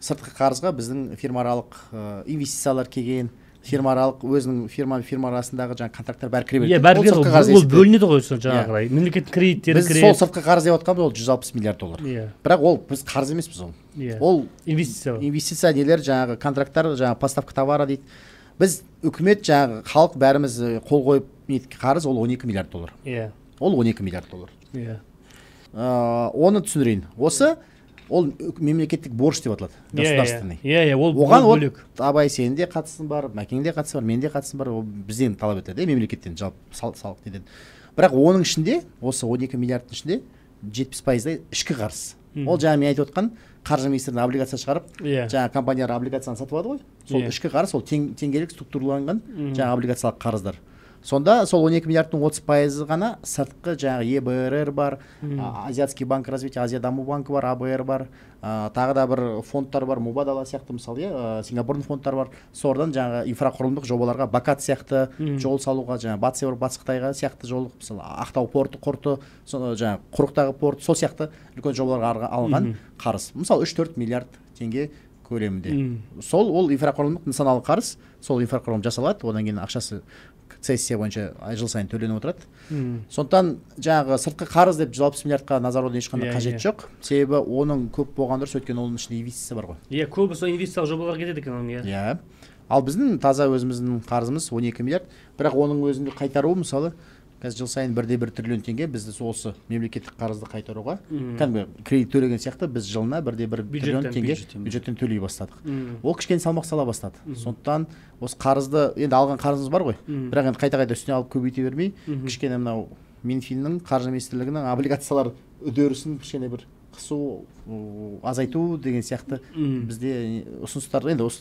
сыртқы қарызға біздің фирмааралық инвестициялар келген, фирмааралық өзінің фирма арасындағы жаңағы контракттар бәрі кіре береді. Иә, бәрі кіреді, ол бөлінеді ғой сол жаңағыдай. Мемлекеттің кредиттері кіреді. Біз сол сыртқы қарыз деп жатқанымыз ол 160 миллиард доллар. Бірақ ол біз қарыз емеспіз ол. Ол инвестиция. Инвестиция нелер, жаңағы контракттар, жаңағы поставка товара дейді. Біз үкімет, жаңағы халық бәріміз қол қойып қарыз ол 12 миллиард доллар. Ол 12 миллиард доллар. Оны түсіндірейін. Осы ол мемлекеттік борыш деп аталады, государственный. Иә, ол оған бөлек. Абай, сенің де қатысың бар, Мәкеңнің де қатысы бар, менің де қатысым бар, ол бізден талап етіледі, мемлекеттен, жалпы салық неден. Бірақ оның ішінде, осы 12 миллиардтың ішінде 70% ішкі қарыз. Ол жаңа мен айтып отқан қаржы министрінің облигация шығарып, жаңа компаниялар облигацияны сатып алады ғой. Сол ішкі қарыз, ол теңгелік структураланған жаңа облигациялық қарыздар. Сонда сол 12 миллиардтың 30% ғана сыртқы жаңағы ЕБРР бар, Азиатский банк развития, Азия даму банкі бар, АБР бар, тағы да бір фондтар бар, Мубадала сияқты мысалы, Сингапурдың фондтары бар. Сордан жаңағы инфрақұрылымдық жобаларға, Бакат сияқты жол салуға, жаңағы Батыс Еуропа, Батыс Қытайға сияқты жол, мысалы Ақтау порты, құрты, жаңағы Құрықтағы порт, сол сияқты үлкен жобаларға алынған қарыз. Мысалы 3-4 миллиард теңге көлемінде. Сол ол инфрақұрылымдық нысаналы қарыз, сол инфрақұрылым жасалады, одан кейін ақшасы сессия бойынша жыл сайын төленіп отырады. Сондықтан жаңағы сыртқы қарыз деп 160 миллиардқа назар аударудың ешқандай қажеті жоқ. Себебі оның көп болған дұрыс, өйткені оның ішінде инвестиция бар ғой. Иә, көбі сол инвестициялық жобаларға кетеді екен оның, иә. Иә. Ал біздің таза өзіміздің қарызымыз 12 миллиард, бірақ оның өзінде қайтару мысалы қазір жыл сайын 1,1 триллион теңге бізді осы мемлекеттік қарызды қайтаруға, кәдімгі кредит төлеген сияқты біз жылына 1,1 триллион теңге бюджеттен төлей бастадық. Ол кішкене салмақ сала бастады. Сондықтан осы қарызды енді алған қарызымыз бар ғой, бірақ енді қайта-қайта үстіне алып көбейте бермей, кішкене мынау Минфиннің, қаржы министрлігінің облигациялар үдерісін кішкене бір қысу, азайту деген сияқты бізде ұсыныстар, енді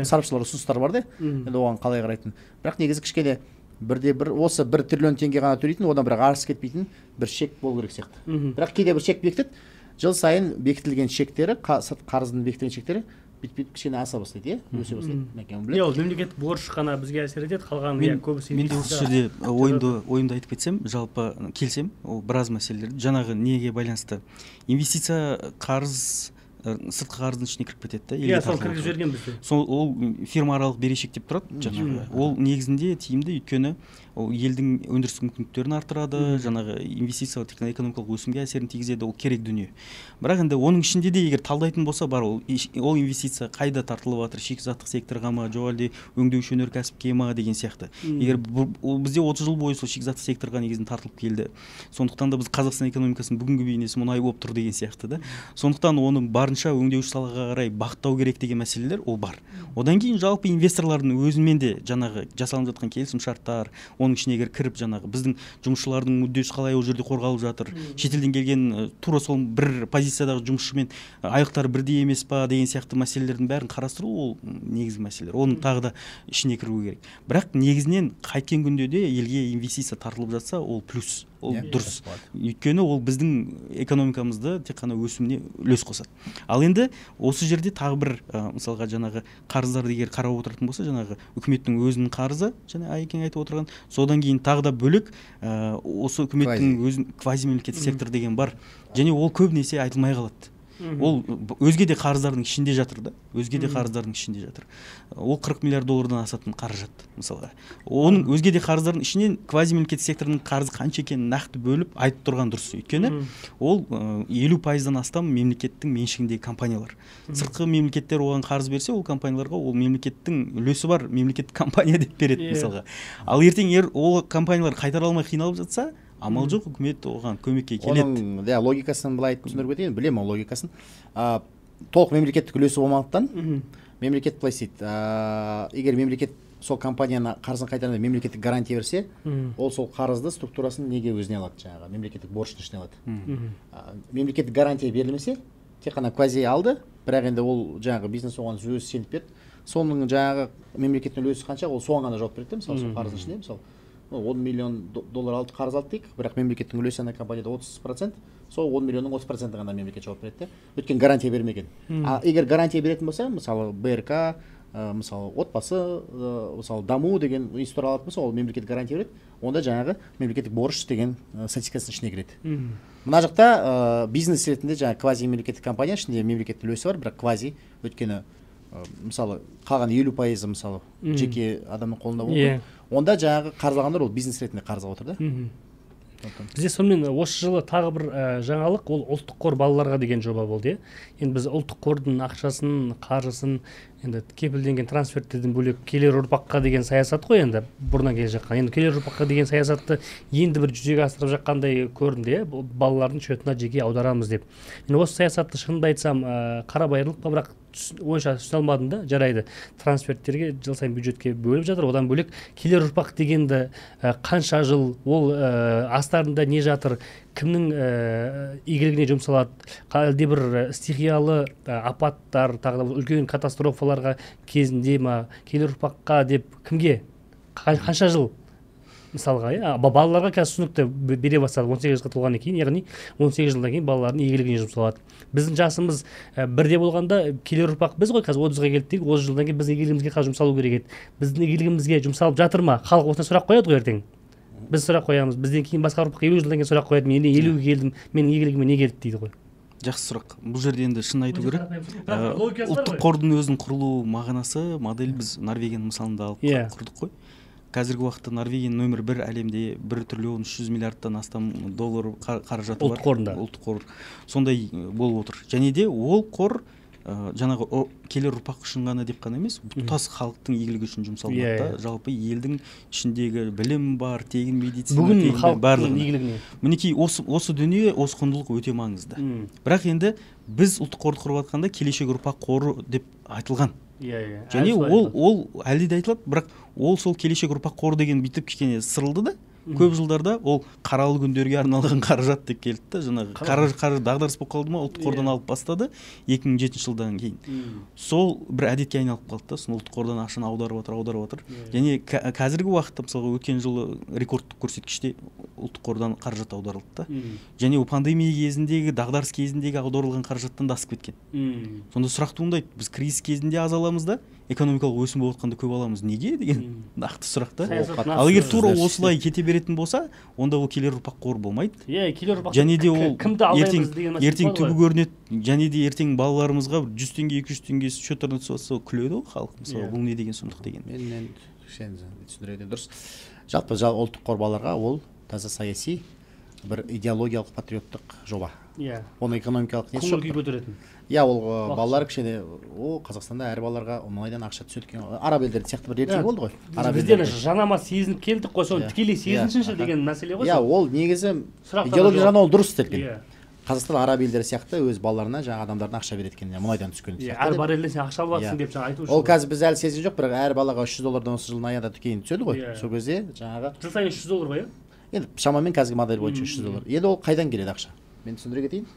сарапшылар ұсыныстар бар да, енді оған қалай қарайтын. Бірақ негізі кішкене 1,1 осы 1 триллион теңге ғана төлейтін, одан бірақ арысы кетпейтін бір шек болу керек сияқты. Бірақ кейде бір шек бекітеді, жыл сайын бекітілген шектері, қарыздың бекітілген шектері бүйтіп кішкене аса бастайды, өсе бастайды. Иә, ол мемлекеттік борыш қана бізге әсер етеді, қалған көбісі. Мен де осы жерде ойымды айтып кетсем, жалпы келсем, ол біраз мәселелерді жаңағы неге байланысты инвестиция қарыз сыртқы қарыздың ішіне кіріп кетеді да. Иә, сол кіргізіп жіберген бізде. Сол ол фирмааралық берешек деп тұрады жаңағы. Ол негізінде тиімді, өйткені ол елдің өндірістік мүмкіндіктерін арттырады, жаңағы инвестициялық экономикалық өсімге әсерін тигізеді, ол керек дүние. Бірақ енді оның ішінде де егер талдайтын болса бар, ол инвестиция қайда тартылып жатыр, шикізаттық секторға ма, жоқ әлде өңдеуші өнеркәсіпке ма деген сияқты. Егер ол бізде 30 жыл бойы сол шикізаттық секторға негізінен тартылып келді. Сондықтан да біз Қазақстан экономикасының бүгінгі бейнесі мұнай болып тұр деген сияқты да. Сондықтан оны барынша өңдеуші салаға қарай бағыттау керек деген мәселелер ол бар. Одан кейін жалпы инвесторлардың өзімен де жаңағы жасалынып жатқан келісімшарттар, оның ішіне егер кіріп жаңағы біздің жұмысшылардың мүддесі қалай ол жерде қорғалып жатыр, шетелден келген тура сол бір позициядағы жұмысшымен айлықтары бірдей емес па деген сияқты мәселелердің бәрін қарастыру ол негізгі мәселелер. Оның тағы да ішіне кіру керек. Бірақ негізінен қайткен күнде де елге инвестиция тартылып жатса, ол плюс, ол дұрыс. Өйткені ол біздің экономикамызды тек қана өсіміне үлес қосады. Ал енді осы жерде тағы бір мысалға жаңағы қарыздарды егер қарап отыратын болса, жаңағы үкіметтің өзінің қарызы, және Айекең айтып отырған, содан кейін тағы да бөлек осы үкіметтің өзін квазимемлекеттік сектор деген бар. Және ол көбінесе айтылмай қалады. Ол өзге де қарыздардың ішінде жатыр да, өзге де қарыздардың ішінде жатыр. Ол 40 миллиард доллардан асатын қаражат мысалға. Оның өзге де қарыздардың ішінен квазимемлекеттік сектордың қарызы қанша екенін нақты бөліп айтып тұрған дұрыс. Өйткені ол 50%-дан астам мемлекеттің меншігіндегі компаниялар. Сыртқы мемлекеттер оған қарыз берсе, ол компанияларға ол мемлекеттің үлесі бар мемлекеттік компания деп береді мысалға. Ал ертең ол компаниялар қайтара алмай қиналып жатса, амал жоқ, үкімет оған көмекке келеді. Оның логикасын былай түсіндіріп кетейін, білемін ол логикасын. Толық мемлекеттік үлесі болмағандықтан мемлекет былай істейді. Егер мемлекет сол компанияны қарызын қайтарғанда мемлекеттік гарантия берсе, ол сол қарызды структурасын неге өзіне алады, жаңағы мемлекеттік борыштың ішіне алады. Мемлекеттік гарантия берілмесе, тек қана квази алды, бірақ енді ол жаңағы бизнес оған өзі сеніп берді. Соның жаңағы мемлекеттің үлесі қанша, ол соған ғана жауап береді, мысалы сол қарыздың ішінде, мысалы 10 миллион доллар алды, қарыз алды дейік, бірақ мемлекеттің үлесі ана компанияда 30%, сол 10 миллионның 30% ғана мемлекет жауап береді де. Өйткені гарантия бермеген. А егер гарантия беретін болса, мысалы БРК, мысалы отбасы, мысалы даму деген институт алатын болса, ол мемлекет гарантия береді, онда жаңағы мемлекеттік борыш деген статистикасының ішіне кіреді. Мына жақта бизнес ретінде жаңағы квази мемлекеттік компания ішінде мемлекеттің үлесі бар, бірақ квази, өйткені мысалы қалған 50% мысалы жеке адамның қолында болды. Онда жаңағы қарыз алғандар ол бизнес ретінде қарыз алып отыр да. Бізде сонымен осы жылы тағы бір жаңалық, ол ұлттық қор балаларға деген жоба болды. Енді біз ұлттық қордың ақшасын, қаржысын енді кепілденген трансферттерден бөлек келер ұрпаққа деген саясат қой енді бұрыннан келе жатқан. Енді келер ұрпаққа деген саясатты енді бір жүзеге асырып жатқандай көрінді, иә, балалардың счетына жеке аударамыз деп. Енді осы саясатты шынымды айтсам, қарабайырлық па, бірақ онша түсіне алмадым да. Жарайды, трансферттерге жыл сайын бюджетке бөліп жатыр, одан бөлек келер ұрпақ дегенді қанша жыл ол астарында не жатыр, кімнің игілігіне жұмсалады, әлде бір стихиялы апаттар, тағы да үлкен катастрофаларға кезінде ма, келер ұрпаққа деп кімге, қанша жыл мысалға, иә, балаларға қазір түсінікті бере бастады 18 жасқа толғаннан кейін, яғни 18 жылдан кейін балалардың игілігіне жұмсалады. Біздің жасымыз бірде болғанда келер ұрпақ біз ғой, қазір 30-ға келдік дейік, 30 жылдан кейін біздің игілігімізге қазір жұмсалу керек еді. Біздің игілігімізге жұмсалып жатыр ма? Халық осындай сұрақ қояды ғой ертең. Біз сұрақ қоямыз, бізден кейін басқа ұрпақ 50 жылдан кейін сұрақ қояды, мен 50-ге келдім, менің игілігіме не келді дейді ғой. Жақсы сұрақ. Бұл жерде енді шын айту керек. Ұлттық қордың өзінің құрылу мағынасы, модель біз Норвегияның мысалында алып құрдық қой. Қазіргі уақытта Норвегияның нөмір 1 әлемде 1 триллион 300 миллиардтан астам доллар қаражаты бар. Ұлттық қорында. Ұлттық қор сондай болып отыр. Және де ол қор жаңағы келер ұрпақ үшін ғана деп қана емес, тұтас халықтың игілігі үшін жұмсалынады да. Жалпы елдің ішіндегі білім бар, тегін медицина, бүгін халықтың игілігіне. Мінекей осы дүние, осы құндылық өте маңызды. Бірақ енді біз ұлттық қорды құрып жатқанда келешек ұрпақ қоры деп айтылған. Және ол әлі де айтылады, бірақ ол сол келешек ұрпақ қоры деген бүйтіп кішкене сырылды да. Көп жылдарда ол қаралы күндерге арналған қаражат деп келді да, жаңағы қаржы дағдарыс болып қалды ма, ұлттық қордан алып бастады 2007 жылдан кейін. Сол бір әдетке айналып қалды да, сосын ұлттық қордан ақшаны аударып отыр, аударып отыр. Және қазіргі уақытта мысалға өткен жылы рекордтық көрсеткіште ұлттық қордан қаражат аударылды да. Және ол пандемия кезіндегі, дағдарыс кезіндегі аударылған қаражаттан да асып кеткен. Сонда сұрақ туындайды, біз кризис кезінде аз аламыз да, экономикалық өсім болып жатқанда көп аламыз, неге деген нақты сұрақ та. Ал егер тура осылай кете беретін болса, онда ол келер ұрпақ қоры болмайды. Иә, келер ұрпақ және де ол кімді алдаймыз деген мәселе ертең түбі көрінеді, және де ертең балаларымызға 100 теңге, 200 теңге счеттарына түсіп жатса, күледі ғой халық, мысалы, бұл не деген сұмдық деген. Мен түсіндіре кетейін, дұрыс. Жалпы ұлттық қор балаларға ол таза саяси бір идеологиялық патриоттық жоба. Иә. Оның экономикалық несі жоқ. Көңіл күй көтеретін. Иә, ол балалар кішкене, о, Қазақстанда әр балаларға мұнайдан ақша түседі екен. Араб елдері сияқты бір ертегі болды ғой. Бізден жанама сезініп келдік қой, соны тікелей сезінсінші деген мәселе ғой. Иә, ол негізі идеология жағынан ол дұрыс істелген. Қазақстан араб елдері сияқты өз балаларына жаңа адамдардың ақша береді екен, мұнайдан түскен сияқты. Әр баррельден сен ақша алып жатсың деп жаңа айту үшін. Ол қазір біз әлі сезген жоқ, бірақ әр балаға 300 доллардан осы жылдың аяғында кейін түседі ғой. Сол кезде жаңағы жыл сайын 300 доллар ғой, иә? Енді шамамен қазіргі модель бойынша 300 доллар. Енді ол қайдан келеді ақша? Мен түсіндіре кетейін.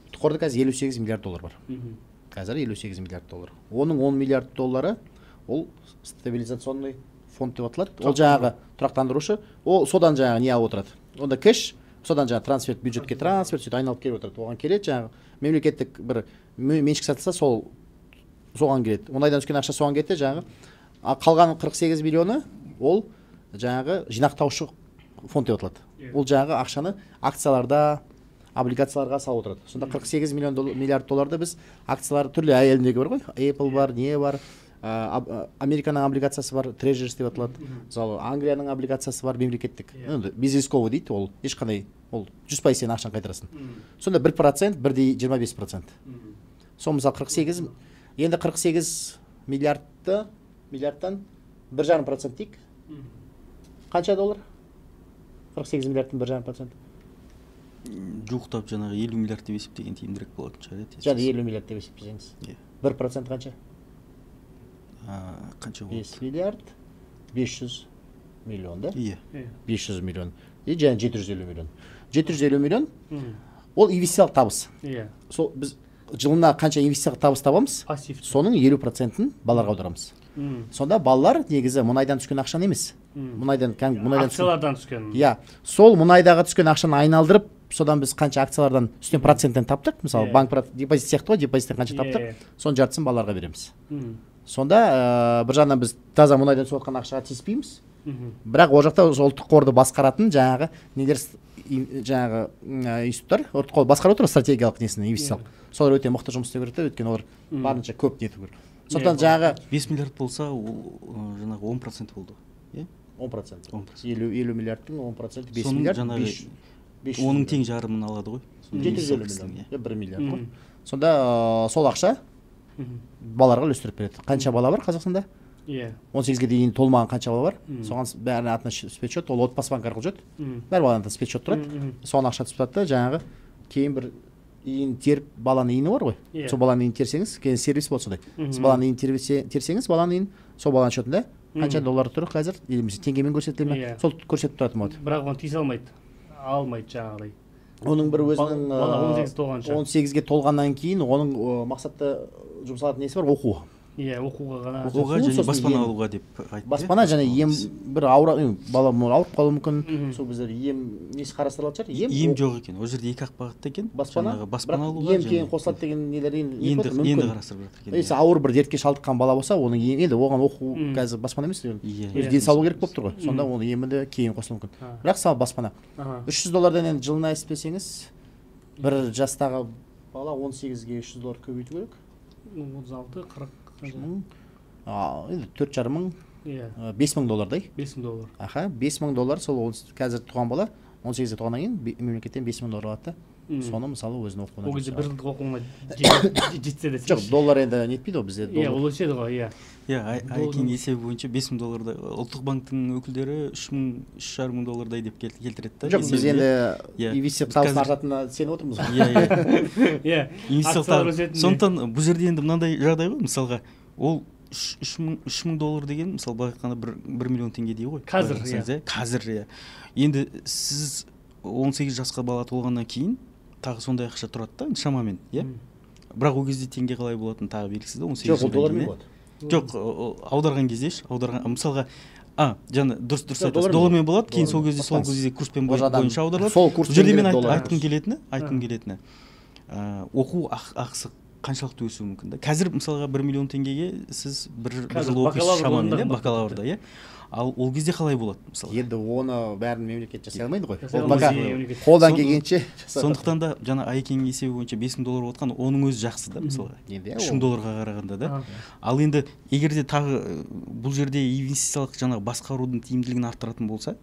Ұлттық қорда қазір 58 миллиард доллар бар. Қазір 58 миллиард доллар. Оның 10 миллиард доллары ол стабилизационный фонд деп аталады. Ол жаңағы тұрақтандырушы, ол содан жаңағы не алып отырады. Онда кэш, содан жаңағы трансфер, бюджетке трансфер, сөйтіп айналып келіп отырады. Оған келеді жаңағы мемлекеттік бір меншік сатылса, сол соған келеді. Мұнайдан түскен ақша соған кетті жаңағы. Қалған 48 миллионы ол жаңағы жинақтаушы фонд деп аталады. Ол жаңағы ақшаны акцияларда, облигацияларға салып отырады. Сонда 48 миллиард долларды біз акциялар түрлі әлемдегі бар ғой. Apple бар, не бар, Американың облигациясы бар, Treasuries деп аталады. Мысалы, Англияның облигациясы бар, мемлекеттік. Енді безрисковый дейді, ол ешқандай, ол 100% сен ақшаны қайтарасың. Сонда 1%, 1,25%. Сол мысалы 48, енді 48 миллиардтан 1,5% дейік. Қанша доллар? 48 миллиардтан 1,5%. Жуықтап жаңағы 50 миллиард деп есептеген тиімдірек болатын шығар. Жаңа 50 миллиард деп есептесеңіз. 1% қанша? Қанша болады? 5 миллиард 500 миллион, да? Иә. 500 миллион. И және 750 миллион. 750 миллион ол инвестициялық табыс. Иә. Сол біз жылына қанша инвестициялық табыс табамыз? Пассив. Соның 50%-ін балаларға аударамыз. Сонда балалар негізі мұнайдан түскен ақшаны емес. Мұнайдан акциялардан түскен. Иә, сол мұнайдағы түскен ақшаны айналдырып, содан біз қанша акциялардан үстінен проценттен таптық, мысалы банк депозит сияқты ғой, депозиттен қанша таптық, соның жартысын балаларға береміз. Сонда бір жағынан біз таза мұнайдан түсіп жатқан ақшаға тиіспейміз. Бірақ ол жақта ұлттық қорды басқаратын жаңағы нелер, жаңағы институттар, ұлттық қор басқарып отыр стратегиялық несін, инвестициялық. Солар өте мықты жұмыс істеу керек те, өйткені олар барынша көп нету керек. Сондықтан жаңағы 5 миллиард болса, ол жаңағы 10% болды. Иә, 10%. 50 миллиардтың 10%, 5 миллиард, 500. Оның тең жарымын алады ғой. 750 миллион, 1 миллиард қой. Сонда сол ақша балаларға үлестіріп береді. Қанша бала бар Қазақстанда? 18-ге дейін толмаған қанша бала бар? Соған бәрінің атына спецсчет, ол отбасы банк арқылы жүреді. Бәр баланың атына спецсчет тұрады. Соған ақша түсіп тұрады да, жаңағы кейін бір иін теріп, баланың иіні бар ғой. Сол баланың иін терсеңіз, кейін сервис болады сондай. Сіз баланың иін терсеңіз, баланың иін, сол баланың счетында қанша доллар тұр қазір, немесе теңгемен көрсетіле ме? Сол көрсетіп тұратын болады. Бірақ оны тиісе алмайды. Алмайды жаңағыдай. Оның бір өзінің бала 18 толғанша. 18-ге толғаннан кейін оның мақсатты жұмсалатын несі бар? Оқу. Иә, оқуға ғана. Оқуға және баспана алуға деп айтты. Баспана және ем, бір аура, бала ауырып қалуы мүмкін. Сол біздер ем несі қарастырылатын шығар? Ем жоқ екен. Ол жерде екі ақ бағытта екен. Баспана, баспана алуға. Ем кейін қосылады деген нелер енді қарастырып жатыр екен. Егер ауыр бір дертке шалдыққан бала болса, оның енді оған оқу қазір баспана емес, өз денсаулығы керек болып тұр ғой. Сонда оның емі де кейін қосылуы мүмкін. Бірақ сал баспана. 300 доллардан енді жылына есептесеңіз, бір жастағы бала 18-ге 300 доллар көбейту керек. 36, 40 мың, енді 4,5 мың, 5 мың доллардай. 5 мың доллар. Аха, 5 мың доллар сол қазір туған бала 18-ге туғаннан кейін мемлекеттен 5 мың доллар алады да. Соны мысалы өзінің оқуына. Ол кезде бір жылдық оқуына жетсе де. Жоқ, доллар енді нетпейді ғой бізде. Иә, ол өседі ғой, иә. Иә, Айкең есебі бойынша 5 мың доллардай, ұлттық банктің өкілдері 3,5 мың доллардай деп келтіреді да. Жоқ, біз енді инвестициялық табыстың артатынына сеніп отырмыз ғой. Иә, иә. Инвестициялық. Сондықтан бұл жерде енді мынандай жағдай ғой, мысалға, ол 3 мың доллар деген, мысалы, былай айтқанда 1 миллион теңгедей ғой. Қазір, иә. Қазір, иә. Енді сіз 18 жасқа бала толғаннан кейін тағы сондай ақша тұрады да, шамамен, иә? Бірақ ол кезде теңге қалай болатыны тағы белгісіз да, 18 Жоқ, ол доллармен болады. Жоқ, аударған кезде ше, аударған, мысалға, жаңа дұрыс айтасыз, доллармен болады, кейін сол кезде сол кезде курспен бойынша аударылады. Сол курс бұл жерде мен айтқым келетіні, оқу ақысы қаншалықты өсуі мүмкін да. Қазір мысалға 1 миллион теңгеге сіз бір жыл оқисыз шамамен, бакалаврда, иә? Ал ол кезде қалай болады мысалға? Енді оны бәрін мемлекет жасай алмайды ғой. Ол пока қолдан келгенше. Сондықтан да жаңа Айкеңнің есебі бойынша 5 мың доллар отқан, оның өзі жақсы да мысалға. 3 мың долларға қарағанда да. Ал енді егер де тағы бұл жерде инвестициялық жаңағы басқарудың тиімділігін арттыратын болса,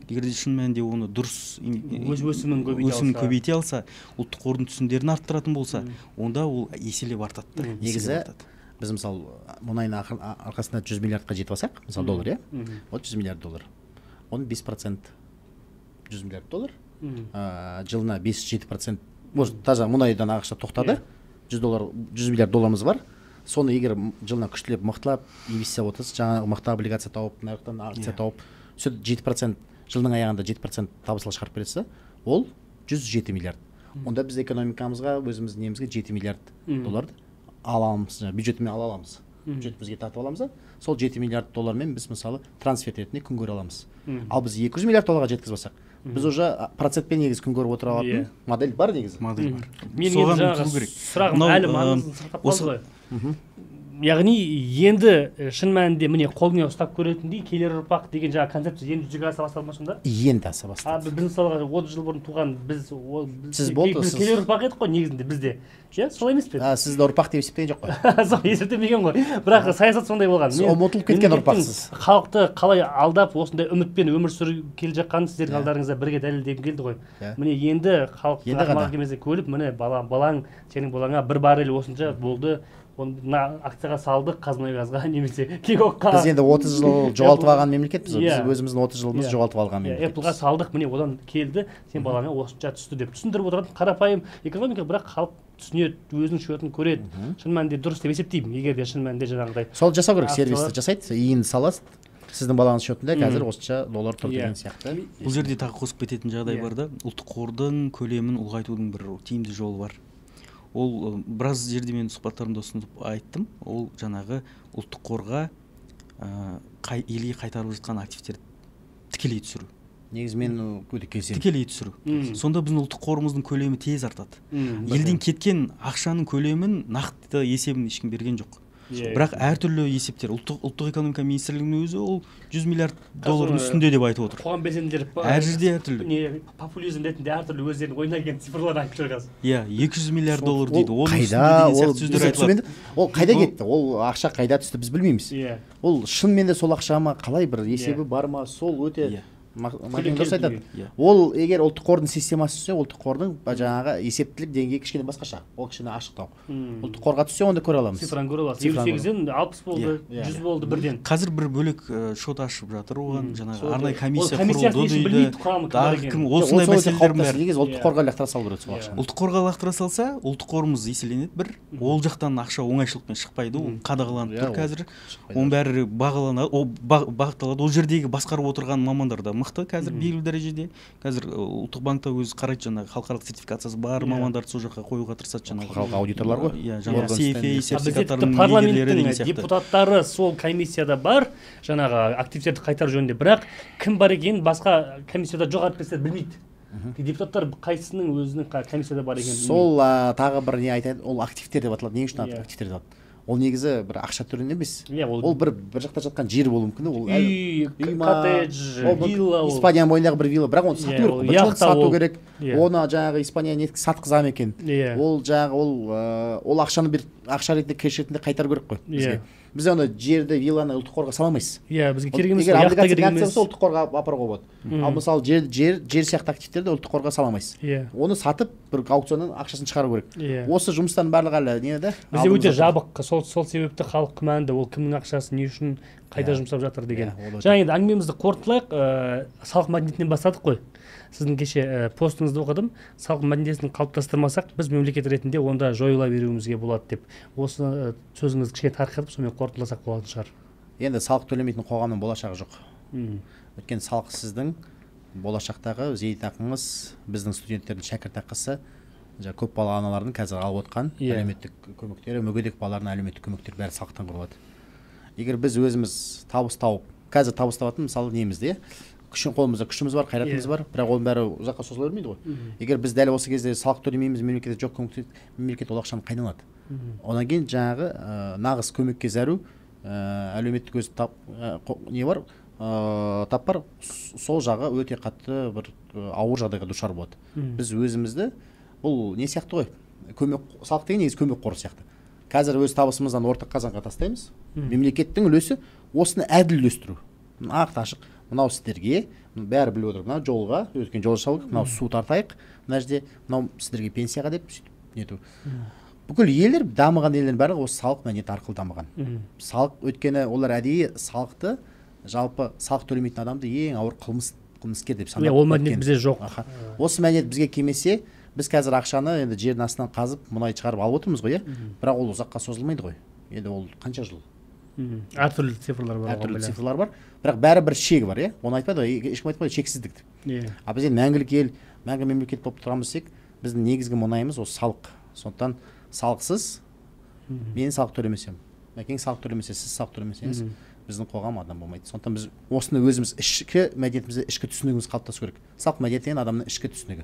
егер де шын мәнінде оны дұрыс өсімін көбейте алса, ұлттық қордың түсімдерін арттыратын болса, онда ол еселеп артады да. Негізі біз мысалы мұнайдың арқасында 100 миллиардқа жетіп алсақ, мысалы доллар, иә? Вот 100 миллиард доллар. Оның 5% 100 миллиард доллар. Жылына 5-7%, может, таза мұнайдан ақша тоқтады. 100 доллар, 100 миллиард долларымыз бар. Соны егер жылына күштілеп, мықтылап инвестиция отырса, жаңа мықты облигация тауып, нарықтан акция тауып, 7% жылдың аяғында 7% табысқа шығарып берсе, ол 107 миллиард. Онда біз экономикамызға, өзіміздің немізге 7 миллиард долларды аламыз, бюджетімен ала аламыз. Бюджетімізге тартып аламыз да, сол 7 миллиард доллармен біз мысалы трансфер ретінде күн көре аламыз. Ал біз 200 миллиард долларға жеткізіп алсақ, біз уже процентпен негізі күн көріп отыра алатын модель бар негізі. Модель бар. Мен енді жаңағы сұрағым әлі маңызын сақтап қалды ғой. Яғни енді шын мәнінде міне қолыңа ұстап көретіндей келер ұрпақ деген жаңа концепция енді жүзеге аса бастады ма сонда? Енді аса бастады. Біз мысалға 30 жыл бұрын туған біз, сіз болды, біз келер ұрпақ едік қой негізінде бізде. Иә, солай емес пе? Сізді ұрпақ деп есептеген жоқ қой. Сол есептемеген ғой. Бірақ саясат сондай болған. Ұмытылып кеткен ұрпақсыз. Халықты қалай алдап осындай үмітпен өмір сүріп келе жатқанын сіздердің алдарыңызда бірге дәлелдегім келді ғой. Міне енді халық ақымақ емес көліп, міне балаң, сенің балаңа бір баррель осынша болды. Оны акцияға салдық, Қазмұнайгазға немесе Кегокқа. Біз енді 30 жыл жоғалтып алған мемлекетпіз. Біз өзіміздің 30 жылымызды жоғалтып алған мемлекетпіз. Appleға салдық, міне одан келді, сен балаңа осынша түсті деп түсіндіріп отыратын қарапайым экономика, бірақ халық түсінеді, өзінің счетын көреді. Шын мәнінде дұрыс деп есептеймін, егер де шын мәнінде жаңағыдай. Сол жасау керек, сервисті жасайды, иін саласыз. Сіздің балаңыз счетында қазір осынша доллар тұр деген сияқты. Бұл жерде тағы қосып кететін жағдай бар да, ұлттық қордың көлемін ұлғайтудың бір тиімді жолы бар. Ол біраз жерде мен сұхбаттарымда ұсынып айттым. Ол жаңағы ұлттық қорға Елге қайтарылып жатқан активтерді тікелей түсіру. Негізі мен өте келісемін. Тікелей түсіру. Сонда біздің ұлттық қорымыздың көлемі тез артады. Елден кеткен ақшаның көлемін нақты есебін ешкім берген жоқ. Бірақ әртүрлі есептер, ұлттық экономика министрлігінің өзі ол 100 миллиард доллардың үстінде деп айтып отыр. Қоғам белсенділері әр жерде әртүрлі. Популизм ретінде әртүрлі өздерінің ойына келген цифрлар айтып жүр қазір. Иә, 200 миллиард доллар дейді. Оның үстінде деген сияқты сөздер айтылады. Ол қайда кетті? Ол ақша қайда түсті біз білмейміз. Ол шынымен де сол ақша ма, қалай бір есебі бар ма, сол өте Мәкен дұрыс айтады. Ол егер ұлттық қордың системасы түссе, ұлттық қордың жаңағы есептілік деңгейі кішкене басқаша. Ол кішкене ашықтау. Ұлттық қорға түссе, онда көре аламыз. Цифраны көре аласыз. 58-ден 60 болды, 100 болды бірден. Қазір бір бөлек шот ашып жатыр оған, жаңағы арнайы комиссия құрылды дейді. Тағы кім осындай мәселелер бәрі. Негізі ұлттық қорға лақтыра салу керек сол ақшаны. Ұлттық қорға лақтыра салса, ұлттық қорымыз еселенеді бір. Ол жақтан ақша оңайшылықпен шықпайды, ол қадағаланып тұр қазір. Оның бәрі бағаланады, ол бағытталады. Ол жердегі басқарып отырған мамандар да мықты қазір белгілі дәрежеде. Қазір ұлттық банкта өзі қарайды, жаңағы халықаралық сертификациясы бар мамандарды сол жаққа қоюға тырысады, жаңағы халықаралық аудиторлар ғой. Иә, жаңағы CFA сертификаттарының иегерлері деген сияқты. Депутаттары сол комиссияда бар, жаңағы активтерді қайтару жөнінде, бірақ кім бар екенін басқа комиссияда жоқ әріптестер білмейді. Депутаттар қайсысының өзінің комиссияда бар екенін білмейді. Сол тағы бір не айтайын, ол активтер деп аталады. Не үшін активтер деп аталады? Ол негізі бір ақша түрінде емес. Ол бір жақта жатқан жер болуы мүмкін. Ол үй, коттедж, вилла. Испанияның бойындағы бір вилла, бірақ оны сату керек. Оны сату керек. Оны жаңағы Испания не сатқыза ма екен? Ол жаңағы ол ақшаны бір ақша ретінде, кэш ретінде қайтару керек қой бізге. Біз оны жерді, вилланы ұлттық қорға сала алмайсыз. Иә, бізге керек емес. Егер облигация болса, ұлттық қорға апаруға болады. Ал мысалы жер сияқты активтерді ұлттық қорға сала алмайсыз. Оны сатып бір аукционнан ақшасын шығару керек. Осы жұмыстардың барлығы әлі не да? Бізде өте жабық. Сол себепті халық күмәнді, ол кімнің ақшасы, не үшін, қайда жұмсап жатыр деген. Жаңа енді әңгімемізді қорытындылайық, салық мәдениетінен бастадық қой. Сіздің кеше постыңызды оқыдым. Салық мәдениетін қалыптастырмасақ, біз мемлекет ретінде онда жойыла беруімізге болады деп. Осы сөзіңізді кішкене тарқатып, сонымен қорытындыласақ болатын шығар. Енді салық төлемейтін қоғамның болашағы жоқ. Өйткені салық сіздің болашақтағы зейнетақыңыз, біздің студенттердің шәкіртақысы, көп балалы аналардың қазір алып отқан әлеуметтік көмектері, мүгедек балалардың әлеуметтік көмектері бәрі салықтан құрылады. Егер біз өзіміз табыс тауып, қазір табыс табатын мысалы немізде, күшін қолымызда күшіміз бар, қайратымыз бар, бірақ оның бәрі ұзаққа созыла бермейді ғой. Егер біз дәл осы кезде салық төлемейміз, мемлекетте жоқ көмек, мемлекет ол ақшаны қайдан алады? Одан кейін жаңағы нағыз көмекке зәру әлеуметтік өз не бар, тап бар, сол жағы өте қатты бір ауыр жағдайға душар болады. Біз өзімізді бұл не сияқты ғой, көмек, салық деген негізі көмек қоры сияқты. Қазір өз табысымыздан ортақ қазанға тастаймыз. Мемлекеттің үлесі осыны әділ үлестіру. Нақты ашық. Мынау сіздерге, бәрі біліп отыр, мынау жолға, өткен жол жасау, мынау су тартайық, мына жерде мынау сіздерге пенсияға деп сөйтіп нету. Бүкіл елдер, дамыған елдердің барлығы осы салық мәдениеті арқылы дамыған. Салық, өйткені олар әдейі салықты, жалпы салық төлемейтін адамды ең ауыр қылмыскер деп санап. Ол мәдениет бізде жоқ. Осы мәдениет бізге келмесе, біз қазір ақшаны енді жердің астынан қазып, мұнай шығарып алып отырмыз ғой, бірақ ол ұзаққа созылмайды ғой. Енді ол қанша жыл? Әртүрлі цифрлар бар. Әртүрлі цифрлар бар. Бірақ бәрі бір шегі бар, иә? Оны айтпайды ғой, ешкім айтпайды шексіздік деп. А біз енді мәңгілік ел, мәңгі мемлекет болып тұрамыз десек, біздің негізгі мұнайымыз осы салық. Сондықтан салықсыз, мен салық төлемесем, Мәкең салық төлемесе, сіз салық төлемесеңіз, біздің қоғам адам болмайды. Сондықтан біз осыны өзіміз ішкі мәдениетімізде, ішкі түсінігіміз қалыптасу керек. Салық мәдениеті деген адамның ішкі түсінігі.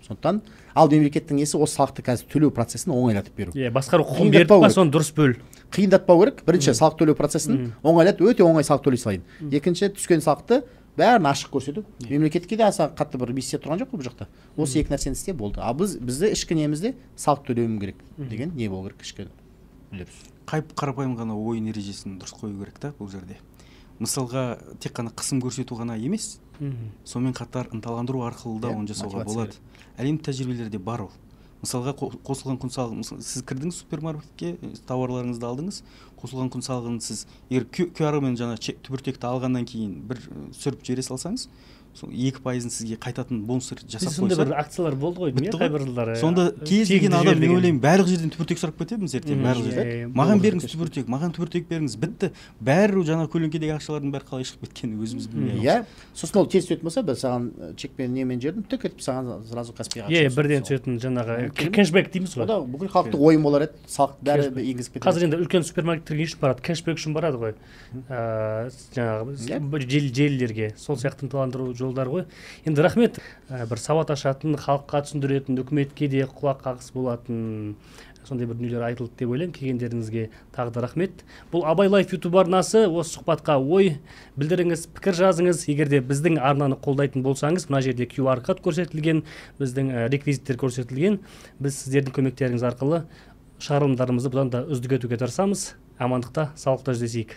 Сондықтан ал мемлекеттің несі осы салықты қазір төлеу процесін оңайлатып беру. Иә, басқару құқығын беріп па, соны дұрыс бөл. Қиындатпау керек. Бірінші, салық төлеу процесін оңайлат, өте оңай салық төлей салайын. Екінші, түскен салықты бәрін ашық көрсету. Мемлекетке де аса қатты бір миссия тұрған жоқ қой бұл жақта. Осы екі нәрсені істе болды. А біз бізде ішкі немізде салық төлеуім керек деген не болу керек ішкі үдеріс. Қарапайым ғана ойын ережесін дұрыс қою керек та бұл жерде. Мысалға тек қана қысым көрсету ғана емес, сонымен қатар ынталандыру арқылы да оны жасауға болады. Әлемдік тәжірибелерде бар ол. Мысалға қосылған құн салығы, сіз кірдіңіз супермаркетке, тауарларыңызды алдыңыз, қосылған құн салығын сіз егер QR-мен жаңа түбіртекті алғаннан кейін бір сүріп жібере салсаңыз, Сол 2%-ын сізге қайтатын бонустар жасап қойса. Сондай бір акциялар болды ғой, бітті қай бір жылдары. Сонда кез келген адам, мен ойлаймын, барлық жерден түбіртек сұрап кетеміз ертең, барлық жерден. Маған беріңіз түбіртек, маған түбіртек беріңіз, бітті. Бәрі жаңағы көлеңкедегі ақшалардың бәрі қалай шығып кеткенін өзіміз білмей. Иә, сосын ол тез түсетін болса, біз саған чекпен немен жібердім, түк етіп саған сразу Каспиға. Иә, бірден түсетін жаңағы кэшбэк дейміз ғой. О да бүкіл халықтың ойын болар еді, салық бәрі енгізіп кетеді. Қазір енді үлкен супермаркеттерге не үшін барады? Кэшбэк үшін барады ғой. Жаңағы желілерге сол сияқты ынталандыру жолдар ғой. Енді рахмет, бір сауат ашатын, халыққа түсіндіретін, үкіметке де құлақ қағыс болатын сондай бір дүниелер айтылды деп ойлаймын. Келгендеріңізге тағы да рахмет. Бұл Абай Лайф YouTube арнасы. Осы сұхбатқа ой білдіріңіз, пікір жазыңыз. Егер де біздің арнаны қолдайтын болсаңыз, мына жерде QR код көрсетілген, біздің реквизиттер көрсетілген. Біз сіздердің көмектеріңіз арқылы шығарылымдарымызды бұдан да үздік етуге тырысамыз. Амандықта, саулықта жүздесейік.